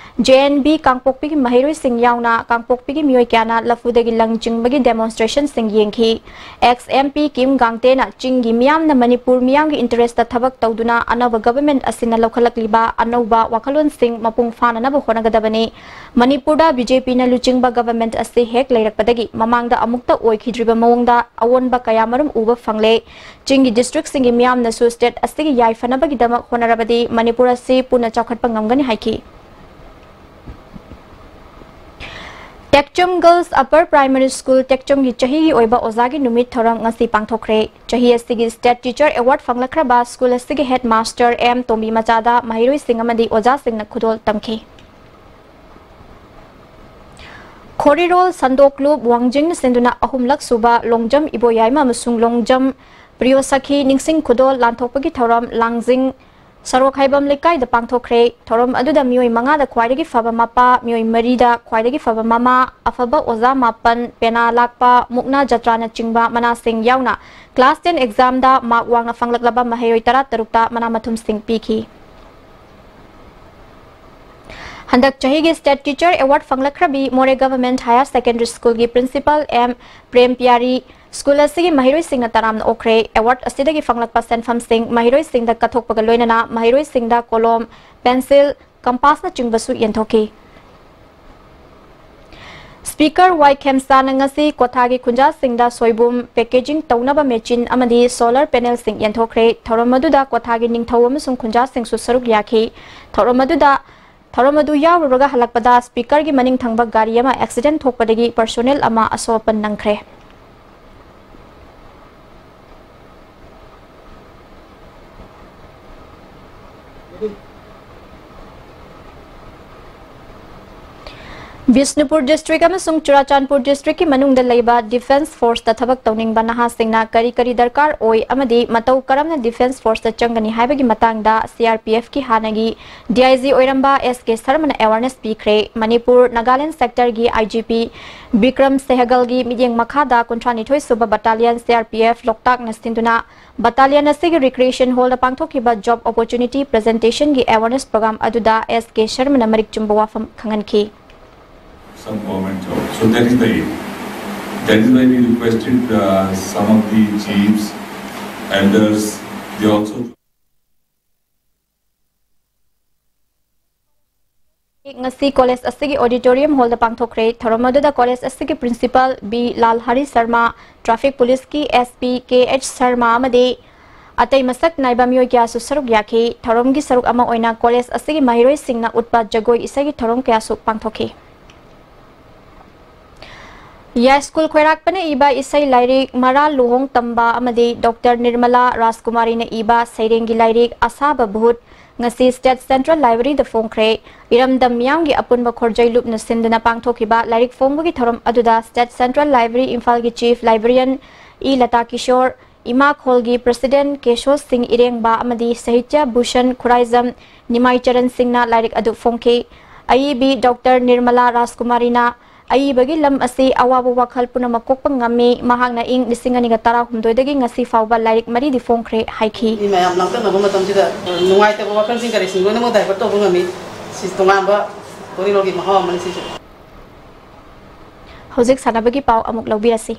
J N B ꯀꯥꯡꯄꯣꯛꯄꯤꯒꯤ ꯃꯍꯩꯔꯣꯏꯁꯤꯡ ꯌꯥꯎꯅ ꯀꯥꯡꯄꯣꯛꯄꯤꯒꯤ ꯃꯤꯑꯣꯏ ꯀꯌꯥꯅ ꯂꯐꯨꯗꯒꯤ ꯂꯪ ꯆꯤꯡꯕꯒꯤ demonstration ꯁꯤꯡ ꯌꯦꯡꯈꯤ꯫ Ex M P ꯀꯤꯝ ꯒꯥꯡꯇꯦꯅ ꯆꯤꯡꯒꯤ ꯃꯤꯌꯥꯝꯅ ꯃꯅꯤꯄꯨꯔ ꯃꯤꯌꯥꯝꯒꯤ interest ꯇ ꯊꯕꯛ ꯇꯧꯗꯨꯅ ꯑꯅꯧꯕ government ꯑꯁꯤꯅ ꯂꯧꯈꯠꯂꯛꯂꯤꯕ ꯑꯅꯧꯕ ꯋꯥꯈꯜꯂꯣꯟꯁꯤꯡ ꯃꯄꯨꯡ ꯐꯥꯅꯅꯕ ꯍꯣꯠꯅꯒꯗꯕꯅꯤ꯫ ꯃꯅꯤꯄꯨꯔꯗ B J P ꯅ ꯂꯨꯆꯤꯡꯕ government ꯑꯁꯤ ꯍꯦꯛ ꯂꯩꯔꯛꯄꯗꯒꯤ ꯃꯃꯥꯡꯗ ꯑꯃꯨꯛꯇ ꯑꯣꯏꯈꯤꯗ꯭ꯔꯤꯕ ꯃꯑꯣꯡꯗ ꯑꯑꯣꯟꯕ ꯀꯌꯥꯃꯔꯨꯝ ꯎꯕ ꯐꯪꯂꯦ꯫ ꯆꯤꯡꯒꯤ district ꯁꯤꯡꯒꯤ ꯃꯤꯌꯥꯝꯅꯁꯨ state ꯑꯁꯤꯒꯤ ꯌꯥꯏꯐꯅꯕꯒꯤꯗꯃꯛ ꯍꯣꯠꯅꯔꯕꯗꯤ ꯃꯅꯤꯄꯨꯔ ꯑꯁꯤ ꯄꯨꯟꯅ ꯆꯥꯎꯈꯠꯄ ꯉꯝꯒꯅꯤ ꯍꯥꯏꯈꯤ꯫ ꯇꯦꯛꯆꯝ Girls Upper Primary School ꯇꯦꯛꯆꯝꯒꯤ ꯆꯍꯤꯒꯤ ꯑꯣꯏꯕ ꯑꯣꯖꯥꯒꯤ ꯅꯨꯃꯤꯠ ꯊꯧꯔꯝ ꯉꯁꯤ ꯄꯥꯡꯊꯣꯛꯈ꯭ꯔꯦ꯫ ꯆꯍꯤ ꯑꯁꯤꯒꯤ State Teacher Award ꯐꯪꯂꯛꯈ꯭ꯔꯕ school ꯑꯁꯤꯒꯤ headmaster M ꯇꯣꯝꯕꯤ ꯃꯆꯥꯗ ꯃꯍꯩꯔꯣꯏꯁꯤꯡ ꯑꯃꯗꯤ ꯑꯣꯖꯥꯁꯤꯡꯅ ꯈꯨꯗꯣꯜ ꯇꯝꯈꯤ꯫ ꯈꯣꯔꯤꯔꯣꯜ ꯁꯟꯗꯣꯛꯂꯨꯞ ꯋꯥꯡꯖꯤꯡꯅ ꯁꯤꯟꯗꯨꯅ ꯑꯍꯨꯝꯂꯛ ꯁꯨꯕ ꯂꯣꯡꯖꯝ ꯏꯕꯣꯌꯥꯏꯃ ꯑꯃꯁꯨꯡ ꯂꯣꯡꯖꯝ ꯄ꯭ꯔꯤꯌꯣꯁꯈꯤ ꯅꯤꯡꯁꯤꯡ ꯈꯨꯗꯣꯜ ꯂꯥꯟꯊꯣꯛꯄꯒꯤ ꯊꯧꯔꯝ ꯂꯥꯡꯖꯤꯡ ꯁꯔꯣꯛ ꯍꯥꯏꯕꯝ ꯂꯩꯀꯥꯏꯗ ꯄꯥꯡꯊꯣꯛꯈ꯭ꯔꯦ꯫ ꯊꯧꯔꯝ ꯑꯗꯨꯗ ꯃꯤꯑꯣꯏ ꯃꯉꯥꯗ ꯈ꯭ꯋꯥꯏꯗꯒꯤ ꯐꯕ ꯃꯄꯥ, ꯃꯤꯑꯣꯏ ꯃꯔꯤꯗ ꯈ꯭ꯋꯥꯏꯗꯒꯤ ꯐꯕ ꯃꯃꯥ, ꯑꯐꯕ ꯑꯣꯖꯥ ꯃꯥꯄꯟ, ꯄꯦꯅꯥ ꯂꯥꯛꯄ, ꯃꯨꯛꯅꯥ ꯖꯇ꯭ꯔꯥꯅꯆꯤꯡꯕ ꯃꯅꯥꯁꯤꯡ ꯌꯥꯎꯅ class ten exam ꯗ mark ꯋꯥꯡꯅ ꯐꯪꯂꯛꯂꯕ ꯃꯍꯩꯔꯣꯏ ꯇꯔꯥ ꯇꯔꯨꯛꯇ ꯃꯅꯥ ꯃꯊꯨꯝꯁꯤꯡ ꯄꯤꯈꯤ꯫ ꯍꯟꯗꯛ ꯆꯍꯤꯒꯤ State Teacher Award ꯐꯪꯂꯛꯈ꯭ꯔꯕꯤ ꯃꯣꯔꯦ Government Higher Secondary School ꯒꯤ Principal M ꯄ꯭ꯔꯦꯝ ꯄꯤꯌꯥꯔꯤ ꯁ꯭ꯀꯨꯜ ꯑꯁꯤꯒꯤ ꯃꯍꯩꯔꯣꯏꯁꯤꯡꯅ ꯇꯔꯥꯝꯅ ꯑꯣꯛꯈ꯭ꯔꯦ꯫ ꯑꯦꯋꯥꯔꯗ ꯑꯁꯤꯗꯒꯤ ꯐꯪꯂꯛꯄ ꯁꯦꯟꯐꯝꯁꯤꯡ ꯃꯍꯩꯔꯣꯏꯁꯤꯡꯗ ꯀꯠꯊꯣꯛꯄꯒ ꯂꯣꯏꯅꯅ ꯃꯍꯩꯔꯣꯏꯁꯤꯡꯗ ꯀꯣꯂꯣꯝ, ꯄꯦꯟꯁꯤꯜ, ꯀꯝꯄꯥꯁꯅꯆꯤꯡꯕꯁꯨ ꯌꯦꯟꯊꯣꯛꯈꯤ꯫ ꯁ꯭ꯄꯤꯀꯔ ꯋꯥꯏ ꯈꯦꯝꯆꯥꯅ ꯉꯁꯤ ꯀ꯭ꯋꯥꯊꯥꯒꯤ ꯈꯨꯟꯖꯥꯁꯤꯡꯗ ꯁꯣꯏꯕꯨꯝ ꯄꯦꯀꯦꯖꯤꯡ ꯇꯧꯅꯕ ꯃꯦꯆꯤꯟ ꯑꯃꯗꯤ ꯁꯣꯂꯔ ꯄꯦꯅꯦꯜꯁꯤꯡ ꯌꯦꯟꯊꯣꯛꯈ꯭ꯔꯦ꯫ ꯊꯧꯔꯝ ꯑꯗꯨꯗ ꯀ꯭ꯋꯥꯊꯥꯒꯤ ꯅꯤꯡꯊꯧ ꯑꯃꯁꯨꯡ ꯈꯨꯟꯖꯥꯁꯤꯡꯁꯨ ꯁꯔꯨꯛ ꯌꯥꯈꯤ꯫ ꯊꯧꯔꯝ ꯑꯗꯨꯗ, ꯊꯧꯔꯝ ꯑꯗꯨ ꯌꯥꯎꯔꯨꯔꯒ ꯍꯜꯂꯛꯄꯗ ꯁ꯭ꯄꯤꯀꯔꯒꯤ ꯃꯅꯤꯡ ꯊꯪꯕ ꯒꯥꯔꯤ ꯑꯃ ꯑꯦꯛꯁꯤꯗꯦꯟ ꯊꯣꯛꯄꯗꯒꯤ ꯄꯔꯁꯣꯅꯦꯜ ꯑꯃ ꯑꯁꯣꯛ ꯑꯄꯟ ꯅꯪꯈ꯭ꯔꯦ꯫ ꯕꯤꯁꯅꯨꯄꯨꯔ ꯗꯤꯁꯇ꯭ꯔꯤꯛ ꯑꯃꯁꯨꯡ ꯆꯨꯔꯥꯆꯥꯟꯄꯨꯔ ꯗꯤꯁꯇ꯭ꯔꯤꯛꯀꯤ ꯃꯅꯨꯡꯗ ꯂꯩꯕ ꯗꯤꯐꯦꯟꯁ ꯐꯣꯔꯁꯇ ꯊꯕꯛ ꯇꯧꯅꯤꯡꯕ ꯅꯍꯥꯁꯤꯡꯅ ꯀꯔꯤ ꯀꯔꯤ ꯗꯔꯀꯥꯔ ꯑꯣꯏ ꯑꯃꯗꯤ ꯃꯇꯧ ꯀꯔꯝꯅ ꯗꯤꯐꯦꯟꯁ ꯐꯣꯔꯁꯇ ꯆꯪꯒꯅꯤ ꯍꯥꯏꯕꯒꯤ ꯃꯇꯥꯡꯗ ꯁꯤ ꯑꯥꯔ ꯄꯤ ꯑꯦꯐꯀꯤ ꯍꯥꯟꯅꯒꯤ ꯗꯤ ꯑꯥꯏ ꯖꯤ ꯑꯣꯏꯔꯝꯕ ꯑꯦꯁ ꯀꯦ ꯁꯔꯃꯅ ꯑꯦꯋꯥꯔꯅꯦꯁ ꯄꯤꯈ꯭ꯔꯦ꯫ ꯃꯅꯤꯄꯨꯔ ꯅꯥꯒꯥꯂꯦꯟ ꯁꯦꯛꯇꯔꯒꯤ ꯑꯥꯏ ꯖꯤ ꯄꯤ ꯕꯤꯀ꯭ꯔꯝ ꯁꯦꯍꯒꯜꯒꯤ ꯃꯤꯠꯌꯦꯡ ꯃꯈꯥꯗ ꯀꯨꯟꯊ꯭ꯔꯥꯅꯤꯊꯣꯏ ꯁꯨꯕ battalion C R P F ꯂꯣꯛꯇꯥꯛꯅ ꯁꯤꯟꯗꯨꯅ ꯕꯠꯇꯥꯂꯤꯌꯟ ꯑꯁꯤꯒꯤ ꯔꯤꯀ꯭ꯔꯤꯌꯦꯁꯟ ꯍꯣꯜꯗ ꯄꯥꯡꯊꯣꯛꯈꯤꯕ ꯖꯣꯕ ꯑꯣꯄꯣꯔꯆꯨꯅꯤꯇꯤ ꯄ꯭ꯔꯖꯦꯟꯇꯦꯁꯟꯒꯤ ꯑꯦꯋꯥꯔꯅꯦꯁ ꯄ꯭ꯔꯣꯒ꯭ꯔꯥꯝ ꯑꯗꯨꯗ ꯑꯦꯁ ꯀꯦ ꯁꯔꯃꯅ ꯃꯔꯤꯛ ꯆꯨꯝꯕ ꯋꯥꯐꯝ ꯈꯪꯍꯟꯈꯤ꯫ Some government job. So that is the aim. That is why we requested uh, some of the chiefs, elders, they also. ꯉꯁꯤ college ꯑꯁꯤꯒꯤ ꯑꯣꯗꯤꯇꯣꯔꯤꯌꯝ ꯍꯣꯜꯗ ꯄꯥꯡꯊꯣꯛꯈ꯭ꯔꯦ꯫ ꯊꯧꯔꯝ ꯑꯗꯨꯗ ꯀꯣꯂꯦꯖ ꯑꯁꯤꯒꯤ ꯄ꯭ꯔꯤꯟꯁꯤꯄꯥꯜ ꯕꯤ ꯂꯥꯜꯍꯔꯤ ꯁꯔꯃ, ꯇ꯭ꯔꯥꯐꯤꯛ ꯄꯨꯂꯤꯁꯀꯤ S P K H Sharma ꯑꯃꯗꯤ ꯑꯇꯩ ꯃꯁꯛ ꯅꯥꯏꯕ ꯃꯤꯑꯣꯏ ꯀꯌꯥꯁꯨ ꯁꯔꯨꯛ ꯌꯥꯈꯤ꯫ ꯊꯧꯔꯝꯒꯤ ꯁꯔꯨꯛ ꯑꯃ ꯑꯣꯏꯅ ꯀꯣꯂꯦꯖ ꯑꯁꯤꯒꯤ ꯃꯍꯩꯔꯣꯏꯁꯤꯡꯅ ꯎꯠꯄ ꯖꯒꯣꯏ ꯏꯁꯩꯒꯤ ꯊꯧꯔꯝ ꯀꯌꯥꯁꯨ ꯄꯥꯡꯊꯣꯛꯈꯤ꯫ ꯌꯥꯏꯁ꯭ꯀꯨꯜ ꯈꯣꯏꯔꯥꯛꯄꯅ ꯏꯕ ꯏꯁꯩ ꯂꯥꯏꯔꯤꯛ ꯃꯔꯥ ꯂꯨꯍꯣꯡ ꯇꯝꯕ ꯑꯃꯗꯤ ꯗꯣꯛꯇꯔ ꯅꯤꯔꯃꯂꯥ ꯔꯥꯖꯀꯨꯃꯥꯔꯤꯅ ꯏꯕ ꯁꯩꯔꯦꯡꯒꯤ ꯂꯥꯏꯔꯤꯛ ꯑꯁꯥꯕ ꯚꯨꯠ ꯉꯁꯤ ꯁ꯭ꯇꯦꯠ ꯁꯦꯟꯇ꯭ꯔꯦꯜ ꯂꯥꯏꯕ꯭ꯔꯦꯔꯤꯗ ꯐꯣꯡꯈ꯭ꯔꯦ꯫ ꯏꯔꯝꯗꯝ ꯃꯤꯌꯥꯝꯒꯤ ꯑꯄꯨꯟꯕ ꯈꯣꯔꯖꯩ ꯂꯨꯞꯅ ꯁꯤꯟꯗꯨꯅ ꯄꯥꯡꯊꯣꯛꯈꯤꯕ ꯂꯥꯏꯔꯤꯛ ꯐꯣꯡꯕꯒꯤ ꯊꯧꯔꯝ ꯑꯗꯨꯗ ꯁ꯭ꯇꯦꯠ ꯁꯦꯟꯇ꯭ꯔꯦꯜ ꯂꯥꯏꯕ꯭ꯔꯦꯔꯤ ꯏꯝꯐꯥꯜꯒꯤ chief ꯂꯥꯏꯕ꯭ꯔꯦꯔꯤꯌꯟ E Lata Kishore, ꯏꯃꯥꯈꯣꯜꯒꯤ president ꯀꯦꯁꯣ ꯁꯤꯡ ꯏꯔꯦꯡꯕ ꯑꯃꯗꯤ ꯁꯥꯍꯤꯇ꯭ꯌ ꯚꯨꯁꯟ ꯈꯨꯔꯥꯏꯖꯝ ꯅꯤꯃꯥꯏ ꯆꯔꯟ ꯁꯤꯡꯅ ꯂꯥꯏꯔꯤꯛ ꯑꯗꯨ ꯐꯣꯡꯈꯤ꯫ ꯑꯏꯕꯤ ꯗꯣꯛꯇꯔ ꯅꯤꯔꯃꯂꯥ ꯔꯥꯖꯀꯨꯃꯥꯔꯤꯅ ꯑꯏꯕꯒꯤ ꯂꯝ ꯑꯁꯤ ꯑꯋꯥꯕ ꯋꯥꯈꯜ ꯄꯨꯝꯅꯃꯛ ꯀꯣꯛꯄ ꯉꯝꯃꯤ꯫ ꯃꯍꯥꯛꯅ ꯏꯪ ꯂꯤꯁꯤꯡ ꯑꯅꯤꯒ ꯇꯔꯥꯍꯨꯝꯗꯣꯏꯗꯒꯤ ꯉꯁꯤ ꯐꯥꯎꯕ ꯂꯥꯏꯔꯤꯛ ꯃꯔꯤꯗꯤ ꯐꯣꯡꯈ꯭ꯔꯦ ꯍꯥꯏꯈꯤ꯫ ꯃꯤ ꯃꯌꯥꯝ ꯂꯥꯡꯇꯛꯅꯕ ꯃꯇꯝꯁꯤꯗ ꯅꯨꯡꯉꯥꯏꯇꯕ ꯋꯥꯈꯜꯁꯤꯡ ꯀꯔꯤꯁꯤꯡ ꯂꯣꯏꯅꯃꯛ divert ꯇꯧꯕ ꯉꯝꯃꯤ꯫ ꯁꯤ ꯇꯣꯉꯥꯟꯕ ꯋꯥꯔꯤꯂꯣꯟꯒꯤ ꯃꯍꯥꯎ ꯑꯃꯅꯤ ꯁꯤꯁꯨ꯫ ꯍꯧꯖꯤꯛ ꯁꯥꯟꯅꯕꯒꯤ ꯄꯥꯎ ꯑꯃꯨꯛ ꯂꯧꯕꯤꯔꯁꯤ꯫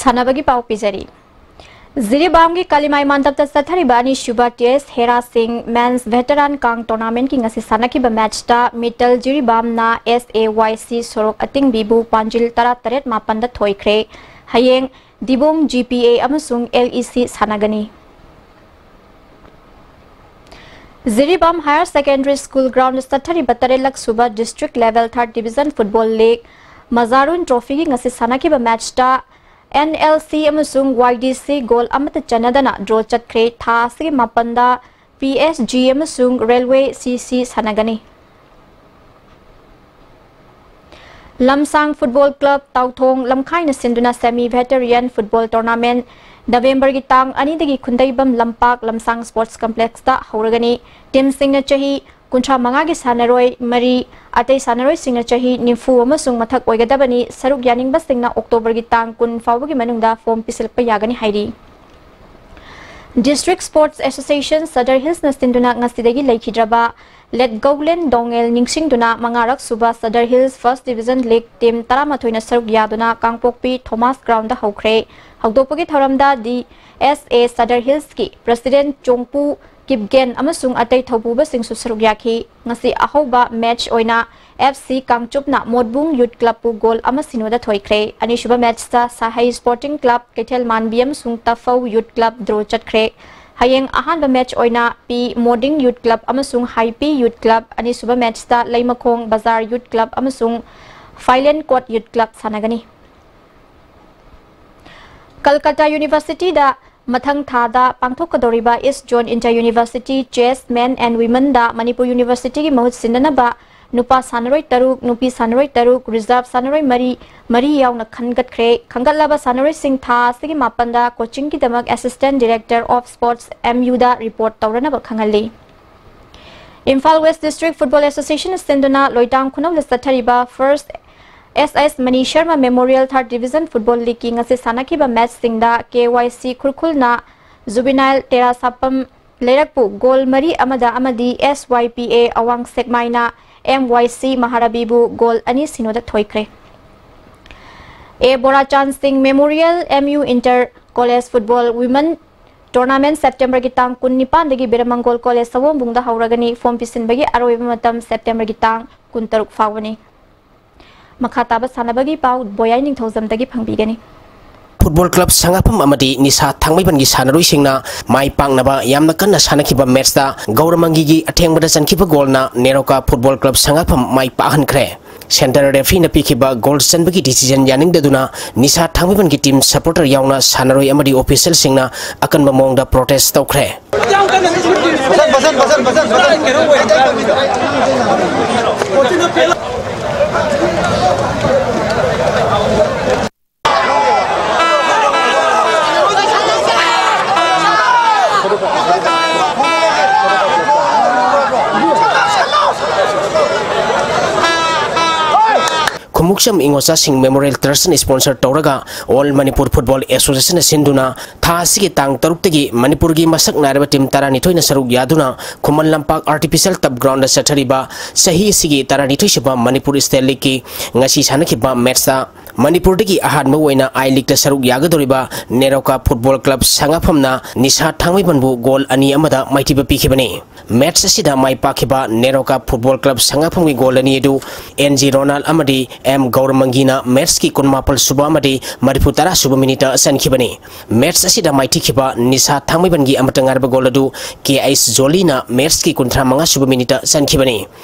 ꯁꯥꯟꯅꯕꯒꯤ ꯄꯥꯎ ꯄꯤꯖꯔꯤ꯫ ꯖꯤꯔꯤꯕꯥꯝꯒꯤ ꯀꯥꯂꯤꯃꯥꯏ ꯃꯥꯟꯗꯞꯇ ꯆꯠꯊꯔꯤꯕ ꯑꯅꯤꯁꯨꯕ ꯇꯤ ꯑꯦꯁ ꯍꯦꯔꯥ ꯁꯤꯡ ꯃꯦꯟꯁ ꯚꯦꯇꯔꯥꯟ ꯀꯥꯡ ꯇꯣꯔꯅꯥꯃꯦꯟꯠꯀꯤ ꯉꯁꯤ ꯁꯥꯟꯅꯈꯤꯕ ꯃꯦꯠꯆꯇ ꯃꯤꯇꯜ ꯖꯤꯔꯤꯕꯥꯝꯅ ꯑꯦꯁ ꯑꯦ ꯋꯥꯏ ꯁꯤ ꯁꯣꯔꯣꯛ ꯑꯇꯤꯡꯕꯤꯕꯨ ꯄꯥꯟꯖꯤꯜ ꯇꯔꯥ ꯇꯔꯦꯠ ꯃꯥꯄꯟꯗ ꯊꯣꯏꯈ꯭ꯔꯦ꯫ ꯍꯌꯦꯡ ꯗꯤꯕꯣꯡ ꯖꯤ ꯄꯤ ꯑꯦ ꯑꯃꯁꯨꯡ ꯑꯦꯜ ꯏ ꯁꯤ ꯁꯥꯟꯅꯒꯅꯤ꯫ Jiribam higher secondary school ground ꯆꯠꯊꯔꯤꯕ ꯇꯔꯦꯠꯂꯛ ꯁꯨꯕ ꯗꯤꯁꯇ꯭ꯔꯤꯛ ꯂꯦꯚꯦꯜ ꯊꯥꯔꯠ ꯗꯤꯕꯤꯖꯟ ꯐꯨꯠꯕꯣꯜ ꯂꯤꯒ ꯃꯖꯥꯔꯨꯟ ꯇ꯭ꯔꯣꯐꯤꯒꯤ ꯉꯁꯤ ꯁꯥꯟꯅꯈꯤꯕ ꯃꯦꯠꯆꯇ ꯑꯦꯟ ꯑꯦꯜ ꯁꯤ ꯑꯃꯁꯨꯡ ꯋꯥꯏ ꯗꯤ ꯁꯤ ꯒꯣꯜ ꯑꯃꯠꯇ ꯆꯟꯅꯗꯅ ꯗ꯭ꯔꯣ ꯆꯠꯈ꯭ꯔꯦ꯫ ꯊꯥ ꯑꯁꯤꯒꯤ ꯃꯥꯄꯟꯗ ꯄꯤ ꯑꯦꯁ ꯖꯤ ꯑꯃꯁꯨꯡ ꯔꯦꯜꯋꯦ ꯁꯤ ꯁꯤ ꯁꯥꯟꯅꯒꯅꯤ꯫ ꯂꯝꯁꯥꯡ ꯐꯨꯠꯕꯣꯜ ꯀ꯭ꯂꯕ ꯇꯥꯎꯊꯣꯡ ꯂꯝꯈꯥꯏꯅ ꯁꯤꯟꯗꯨꯅ ꯁꯦꯃꯤ ꯚꯦꯇꯔꯤꯌꯟ ꯐꯨꯠꯕꯣꯜ ꯇꯣꯔꯅꯥꯃꯦꯟꯠ ꯅꯕꯦꯝꯕꯔꯒꯤ ꯇꯥꯡ ꯑꯅꯤꯗꯒꯤ ꯈꯨꯟꯗꯩꯕꯝ ꯂꯝꯄꯥꯛ ꯂꯝꯁꯥꯡ ꯁ꯭ꯄꯣꯔꯠꯁ ꯀꯝꯄ꯭ꯂꯦꯛꯁꯇ ꯍꯧꯔꯒꯅꯤ꯫ ꯇꯤꯝꯁꯤꯡꯅ ꯆꯍꯤ ꯀꯨꯟꯊ꯭ꯔꯥ ꯃꯉꯥꯒꯤ ꯁꯥꯟꯅꯔꯣꯏ ꯃꯔꯤ, ꯑꯇꯩ ꯁꯥꯟꯅꯔꯣꯏꯁꯤꯡꯅ ꯆꯍꯤ ꯅꯤꯐꯨ ꯑꯃꯁꯨꯡ ꯃꯊꯛ ꯑꯣꯏꯒꯗꯕꯅꯤ꯫ ꯁꯔꯨꯛ ꯌꯥꯅꯤꯡꯕꯁꯤꯡꯅ ꯑꯣꯛꯇꯣꯕꯔꯒꯤ ꯇꯥꯡ ꯀꯨꯟ ꯐꯥꯎꯕꯒꯤ ꯃꯅꯨꯡꯗ ꯐꯣꯔꯝ ꯄꯤꯁꯤꯜꯂꯛꯄ ꯌꯥꯒꯅꯤ ꯍꯥꯏꯔꯤ꯫ ꯗꯤꯁꯇ꯭ꯔꯤꯛ ꯁ꯭ꯄꯣꯔꯠꯁ ꯑꯦꯁꯣꯁꯤꯌꯦꯁꯟ ꯁꯗꯔ ꯍꯤꯜꯁꯅ ꯁꯤꯟꯗꯨꯅ ꯉꯁꯤꯗꯒꯤ ꯂꯩꯈꯤꯗ꯭ꯔꯕ ꯂꯦꯠꯒꯧꯂꯦꯟ ꯗꯣꯡꯉꯦꯜ ꯅꯤꯡꯁꯤꯡꯗꯨꯅ ꯃꯉꯥꯔꯛ ꯁꯨꯕ Sadar hills first division league team ꯇꯔꯥꯃꯥꯊꯣꯏꯅ ꯁꯔꯨꯛ ꯌꯥꯗꯨꯅ ꯀꯥꯡꯄꯣꯛꯄꯤ ꯊꯣꯃꯥꯁ ꯒ꯭ꯔꯥꯎꯟꯗ ꯍꯧꯈ꯭ꯔꯦ꯫ ꯍꯧꯗꯣꯛꯄꯒꯤ ꯊꯧꯔꯝꯗ ꯗꯤ ꯑꯦꯁ ꯑꯦ ꯁꯗꯔ ꯍꯤꯜꯁꯀꯤ ꯄ꯭ꯔꯁꯤꯗꯦꯟꯠ ꯆꯣꯡꯄꯨ ꯀꯤꯞꯒꯦꯟ ꯑꯃꯁꯨꯡ ꯑꯇꯩ ꯊꯧꯄꯨꯕꯁꯤꯡꯁꯨ ꯁꯔꯨꯛ ꯌꯥꯈꯤ꯫ ꯉꯁꯤ ꯑꯍꯧꯕ ꯃꯦꯠꯆ ꯑꯣꯏꯅ ꯑꯦꯐ ꯁꯤ ꯀꯥꯡꯆꯨꯞꯅ ꯃꯣꯠꯕꯨꯡ ꯌꯨꯠ ꯀ꯭ꯂꯕꯄꯨ ꯒꯣꯜ ꯑꯃ ꯁꯤꯅꯣꯗ ꯊꯣꯏꯈ꯭ꯔꯦ꯫ ꯑꯅꯤꯁꯨꯕ ꯃꯦꯠꯆꯇ ꯁꯥꯍꯩ ꯁ꯭ꯄꯣꯔꯇꯤꯡ ꯀ꯭ꯂꯕ ꯀꯩꯊꯦꯜ ꯃꯥꯟꯕꯤ ꯑꯃꯁꯨꯡ ꯇꯐꯧ ꯌꯨꯠ ꯀ꯭ꯂꯕ ꯗ꯭ꯔꯣ ꯆꯠꯈ꯭ꯔꯦ꯫ ꯍꯌꯦꯡ ꯑꯍꯥꯟꯕ ꯃꯦꯠꯆ ꯑꯣꯏꯅ ꯄꯤ ꯃꯣꯗꯤꯡ ꯌꯨꯠ ꯀ꯭ꯂꯕ ꯑꯃꯁꯨꯡ ꯍꯥꯏꯄꯤ ꯌꯨꯠ ꯀ꯭ꯂꯕ, ꯑꯅꯤꯁꯨꯕ ꯃꯦꯠꯆꯇ ꯂꯩꯃꯈꯣꯡ ꯕꯖꯥꯔ ꯌꯨꯠ ꯀ꯭ꯂꯕ ꯑꯃꯁꯨꯡ ꯐꯥꯏꯂꯦꯟ ꯀꯣꯠ ꯌꯨꯠ ꯀ꯭ꯂꯕ ꯁꯥꯟꯅꯒꯅꯤ꯫ ꯀꯜꯀꯇꯥ ꯌꯨꯅꯤꯚꯔꯁꯤꯇꯤꯗ ꯃꯊꯪ ꯊꯥꯗ ꯄꯥꯡꯊꯣꯛꯀꯗꯧꯔꯤꯕ east zone inter university chess men and ꯋꯤꯃꯟꯗ ꯃꯅꯤꯄꯨꯔ ꯌꯨꯅꯤꯚꯔꯁꯤꯇꯤꯒꯤ ꯃꯍꯨꯠ ꯁꯤꯟꯅꯅꯕ ꯅꯨꯄꯥ ꯁꯥꯟꯅꯔꯣꯏ ꯇꯔꯨꯛ, ꯅꯨꯄꯤ ꯁꯥꯟꯅꯔꯣꯏ ꯇꯔꯨꯛ, ꯔꯤꯖꯔꯚ ꯁꯥꯟꯅꯔꯣꯏ ꯃꯔꯤ, ꯃꯔꯤ ꯌꯥꯎꯅ ꯈꯟꯒꯠꯈ꯭ꯔꯦ꯫ ꯈꯟꯒꯠꯂꯕ ꯁꯥꯟꯅꯔꯣꯏꯁꯤꯡ ꯊꯥ ꯑꯁꯤꯒꯤ ꯃꯥꯄꯟꯗ ꯀꯣꯆꯤꯡꯒꯤꯗꯃꯛ assistant director of sports, M ꯌꯨꯗ ꯔꯤꯄꯣꯔꯠ ꯇꯧꯔꯅꯕ ꯈꯪꯍꯜꯂꯤ꯫ ꯏꯝꯐꯥꯜ ꯋꯦꯁ ꯗꯤꯁꯇ꯭ꯔꯤꯛ ꯐꯨꯠꯕꯣꯜ ꯑꯦꯁꯣꯁꯤꯌꯦꯁꯟꯅ ꯁꯤꯟꯗꯨꯅ ꯂꯣꯏꯇꯥꯡ ꯈꯨꯅꯧꯗ ꯆꯠꯊꯔꯤꯕ first S S Mani Sharma memorial third division football ꯂꯤꯒꯀꯤ ꯉꯁꯤ ꯁꯥꯟꯅꯈꯤꯕ ꯃꯦꯠꯆꯁꯤꯡꯗ ꯀꯦ ꯋꯥꯏ ꯁꯤ ꯈꯨꯔꯈꯨꯜꯅ ꯖꯨꯕꯤꯅꯥꯏꯜ ꯇꯦꯔꯥꯁꯥꯄꯝ ꯂꯩꯔꯛꯄꯨ ꯒꯣꯜ ꯃꯔꯤ ꯑꯃꯗ ꯑꯃꯗꯤ ꯑꯦꯁ ꯋꯥꯏ ꯄꯤ ꯑꯦ ꯑꯋꯥꯡ ꯁꯦꯛꯃꯥꯏꯅ ꯑꯦꯝ ꯋꯥꯏ ꯁꯤ ꯃꯍꯥꯔꯥꯕꯤꯕꯨ ꯒꯣꯜ ꯑꯅꯤ ꯁꯤꯅꯣꯗ ꯊꯣꯏꯈ꯭ꯔꯦ꯫ A Borachan Singh memorial M U inter college football women tournament ꯁꯦꯞꯇꯦꯝꯕꯔꯒꯤ ꯇꯥꯡ ꯀꯨꯟꯅꯤꯄꯥꯟꯗꯒꯤ ꯕꯤꯔꯃꯪꯒꯣꯜ ꯀꯣꯂꯦꯖ ꯁꯑꯣꯝꯕꯨꯡꯗ ꯍꯧꯔꯒꯅꯤ꯫ ꯐꯣꯝ ꯄꯤꯁꯤꯟꯕꯒꯤ ꯑꯔꯣꯏꯕ ꯃꯇꯝ ꯁꯦꯞꯇꯦꯝꯕꯔꯒꯤ ꯇꯥꯡ ꯀꯨꯟꯇꯔꯨꯛ ꯐꯥꯎꯕꯅꯤ꯫ ꯃꯈꯥ ꯇꯥꯕ ꯁꯥꯟꯅꯕꯒꯤ ꯄꯥꯎ ꯕꯣꯌꯥꯏ ꯅꯤꯡꯊꯧꯖꯝꯗꯒꯤ ꯐꯪꯕꯤꯒꯅꯤ꯫ ꯐꯨꯠꯕꯣꯜ ꯀ꯭ꯂꯕ ꯁꯉꯥꯐꯝ ꯑꯃꯗꯤ ꯅꯤꯁꯥ ꯊꯥꯡꯃꯩꯕꯟꯒꯤ ꯁꯥꯟꯅꯔꯣꯏꯁꯤꯡꯅ ꯃꯥꯏ ꯄꯥꯛꯅꯕ ꯌꯥꯝꯅ ꯀꯟꯅ ꯁꯥꯟꯅꯈꯤꯕ ꯃꯦꯠꯁꯇ ꯒꯧꯔꯃꯪꯒꯤꯒꯤ ꯑꯊꯦꯡꯕꯗ ꯆꯟꯈꯤꯕ ꯒꯣꯜꯅ ꯅꯦꯔꯣꯀꯥ ꯐꯨꯠꯕꯣꯜ ꯀ꯭ꯂꯕ ꯁꯉꯥꯐꯝ ꯃꯥꯏ ꯄꯥꯛꯍꯟꯈ꯭ꯔꯦ꯫ ꯁꯦꯟꯇꯔ ꯔꯦꯐ꯭ꯔꯤꯅ ꯄꯤꯈꯤꯕ ꯒꯣꯜ ꯆꯟꯕꯒꯤ ꯗꯤꯁꯤꯖꯟ ꯌꯥꯅꯤꯡꯗꯗꯨꯅ ꯅꯤꯁꯥ ꯊꯥꯡꯃꯩꯕꯟꯒꯤ ꯇꯤꯝ ꯁꯄꯣꯔꯇꯔ ꯌꯥꯎꯅ ꯁꯥꯟꯅꯔꯣꯏ ꯑꯃꯗꯤ ꯑꯣꯐꯤꯁꯤꯌꯦꯜꯁꯤꯡꯅ ꯑꯀꯟꯕ ꯃꯑꯣꯡꯗ ꯄ꯭ꯔꯣꯇꯦꯁ ꯇꯧꯈ꯭ꯔꯦ꯫ ꯈꯨꯃꯨꯛꯆꯝ ꯏꯉꯣꯆꯥꯁꯤꯡ ꯃꯦꯃꯣꯔꯤꯌꯦꯜ ꯇ꯭ꯔꯁꯅ ꯁ꯭ꯄꯣꯟꯁꯔ ꯇꯧꯔꯒ ꯑꯣꯜ ꯃꯅꯤꯄꯨꯔ ꯐꯨꯠꯕꯣꯜ ꯑꯦꯁꯣꯁꯤꯌꯦꯁꯟꯅ ꯁꯤꯟꯗꯨꯅ ꯊꯥ ꯑꯁꯤꯒꯤ ꯇꯥꯡ ꯇꯔꯨꯛꯇꯒꯤ ꯃꯅꯤꯄꯨꯔꯒꯤ ꯃꯁꯛ ꯅꯥꯏꯔꯕ ꯇꯤꯝ ꯇꯔꯥꯅꯤꯊꯣꯏꯅ ꯁꯔꯨꯛ ꯌꯥꯗꯨꯅ ꯈꯨꯃꯟ ꯂꯝꯄꯥꯛ ꯑꯥꯔꯇꯤꯐꯤꯁꯤꯌꯦꯜ ꯇꯞ ꯒ꯭ꯔꯥꯎꯟꯗ ꯆꯠꯊꯔꯤꯕ ꯆꯍꯤ ꯑꯁꯤꯒꯤ ꯇꯔꯥꯅꯤꯊꯣꯏ ꯁꯨꯕ ꯃꯅꯤꯄꯨꯔ ꯁ꯭ꯇꯦꯠ ꯂꯤꯒꯀꯤ ꯉꯁꯤ ꯁꯥꯟꯅꯈꯤꯕ ꯃꯦꯠꯁꯇ ꯃꯅꯤꯄꯨꯔꯗꯒꯤ ꯑꯍꯥꯟꯕ ꯑꯣꯏꯅ ꯑꯥꯏ ꯂꯤꯒꯇ ꯁꯔꯨꯛ ꯌꯥꯒꯗꯧꯔꯤꯕ ꯅꯦꯔꯣꯀꯥ ꯐꯨꯠꯕꯣꯜ ꯀ꯭ꯂꯕ ꯁꯉꯥꯐꯝꯅ ꯅꯤꯁꯥ ꯊꯥꯡꯃꯩꯕꯟꯕꯨ ꯒꯣꯜ ꯑꯅꯤ ꯑꯃꯗ ꯃꯥꯏꯊꯤꯕ ꯄꯤꯈꯤꯕꯅꯤ꯫ ꯃꯦꯠꯁ ꯑꯁꯤꯗ ꯃꯥꯏ ꯄꯥꯛꯈꯤꯕ ꯅꯦꯔꯣꯀꯥ ꯐꯨꯠꯕꯣꯜ ꯀ꯭ꯂꯕ ꯁꯉꯥꯐꯝꯒꯤ ꯒꯣꯜ ꯑꯅꯤ ꯑꯗꯨ ꯑꯦꯟ ꯖꯤ ꯔꯣꯅꯥꯜ ꯑꯃꯗꯤ ꯑꯦꯝ ꯒꯧꯔꯃꯪꯒꯤꯅ ꯃꯦꯠꯁꯀꯤ ꯀꯨꯟꯃꯥꯄꯜ ꯁꯨꯕ ꯑꯃꯗꯤ ꯃꯔꯤꯐꯨ ꯇꯔꯥ ꯁꯨꯕ ꯃꯤꯅꯤꯠꯇ ꯆꯟꯈꯤꯕꯅꯤ꯫ ꯃꯦꯠꯁ ꯑꯁꯤꯗ ꯃꯥꯏꯊꯤꯈꯤꯕ ꯅꯤꯁꯥ ꯊꯥꯡꯃꯩꯕꯟꯒꯤ ꯑꯃꯠꯇ ꯉꯥꯏꯔꯕ ꯒꯣꯜ ꯑꯗꯨ ꯀꯦ ꯑꯩꯆ ꯖꯣꯂꯤꯅ ꯃꯦꯠꯁꯀꯤ ꯀꯨꯟꯊ꯭ꯔꯥ ꯃꯉꯥ ꯁꯨꯕ ꯃꯤꯅꯤꯠꯇ ꯆꯟꯈꯤꯕꯅꯤ꯫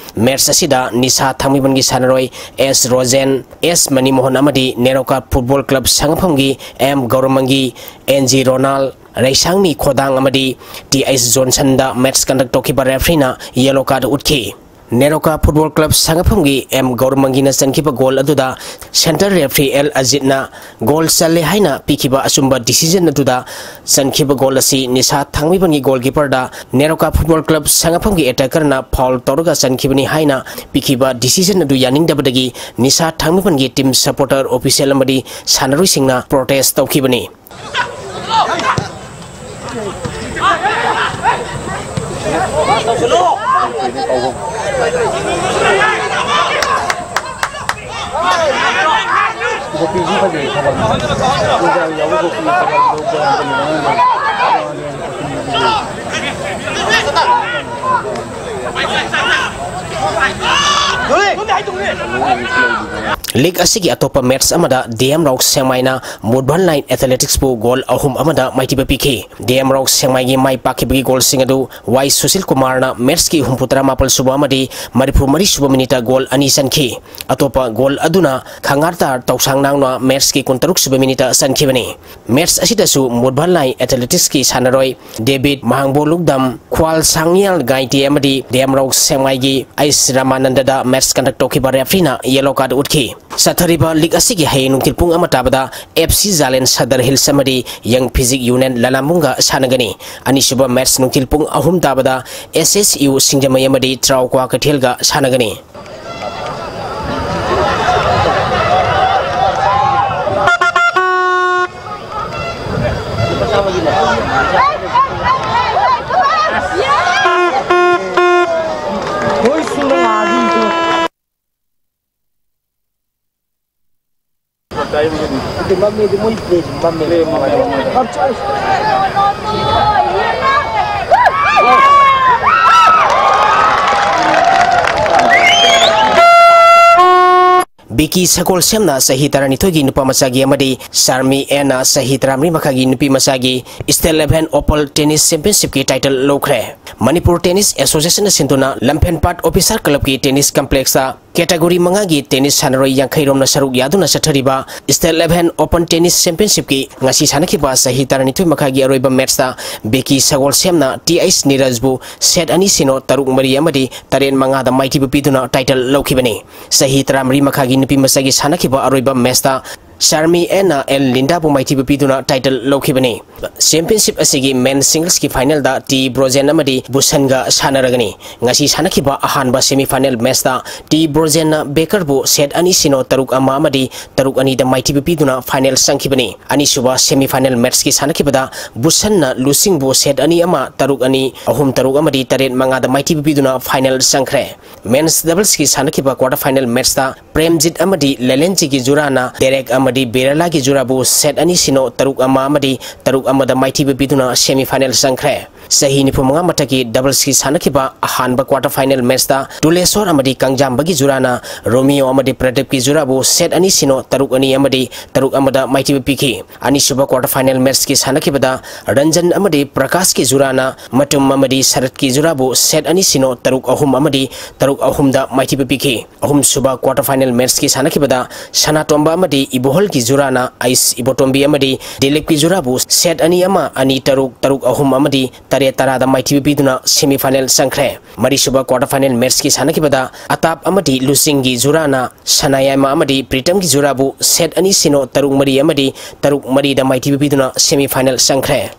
ꯃꯦꯠꯁ ꯑꯁꯤꯗ ꯅꯤꯁꯥ ꯊꯥꯡꯃꯩꯕꯟꯒꯤ ꯁꯥꯟꯅꯔꯣꯏ ꯑꯦꯁ ꯔꯣꯖꯦꯟ, ꯑꯦꯁ ꯃꯅꯤꯃꯣꯍꯟ ꯑꯃꯗꯤ ꯅꯦꯔꯣꯀꯥ ꯐꯨꯠꯕꯣꯜ ꯀ꯭ꯂꯕ ꯁꯉꯥꯐꯝꯒꯤ ꯑꯦꯝ ꯒꯧꯔꯃꯪꯒꯤ, ꯑꯦꯟ ꯖꯤ ꯔꯣꯅꯥꯜ, ꯔꯩꯁꯥꯡꯃꯤ ꯈꯣꯗꯥꯡ ꯑꯃꯗꯤ ꯇꯤ ꯑꯩꯆ ꯖꯣꯟꯁꯟꯗ ꯃꯦꯠꯁ ꯀꯟꯗꯛ ꯇꯧꯈꯤꯕ ꯔꯦꯐ꯭ꯔꯤꯅ ꯌꯦꯂꯣ ꯀꯥꯔꯗ ꯎꯠꯈꯤ꯫ ꯅꯦꯔꯣꯀꯥ ꯐꯨꯠꯕꯣꯜ ꯀ꯭ꯂꯕ ꯁꯉꯥꯐꯝꯒꯤ ꯑꯦꯝ ꯒꯧꯔꯃꯪꯒꯤꯅ ꯆꯟꯈꯤꯕ ꯒꯣꯜ ꯑꯗꯨꯗ ꯁꯦꯟꯇꯔ ꯔꯦꯐ꯭ꯔꯤ ꯑꯦꯜ ꯑꯖꯤꯠꯅ ꯒꯣꯜ ꯆꯜꯂꯦ ꯍꯥꯏꯅ ꯄꯤꯈꯤꯕ ꯑꯆꯨꯝꯕ ꯗꯤꯁꯤꯖꯟ ꯑꯗꯨꯗ ꯆꯟꯈꯤꯕ ꯒꯣꯜ ꯑꯁꯤ ꯅꯤꯁꯥ ꯊꯥꯡꯃꯩꯕꯟꯒꯤ ꯒꯣꯜꯀꯤꯄꯔꯗ ꯅꯦꯔꯣꯀꯥ ꯐꯨꯠꯕꯣꯜ ꯀ꯭ꯂꯕ ꯁꯉꯥꯐꯝꯒꯤ ꯑꯦꯇꯦꯀꯔꯅ ꯐꯥꯎꯜ ꯇꯧꯔꯒ ꯆꯟꯈꯤꯕꯅꯤ ꯍꯥꯏꯅ ꯄꯤꯈꯤꯕ ꯗꯤꯁꯤꯖꯟ ꯑꯗꯨ ꯌꯥꯅꯤꯡꯗꯕꯗꯒꯤ ꯅꯤꯁꯥ ꯊꯥꯡꯃꯩꯕꯟꯒꯤ ꯇꯤꯝ ꯁꯄꯣꯔꯇꯔ, ꯑꯣꯐꯤꯁꯤꯌꯦꯜ ꯑꯃꯗꯤ ꯁꯥꯟꯅꯔꯣꯏꯁꯤꯡꯅ ꯄ꯭ꯔꯣꯇꯦꯁ ꯇꯧꯈꯤꯕꯅꯤ꯫ ꯂꯤꯒ ꯑꯁꯤꯒꯤ ꯑꯇꯣꯞꯄ ꯃꯦꯠꯆ ꯑꯃꯗ ꯗꯤ ꯑꯦꯝ ꯔꯣꯛ ꯁꯦꯡꯃꯥꯏꯅ ꯃꯨꯠꯕꯟ ꯂꯥꯏꯟ ꯑꯦꯊꯂꯦꯇꯤꯛꯁꯄꯨ ꯒꯣꯜ ꯑꯍꯨꯝ ꯑꯃꯗ ꯃꯥꯏꯊꯤꯕ ꯄꯤꯈꯤ꯫ ꯗꯤ ꯑꯦꯝ ꯔꯣꯛ ꯁꯦꯡꯃꯥꯏꯒꯤ ꯃꯥꯏ ꯄꯥꯛꯈꯤꯕꯒꯤ ꯒꯣꯜꯁꯤꯡ ꯑꯗꯨ ꯋꯥꯏ ꯁꯨꯁꯤꯜ ꯀꯨꯃꯥꯔꯅ ꯃꯦꯠꯆꯀꯤ ꯍꯨꯝꯐꯨ ꯇꯔꯥ ꯃꯥꯄꯜ ꯁꯨꯕ ꯑꯃꯗꯤ ꯃꯔꯤꯐꯨ ꯃꯔꯤ ꯁꯨꯕ ꯃꯤꯅꯤꯠꯇ ꯒꯣꯜ ꯑꯅꯤ ꯆꯟꯈꯤ꯫ ꯑꯇꯣꯞꯄ ꯒꯣꯜ ꯑꯗꯨꯅ ꯈꯪꯉꯥꯔꯇꯥꯔ ꯇꯧꯁꯥꯡ ꯅꯥꯡꯅ ꯃꯦꯠꯆꯀꯤ ꯀꯨꯟꯇꯔꯨꯛ ꯁꯨꯕ ꯃꯤꯅꯤꯠꯇ ꯆꯟꯈꯤꯕꯅꯤ꯫ ꯃꯦꯠꯆ ꯑꯁꯤꯗꯁꯨ ꯃꯨꯠꯕꯟ ꯂꯥꯏꯟ ꯑꯦꯊꯂꯦꯇꯤꯛꯁꯀꯤ ꯁꯥꯟꯅꯔꯣꯏ ꯗꯦꯕꯤꯠ ꯃꯍꯥꯡꯕꯣ ꯂꯨꯛꯗꯝ, ꯈ꯭ꯋꯥꯜ ꯁꯥꯡꯌꯥꯜ ꯒꯥꯏꯇꯦ ꯑꯃꯗꯤ ꯗꯤ ꯑꯦꯝ ꯔꯣꯛ ꯁꯦꯡꯃꯥꯏꯒꯤ ꯑꯩꯁ ꯔꯥꯃꯥꯅꯟꯗꯗ ꯃꯦꯠꯆ ꯀꯟꯗꯛ ꯇꯧꯈꯤꯕ ꯔꯦꯐ꯭ꯔꯤꯅ ꯌꯦꯂꯣ ꯀꯥꯔꯗ ꯎꯠꯈꯤ꯫ ꯆꯠꯊꯔꯤꯕ ꯂꯤꯒ ꯑꯁꯤꯒꯤ ꯍꯌꯦꯡ ꯅꯨꯡꯊꯤꯜ ꯄꯨꯡ ꯑꯃ ꯇꯥꯕꯗ ꯑꯦꯐ ꯁꯤ ꯖꯥꯂꯦꯟ ꯁꯗꯔ ꯍꯤꯜꯁ ꯑꯃꯗꯤ ꯌꯪ ꯐꯤꯖꯤꯛ ꯌꯨꯅꯤꯌꯟ ꯂꯂꯥꯝꯕꯨꯡꯒ ꯁꯥꯟꯅꯒꯅꯤ꯫ ꯑꯅꯤꯁꯨꯕ ꯃꯦꯠꯆ ꯅꯨꯡꯊꯤꯜ ꯄꯨꯡ ꯑꯍꯨꯝ ꯇꯥꯕꯗ ꯑꯦꯁ ꯑꯦꯁ ꯌꯨ ꯁꯤꯡꯖꯃꯩ ꯑꯃꯗꯤ ꯇ꯭ꯔꯥꯎꯀ꯭ꯋꯥ ꯀꯩꯊꯦꯜꯒ ꯁꯥꯟꯅꯒꯅꯤ꯫ ꯕꯤꯀꯤ ꯁꯒꯣꯜꯁꯦꯝꯅ ꯆꯍꯤ ꯇꯔꯥꯅꯤꯊꯣꯏꯒꯤ ꯅꯨꯄꯥ ꯃꯆꯥꯒꯤ ꯑꯃꯗꯤ ꯆꯥꯔꯃꯤ ꯑꯦꯟꯅ ꯆꯍꯤ ꯇꯔꯥꯃꯔꯤ ꯃꯈꯥꯏꯒꯤ ꯅꯨꯄꯤ ꯃꯆꯥꯒꯤ ꯁ꯭ꯇꯦꯠ ꯂꯦꯚꯦꯜ ꯑꯣꯄꯜ ꯇꯦꯅꯤꯁ ꯆꯦꯝꯄꯤꯌꯟꯁꯤꯞꯀꯤ ꯇꯥꯏꯇꯜ ꯂꯧꯈ꯭ꯔꯦ꯫ ꯃꯅꯤꯄꯨꯔ ꯇꯦꯅꯤꯁ ꯑꯦꯁꯣꯁꯤꯌꯦꯁꯟꯅ ꯁꯤꯟꯗꯨꯅ ꯂꯝꯐꯦꯟꯄꯥꯠ ꯑꯣꯐꯤꯁꯥꯔ ꯀ꯭ꯂꯕꯀꯤ ꯇꯦꯅꯤꯁ ꯀꯝꯄ꯭ꯂꯦꯛꯁꯇ ꯀꯦꯇꯥꯒꯣꯔꯤ ꯃꯉꯥꯒꯤ ꯇꯦꯅꯤꯁ ꯁꯥꯟꯅꯔꯣꯏ ꯌꯥꯡꯈꯩ ꯔꯣꯝꯅ ꯁꯔꯨꯛ ꯌꯥꯗꯨꯅ ꯆꯠꯊꯔꯤꯕ ꯁ꯭ꯇꯦꯠ ꯂꯦꯚꯦꯜ ꯑꯣꯄꯟ ꯇꯦꯅꯤꯁ ꯆꯦꯝꯄꯤꯌꯟꯁꯤꯞꯀꯤ ꯉꯁꯤ ꯁꯥꯟꯅꯈꯤꯕ ꯆꯍꯤ ꯇꯔꯥꯅꯤꯊꯣꯏ ꯃꯈꯥꯏꯒꯤ ꯑꯔꯣꯏꯕ ꯃꯦꯠꯆꯇ ꯕꯤꯀꯤ ꯁꯒꯣꯜꯁꯦꯝꯅ ꯇꯤ ꯑꯩꯆ ꯅꯤꯔꯖꯕꯨ ꯁꯦꯠ ꯑꯅꯤ ꯁꯤꯅꯣ, ꯇꯔꯨꯛ ꯃꯔꯤ ꯑꯃꯗꯤ ꯇꯔꯦꯠ ꯃꯉꯥꯗ ꯃꯥꯏꯊꯤꯕ ꯄꯤꯗꯨꯅ ꯇꯥꯏꯇꯜ ꯂꯧꯈꯤꯕꯅꯤ꯫ ꯆꯍꯤ ꯇꯔꯥꯃꯔꯤ ꯃꯈꯥꯒꯤ ꯅꯨꯄꯤ ꯃꯆꯥꯒꯤ ꯁꯥꯟꯅꯈꯤꯕ ꯑꯔꯣꯏꯕ ꯃꯦꯠꯆꯇ ꯆꯥꯔꯃꯤ ꯑꯦꯟꯅ ꯑꯦꯜ ꯂꯤꯟꯗꯥꯕꯨ ꯃꯥꯏꯊꯤꯕ ꯄꯤꯗꯨꯅ ꯇꯥꯏꯇꯜ ꯂꯧꯈꯤꯕꯅꯤ꯫ Championship ꯑꯁꯤꯒꯤ men singlesꯀꯤ finalꯗ ꯇꯤ ꯕ꯭ꯔꯣꯖꯦꯟ ꯑꯃꯗꯤ ꯕꯨꯁꯟꯒ ꯁꯥꯟꯅꯔꯒꯅꯤ꯫ ꯉꯁꯤ ꯁꯥꯟꯅꯈꯤꯕ ꯑꯍꯥꯟꯕ semifinal matchꯇ ꯇꯤ ꯕ꯭ꯔꯣꯖꯦꯟꯅ ꯕꯦꯀꯔꯕꯨ set ꯑꯅꯤ ꯁꯤꯅꯣ ꯇꯔꯨꯛ ꯑꯃ ꯑꯃꯗꯤ ꯇꯔꯨꯛ ꯑꯅꯤꯗ ꯃꯥꯏꯊꯤꯕ ꯄꯤꯗꯨꯅ final ꯆꯪꯈꯤꯕꯅꯤ꯫ ꯑꯅꯤꯁꯨꯕ semifinal matchꯀꯤ ꯁꯥꯟꯅꯈꯤꯕꯗ ꯕꯨꯁꯟꯅ ꯂꯨꯁꯤꯡꯕꯨ set ꯑꯅꯤ ꯑꯃ, ꯇꯔꯨꯛ ꯑꯅꯤ, ꯑꯍꯨꯝ ꯇꯔꯨꯛ ꯑꯃꯗꯤ ꯇꯔꯦꯠ ꯃꯉꯥꯗ ꯃꯥꯏꯊꯤꯕ ꯄꯤꯗꯨꯅ final ꯆꯪꯈ꯭ꯔꯦ꯫ Men's doublesꯀꯤ ꯁꯥꯟꯅꯈꯤꯕ quarter final matchꯇ ꯄ꯭ꯔꯦꯝꯖꯤꯠ ꯑꯃꯗꯤ ꯂꯦꯂꯦꯟꯖꯤꯒꯤ ꯖꯨꯔꯥꯅ ꯗꯦꯔꯦꯛ ꯑꯃꯗꯤ ꯕꯤꯔꯂꯥꯒꯤ ꯖꯨꯔꯥꯕꯨ set ꯑꯅꯤ ꯁꯤꯅꯣ ꯇꯔꯨꯛ ꯑꯃ ꯑꯃꯗꯤ ꯇꯔꯨꯛ ꯑꯃꯗ ꯃꯥꯏꯊꯤꯕ ꯄꯤꯗꯨꯅ semifinal ꯆꯪꯈ꯭ꯔꯦ꯫ ꯆꯍꯤ ꯅꯤꯐꯨ ꯃꯉꯥ ꯃꯊꯛꯀꯤ doublesꯀꯤ ꯁꯥꯟꯅꯈꯤꯕ ꯑꯍꯥꯟꯕ quarter final matchꯇ ꯇꯨꯂꯦꯁꯣꯔ ꯑꯃꯗꯤ ꯀꯪꯖꯥꯝꯕꯒꯤ ꯖꯨꯔꯥꯅ ꯔꯣꯃꯤꯌꯣ ꯑꯃꯗꯤ ꯄ꯭ꯔꯗꯤꯞꯀꯤ ꯖꯨꯔꯥꯕꯨ set ꯑꯅꯤ ꯁꯤꯅꯣ ꯇꯔꯨꯛ ꯑꯅꯤ ꯑꯃꯗꯤ ꯇꯔꯨꯛ ꯑꯃꯗ ꯃꯥꯏꯊꯤꯕ ꯄꯤꯈꯤ꯫ ꯑꯅꯤꯁꯨꯕ quarter final matchꯀꯤ ꯁꯥꯟꯅꯈꯤꯕꯗ ꯔꯟꯖꯟ ꯑꯃꯗꯤ ꯄ꯭ꯔꯀꯥꯁꯀꯤ ꯖꯨꯔꯥꯅ ꯃꯇꯨꯝ ꯑꯃꯗꯤ ꯁꯔꯠꯀꯤ ꯖꯨꯔꯥꯕꯨ set ꯑꯅꯤ ꯁꯤꯅꯣ ꯇꯔꯨꯛ ꯑꯍꯨꯝ ꯑꯃꯗꯤ ꯇꯔꯨꯛ ꯑꯍꯨꯝꯗ ꯃꯥꯏꯊꯤꯕ ꯄꯤꯈꯤ꯫ ꯑꯍꯨꯝꯁꯨꯕ quarter final matchꯀꯤ ꯁꯥꯟꯅꯈꯤꯕꯗ ꯁꯅꯥꯇꯣꯝꯕ ꯑꯃꯗꯤ ꯏꯕꯣꯍꯜꯒꯤ ꯖꯨꯔꯥꯅ ꯑꯩꯁ ꯏꯕꯣꯇꯣꯝꯕꯤ ꯑꯃꯗꯤ ꯗꯤꯂꯤꯞꯀꯤ ꯖꯨꯔꯥꯕꯨ set ꯑꯅꯤ ꯑꯃ, ꯑꯅꯤ ꯇꯔꯨꯛ, ꯇꯔꯨꯛ ꯑꯍꯨꯝ ꯑꯃꯗꯤ ꯇꯔꯦꯠ ꯇꯔꯥꯗ ꯃꯥꯏꯊꯤꯕ ꯄꯤꯗꯨꯅ semifinal ꯆꯪꯈ꯭ꯔꯦ꯫ ꯃꯔꯤꯁꯨꯕ quarter final matchꯀꯤ ꯁꯥꯟꯅꯈꯤꯕꯗ ꯑꯇꯥꯞ ꯑꯃꯗꯤ ꯂꯨꯆꯤꯡꯒꯤ ꯖꯨꯔꯥꯅ ꯁꯅꯥꯌꯥꯏꯃ ꯑꯃꯗꯤ ꯄ꯭ꯔꯤꯇꯝꯒꯤ ꯖꯨꯔꯥꯕꯨ set ꯑꯅꯤ ꯁꯤꯅꯣ ꯇꯔꯨꯛ ꯃꯔꯤ ꯑꯃꯗꯤ ꯇꯔꯨꯛ ꯃꯔꯤꯗ ꯃꯥꯏꯊꯤꯕ ꯄꯤꯗꯨꯅ semifinal ꯆꯪꯈ꯭ꯔꯦ꯫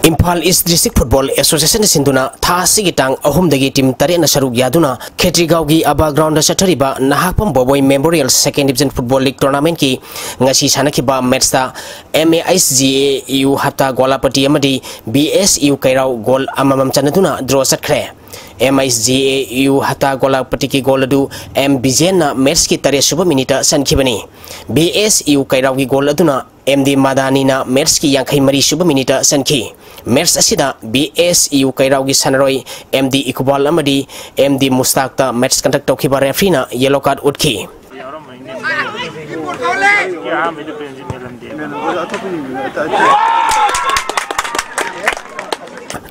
ꯏꯝꯐꯥꯜ East District Football Associationꯅ ꯁꯤꯟꯗꯨꯅ ꯊꯥ ꯑꯁꯤꯒꯤ ꯇꯥꯡ ꯑꯍꯨꯝꯗꯒꯤ team ꯇꯔꯦꯠꯅ ꯁꯔꯨꯛ ꯌꯥꯗꯨꯅ ꯈꯦꯇ꯭ꯔꯤꯒꯥꯎꯒꯤ ꯑꯕꯥ groundꯗ ꯆꯠꯊꯔꯤꯕ Nahakpam ꯕꯣꯕꯣꯏ Memorial Second Division Football League Tournamentꯀꯤ ꯉꯁꯤ ꯁꯥꯟꯅꯈꯤꯕ matchꯇ M A S G A U ꯍꯠꯇꯥ ꯒꯣꯂꯥꯄꯇꯤ ꯑꯃꯗꯤ B S U ꯀꯩꯔꯥꯎ goal ꯑꯃꯃꯝ ꯆꯟꯅꯗꯨꯅ draw ꯆꯠꯈ꯭ꯔꯦ꯫ M A S G A U Hatta ꯒꯣꯂꯥꯄꯇꯤꯒꯤ goal ꯑꯗꯨ M ꯕꯤꯖꯦꯟꯅ matchꯀꯤ ꯇꯔꯦꯠꯁꯨꯕ minuteꯇ ꯆꯟꯈꯤꯕꯅꯤ꯫ B S U ꯀꯩꯔꯥꯎꯒꯤ goal ꯑꯗꯨꯅ M D ꯃꯗꯥꯅꯤꯅ matchꯀꯤ ꯌꯥꯡꯈꯩ ꯃꯔꯤꯁꯨꯕ minuteꯇ ꯆꯟꯈꯤ꯫ Match ꯑꯁꯤꯗ B S U ꯀꯩꯔꯥꯎꯒꯤ ꯁꯥꯟꯅꯔꯣꯏ M D ꯏꯀꯨꯕꯥꯜ ꯑꯃꯗꯤ M D ꯃꯨꯁꯇꯥꯛꯇ match conduct ꯇꯧꯈꯤꯕ refereeꯅ yellow card ꯎꯠꯈꯤ꯫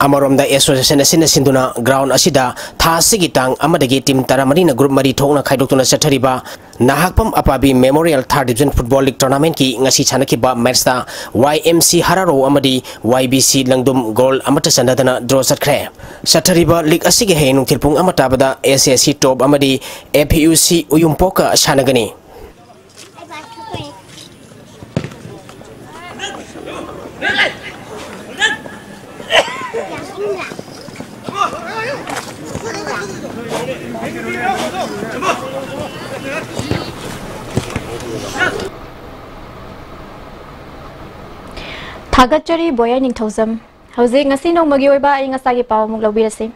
ꯑꯃꯔꯣꯝꯗ association ꯑꯁꯤꯅ ꯁꯤꯟꯗꯨꯅ ground ꯑꯁꯤꯗ ꯊꯥ ꯑꯁꯤꯒꯤ ꯇꯥꯡ ꯑꯃꯗꯒꯤ team ꯇꯔꯥꯃꯔꯤꯅ group ꯃꯔꯤ ꯊꯣꯛꯅ ꯈꯥꯏꯗꯣꯛꯇꯨꯅ ꯆꯠꯊꯔꯤꯕ Nahakpam ꯑꯄꯥꯕꯤ Memorial Third Division Football League Tournamentꯀꯤ ꯉꯁꯤ ꯁꯥꯟꯅꯈꯤꯕ matchꯇ Y M C ꯍꯔꯥꯔꯣ ꯑꯃꯗꯤ Y B C ꯂꯪꯗꯨꯝ goal ꯑꯃꯠꯇ ꯆꯟꯅꯗꯅ draw ꯆꯠꯈ꯭ꯔꯦ꯫ ꯆꯠꯊꯔꯤꯕ league ꯑꯁꯤꯒꯤ ꯍꯌꯦꯡ ꯅꯨꯡꯊꯤꯜ ꯄꯨꯡ ꯑꯃ ꯇꯥꯕꯗ S S C Top ꯑꯃꯗꯤ F U C ꯎꯌꯨꯝꯄꯣꯛꯀ ꯁꯥꯟꯅꯒꯅꯤ꯫ ꯊꯥꯒꯠꯆꯔꯤ ꯕꯣꯌꯥ ꯅꯤꯡꯊꯧꯖꯝ꯫ ꯍꯧꯖꯤꯛ ꯉꯁꯤ ꯅꯣꯡꯃꯒꯤ ꯑꯣꯏꯕ ꯑꯏꯪ ꯑꯁꯥꯒꯤ ꯄꯥꯎ ꯑꯃꯨꯛ ꯂꯧꯕꯤꯔꯁꯤ꯫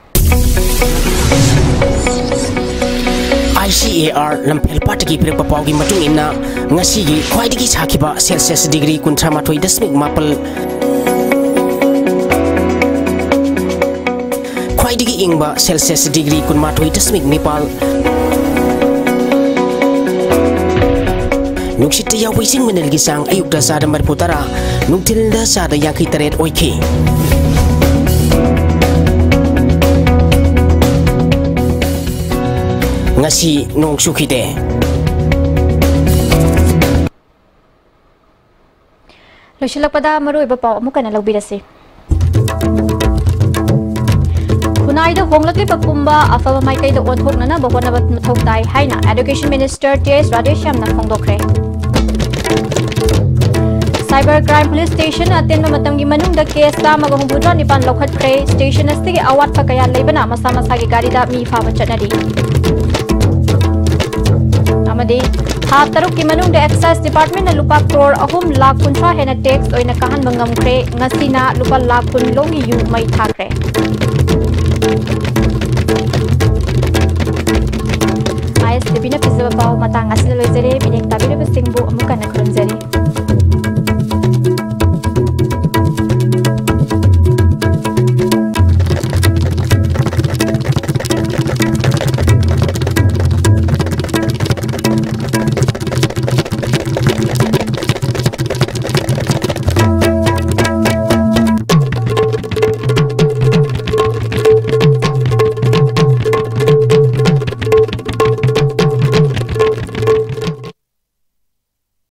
ꯑꯥꯏ ꯁꯤ ꯑꯦ ꯑꯥꯔ ꯂꯝꯐꯦꯜ ꯄꯥꯠꯇꯒꯤ ꯄꯤꯔꯛꯄ ꯄꯥꯎꯒꯤ ꯃꯇꯨꯡ ꯏꯟꯅ, ꯉꯁꯤꯒꯤ ꯈ꯭ꯋꯥꯏꯗꯒꯤ ꯁꯥꯈꯤꯕ ꯁꯦꯜꯁꯤꯌꯁ ꯗꯤꯒ꯭ꯔꯤ ꯀꯨꯟꯊ꯭ꯔꯥ ꯃꯥꯊꯣꯏ ꯗꯁꯃꯤꯛ ꯃꯥꯄꯜ, ꯈ꯭ꯋꯥꯏꯗꯒꯤ ꯏꯪꯕ ꯁꯦꯜꯁꯤꯌꯁ ꯗꯤꯒ꯭ꯔꯤ ꯀꯨꯟꯃꯥꯊꯣꯏ ꯗꯁꯃꯤꯛ ꯅꯤꯄꯥꯜ, ꯅꯨꯡꯁꯤꯠꯇ ꯌꯥꯎꯕ ꯏꯁꯤꯡ ꯃꯅꯤꯜꯒꯤ ꯆꯥꯡ ꯑꯌꯨꯛꯇ ꯆꯥꯗ ꯃꯔꯤꯐꯨ ꯇꯔꯥ, ꯅꯨꯡꯊꯤꯜꯗ ꯆꯥꯗ ꯌꯥꯡꯈꯩ ꯇꯔꯦꯠ ꯑꯣꯏꯈꯤ꯫ ꯉꯁꯤ ꯅꯣꯡ ꯆꯨꯈꯤꯗꯦ꯫ ꯂꯣꯏꯁꯤꯜꯂꯛꯄꯗ ꯃꯔꯨꯑꯣꯏꯕ ꯄꯥꯎ ꯑꯃꯨꯛ ꯍꯟꯅ ꯂꯧꯕꯤꯔꯁꯤ꯫ ꯈꯨꯟꯅꯥꯏꯗ ꯍꯣꯡꯂꯛꯂꯤꯕ ꯄꯨꯝꯕ ꯑꯐꯕ ꯃꯥꯏꯀꯩꯗ ꯑꯣꯟꯊꯣꯛꯅꯅꯕ ꯍꯣꯠꯅꯕ ꯃꯊꯧ ꯇꯥꯏ ꯍꯥꯏꯅ Education Minister ꯇꯤ ꯑꯦꯁ ꯔꯥꯙꯦꯁ꯭ꯌꯥꯝꯅ ꯐꯣꯡꯗꯣꯛꯈ꯭ꯔꯦ꯫ Cyber Crime Police Station ꯑꯇꯦꯟꯕ ꯃꯇꯝꯒꯤ ꯃꯅꯨꯡꯗ case ꯆꯥꯝꯃꯒ ꯍꯨꯝꯐꯨꯇꯔꯥ ꯅꯤꯄꯥꯟ ꯂꯧꯈꯠꯈ꯭ꯔꯦ꯫ Station ꯑꯁꯤꯒꯤ ꯑꯋꯥꯠꯄ ꯀꯌꯥ ꯂꯩꯕꯅ ꯃꯁꯥ ꯃꯁꯥꯒꯤ ꯒꯥꯔꯤꯗ ꯃꯤ ꯐꯥꯕ ꯆꯠꯅꯔꯤ꯫ ꯑꯃꯗꯤ ꯊꯥ ꯇꯔꯨꯛꯀꯤ ꯃꯅꯨꯡꯗ Excise Department ꯅ ꯂꯨꯄꯥ ꯀ꯭ꯔꯣꯔ ꯑꯍꯨꯝ ꯂꯥꯈ ꯀꯨꯟꯊ꯭ꯔꯥ ꯍꯦꯟꯅ tax ꯑꯣꯏꯅ ꯀꯥꯍꯟꯕ ꯉꯝꯈ꯭ꯔꯦ꯫ ꯉꯁꯤꯅ ꯂꯨꯄꯥ ꯂꯥꯈ ꯀꯨꯟ ꯂꯣꯝꯒꯤ ꯌꯨ ꯃꯩ ꯊꯥꯈ꯭ꯔꯦ꯫ ꯑꯥꯏ ꯑꯦꯁ ꯇꯤ ꯚꯤꯅ ꯄꯤꯖꯕ ꯄꯥꯎ ꯃꯇꯥꯡ ꯑꯁꯤꯗ ꯂꯣꯏꯖꯔꯦ꯫ ꯃꯤꯠꯌꯦꯡ ꯇꯥꯕꯤꯔꯤꯕꯁꯤꯡꯕꯨ ꯑꯃꯨꯛ ꯍꯟꯅ ꯈꯨꯔꯨꯝꯖꯔꯤ꯫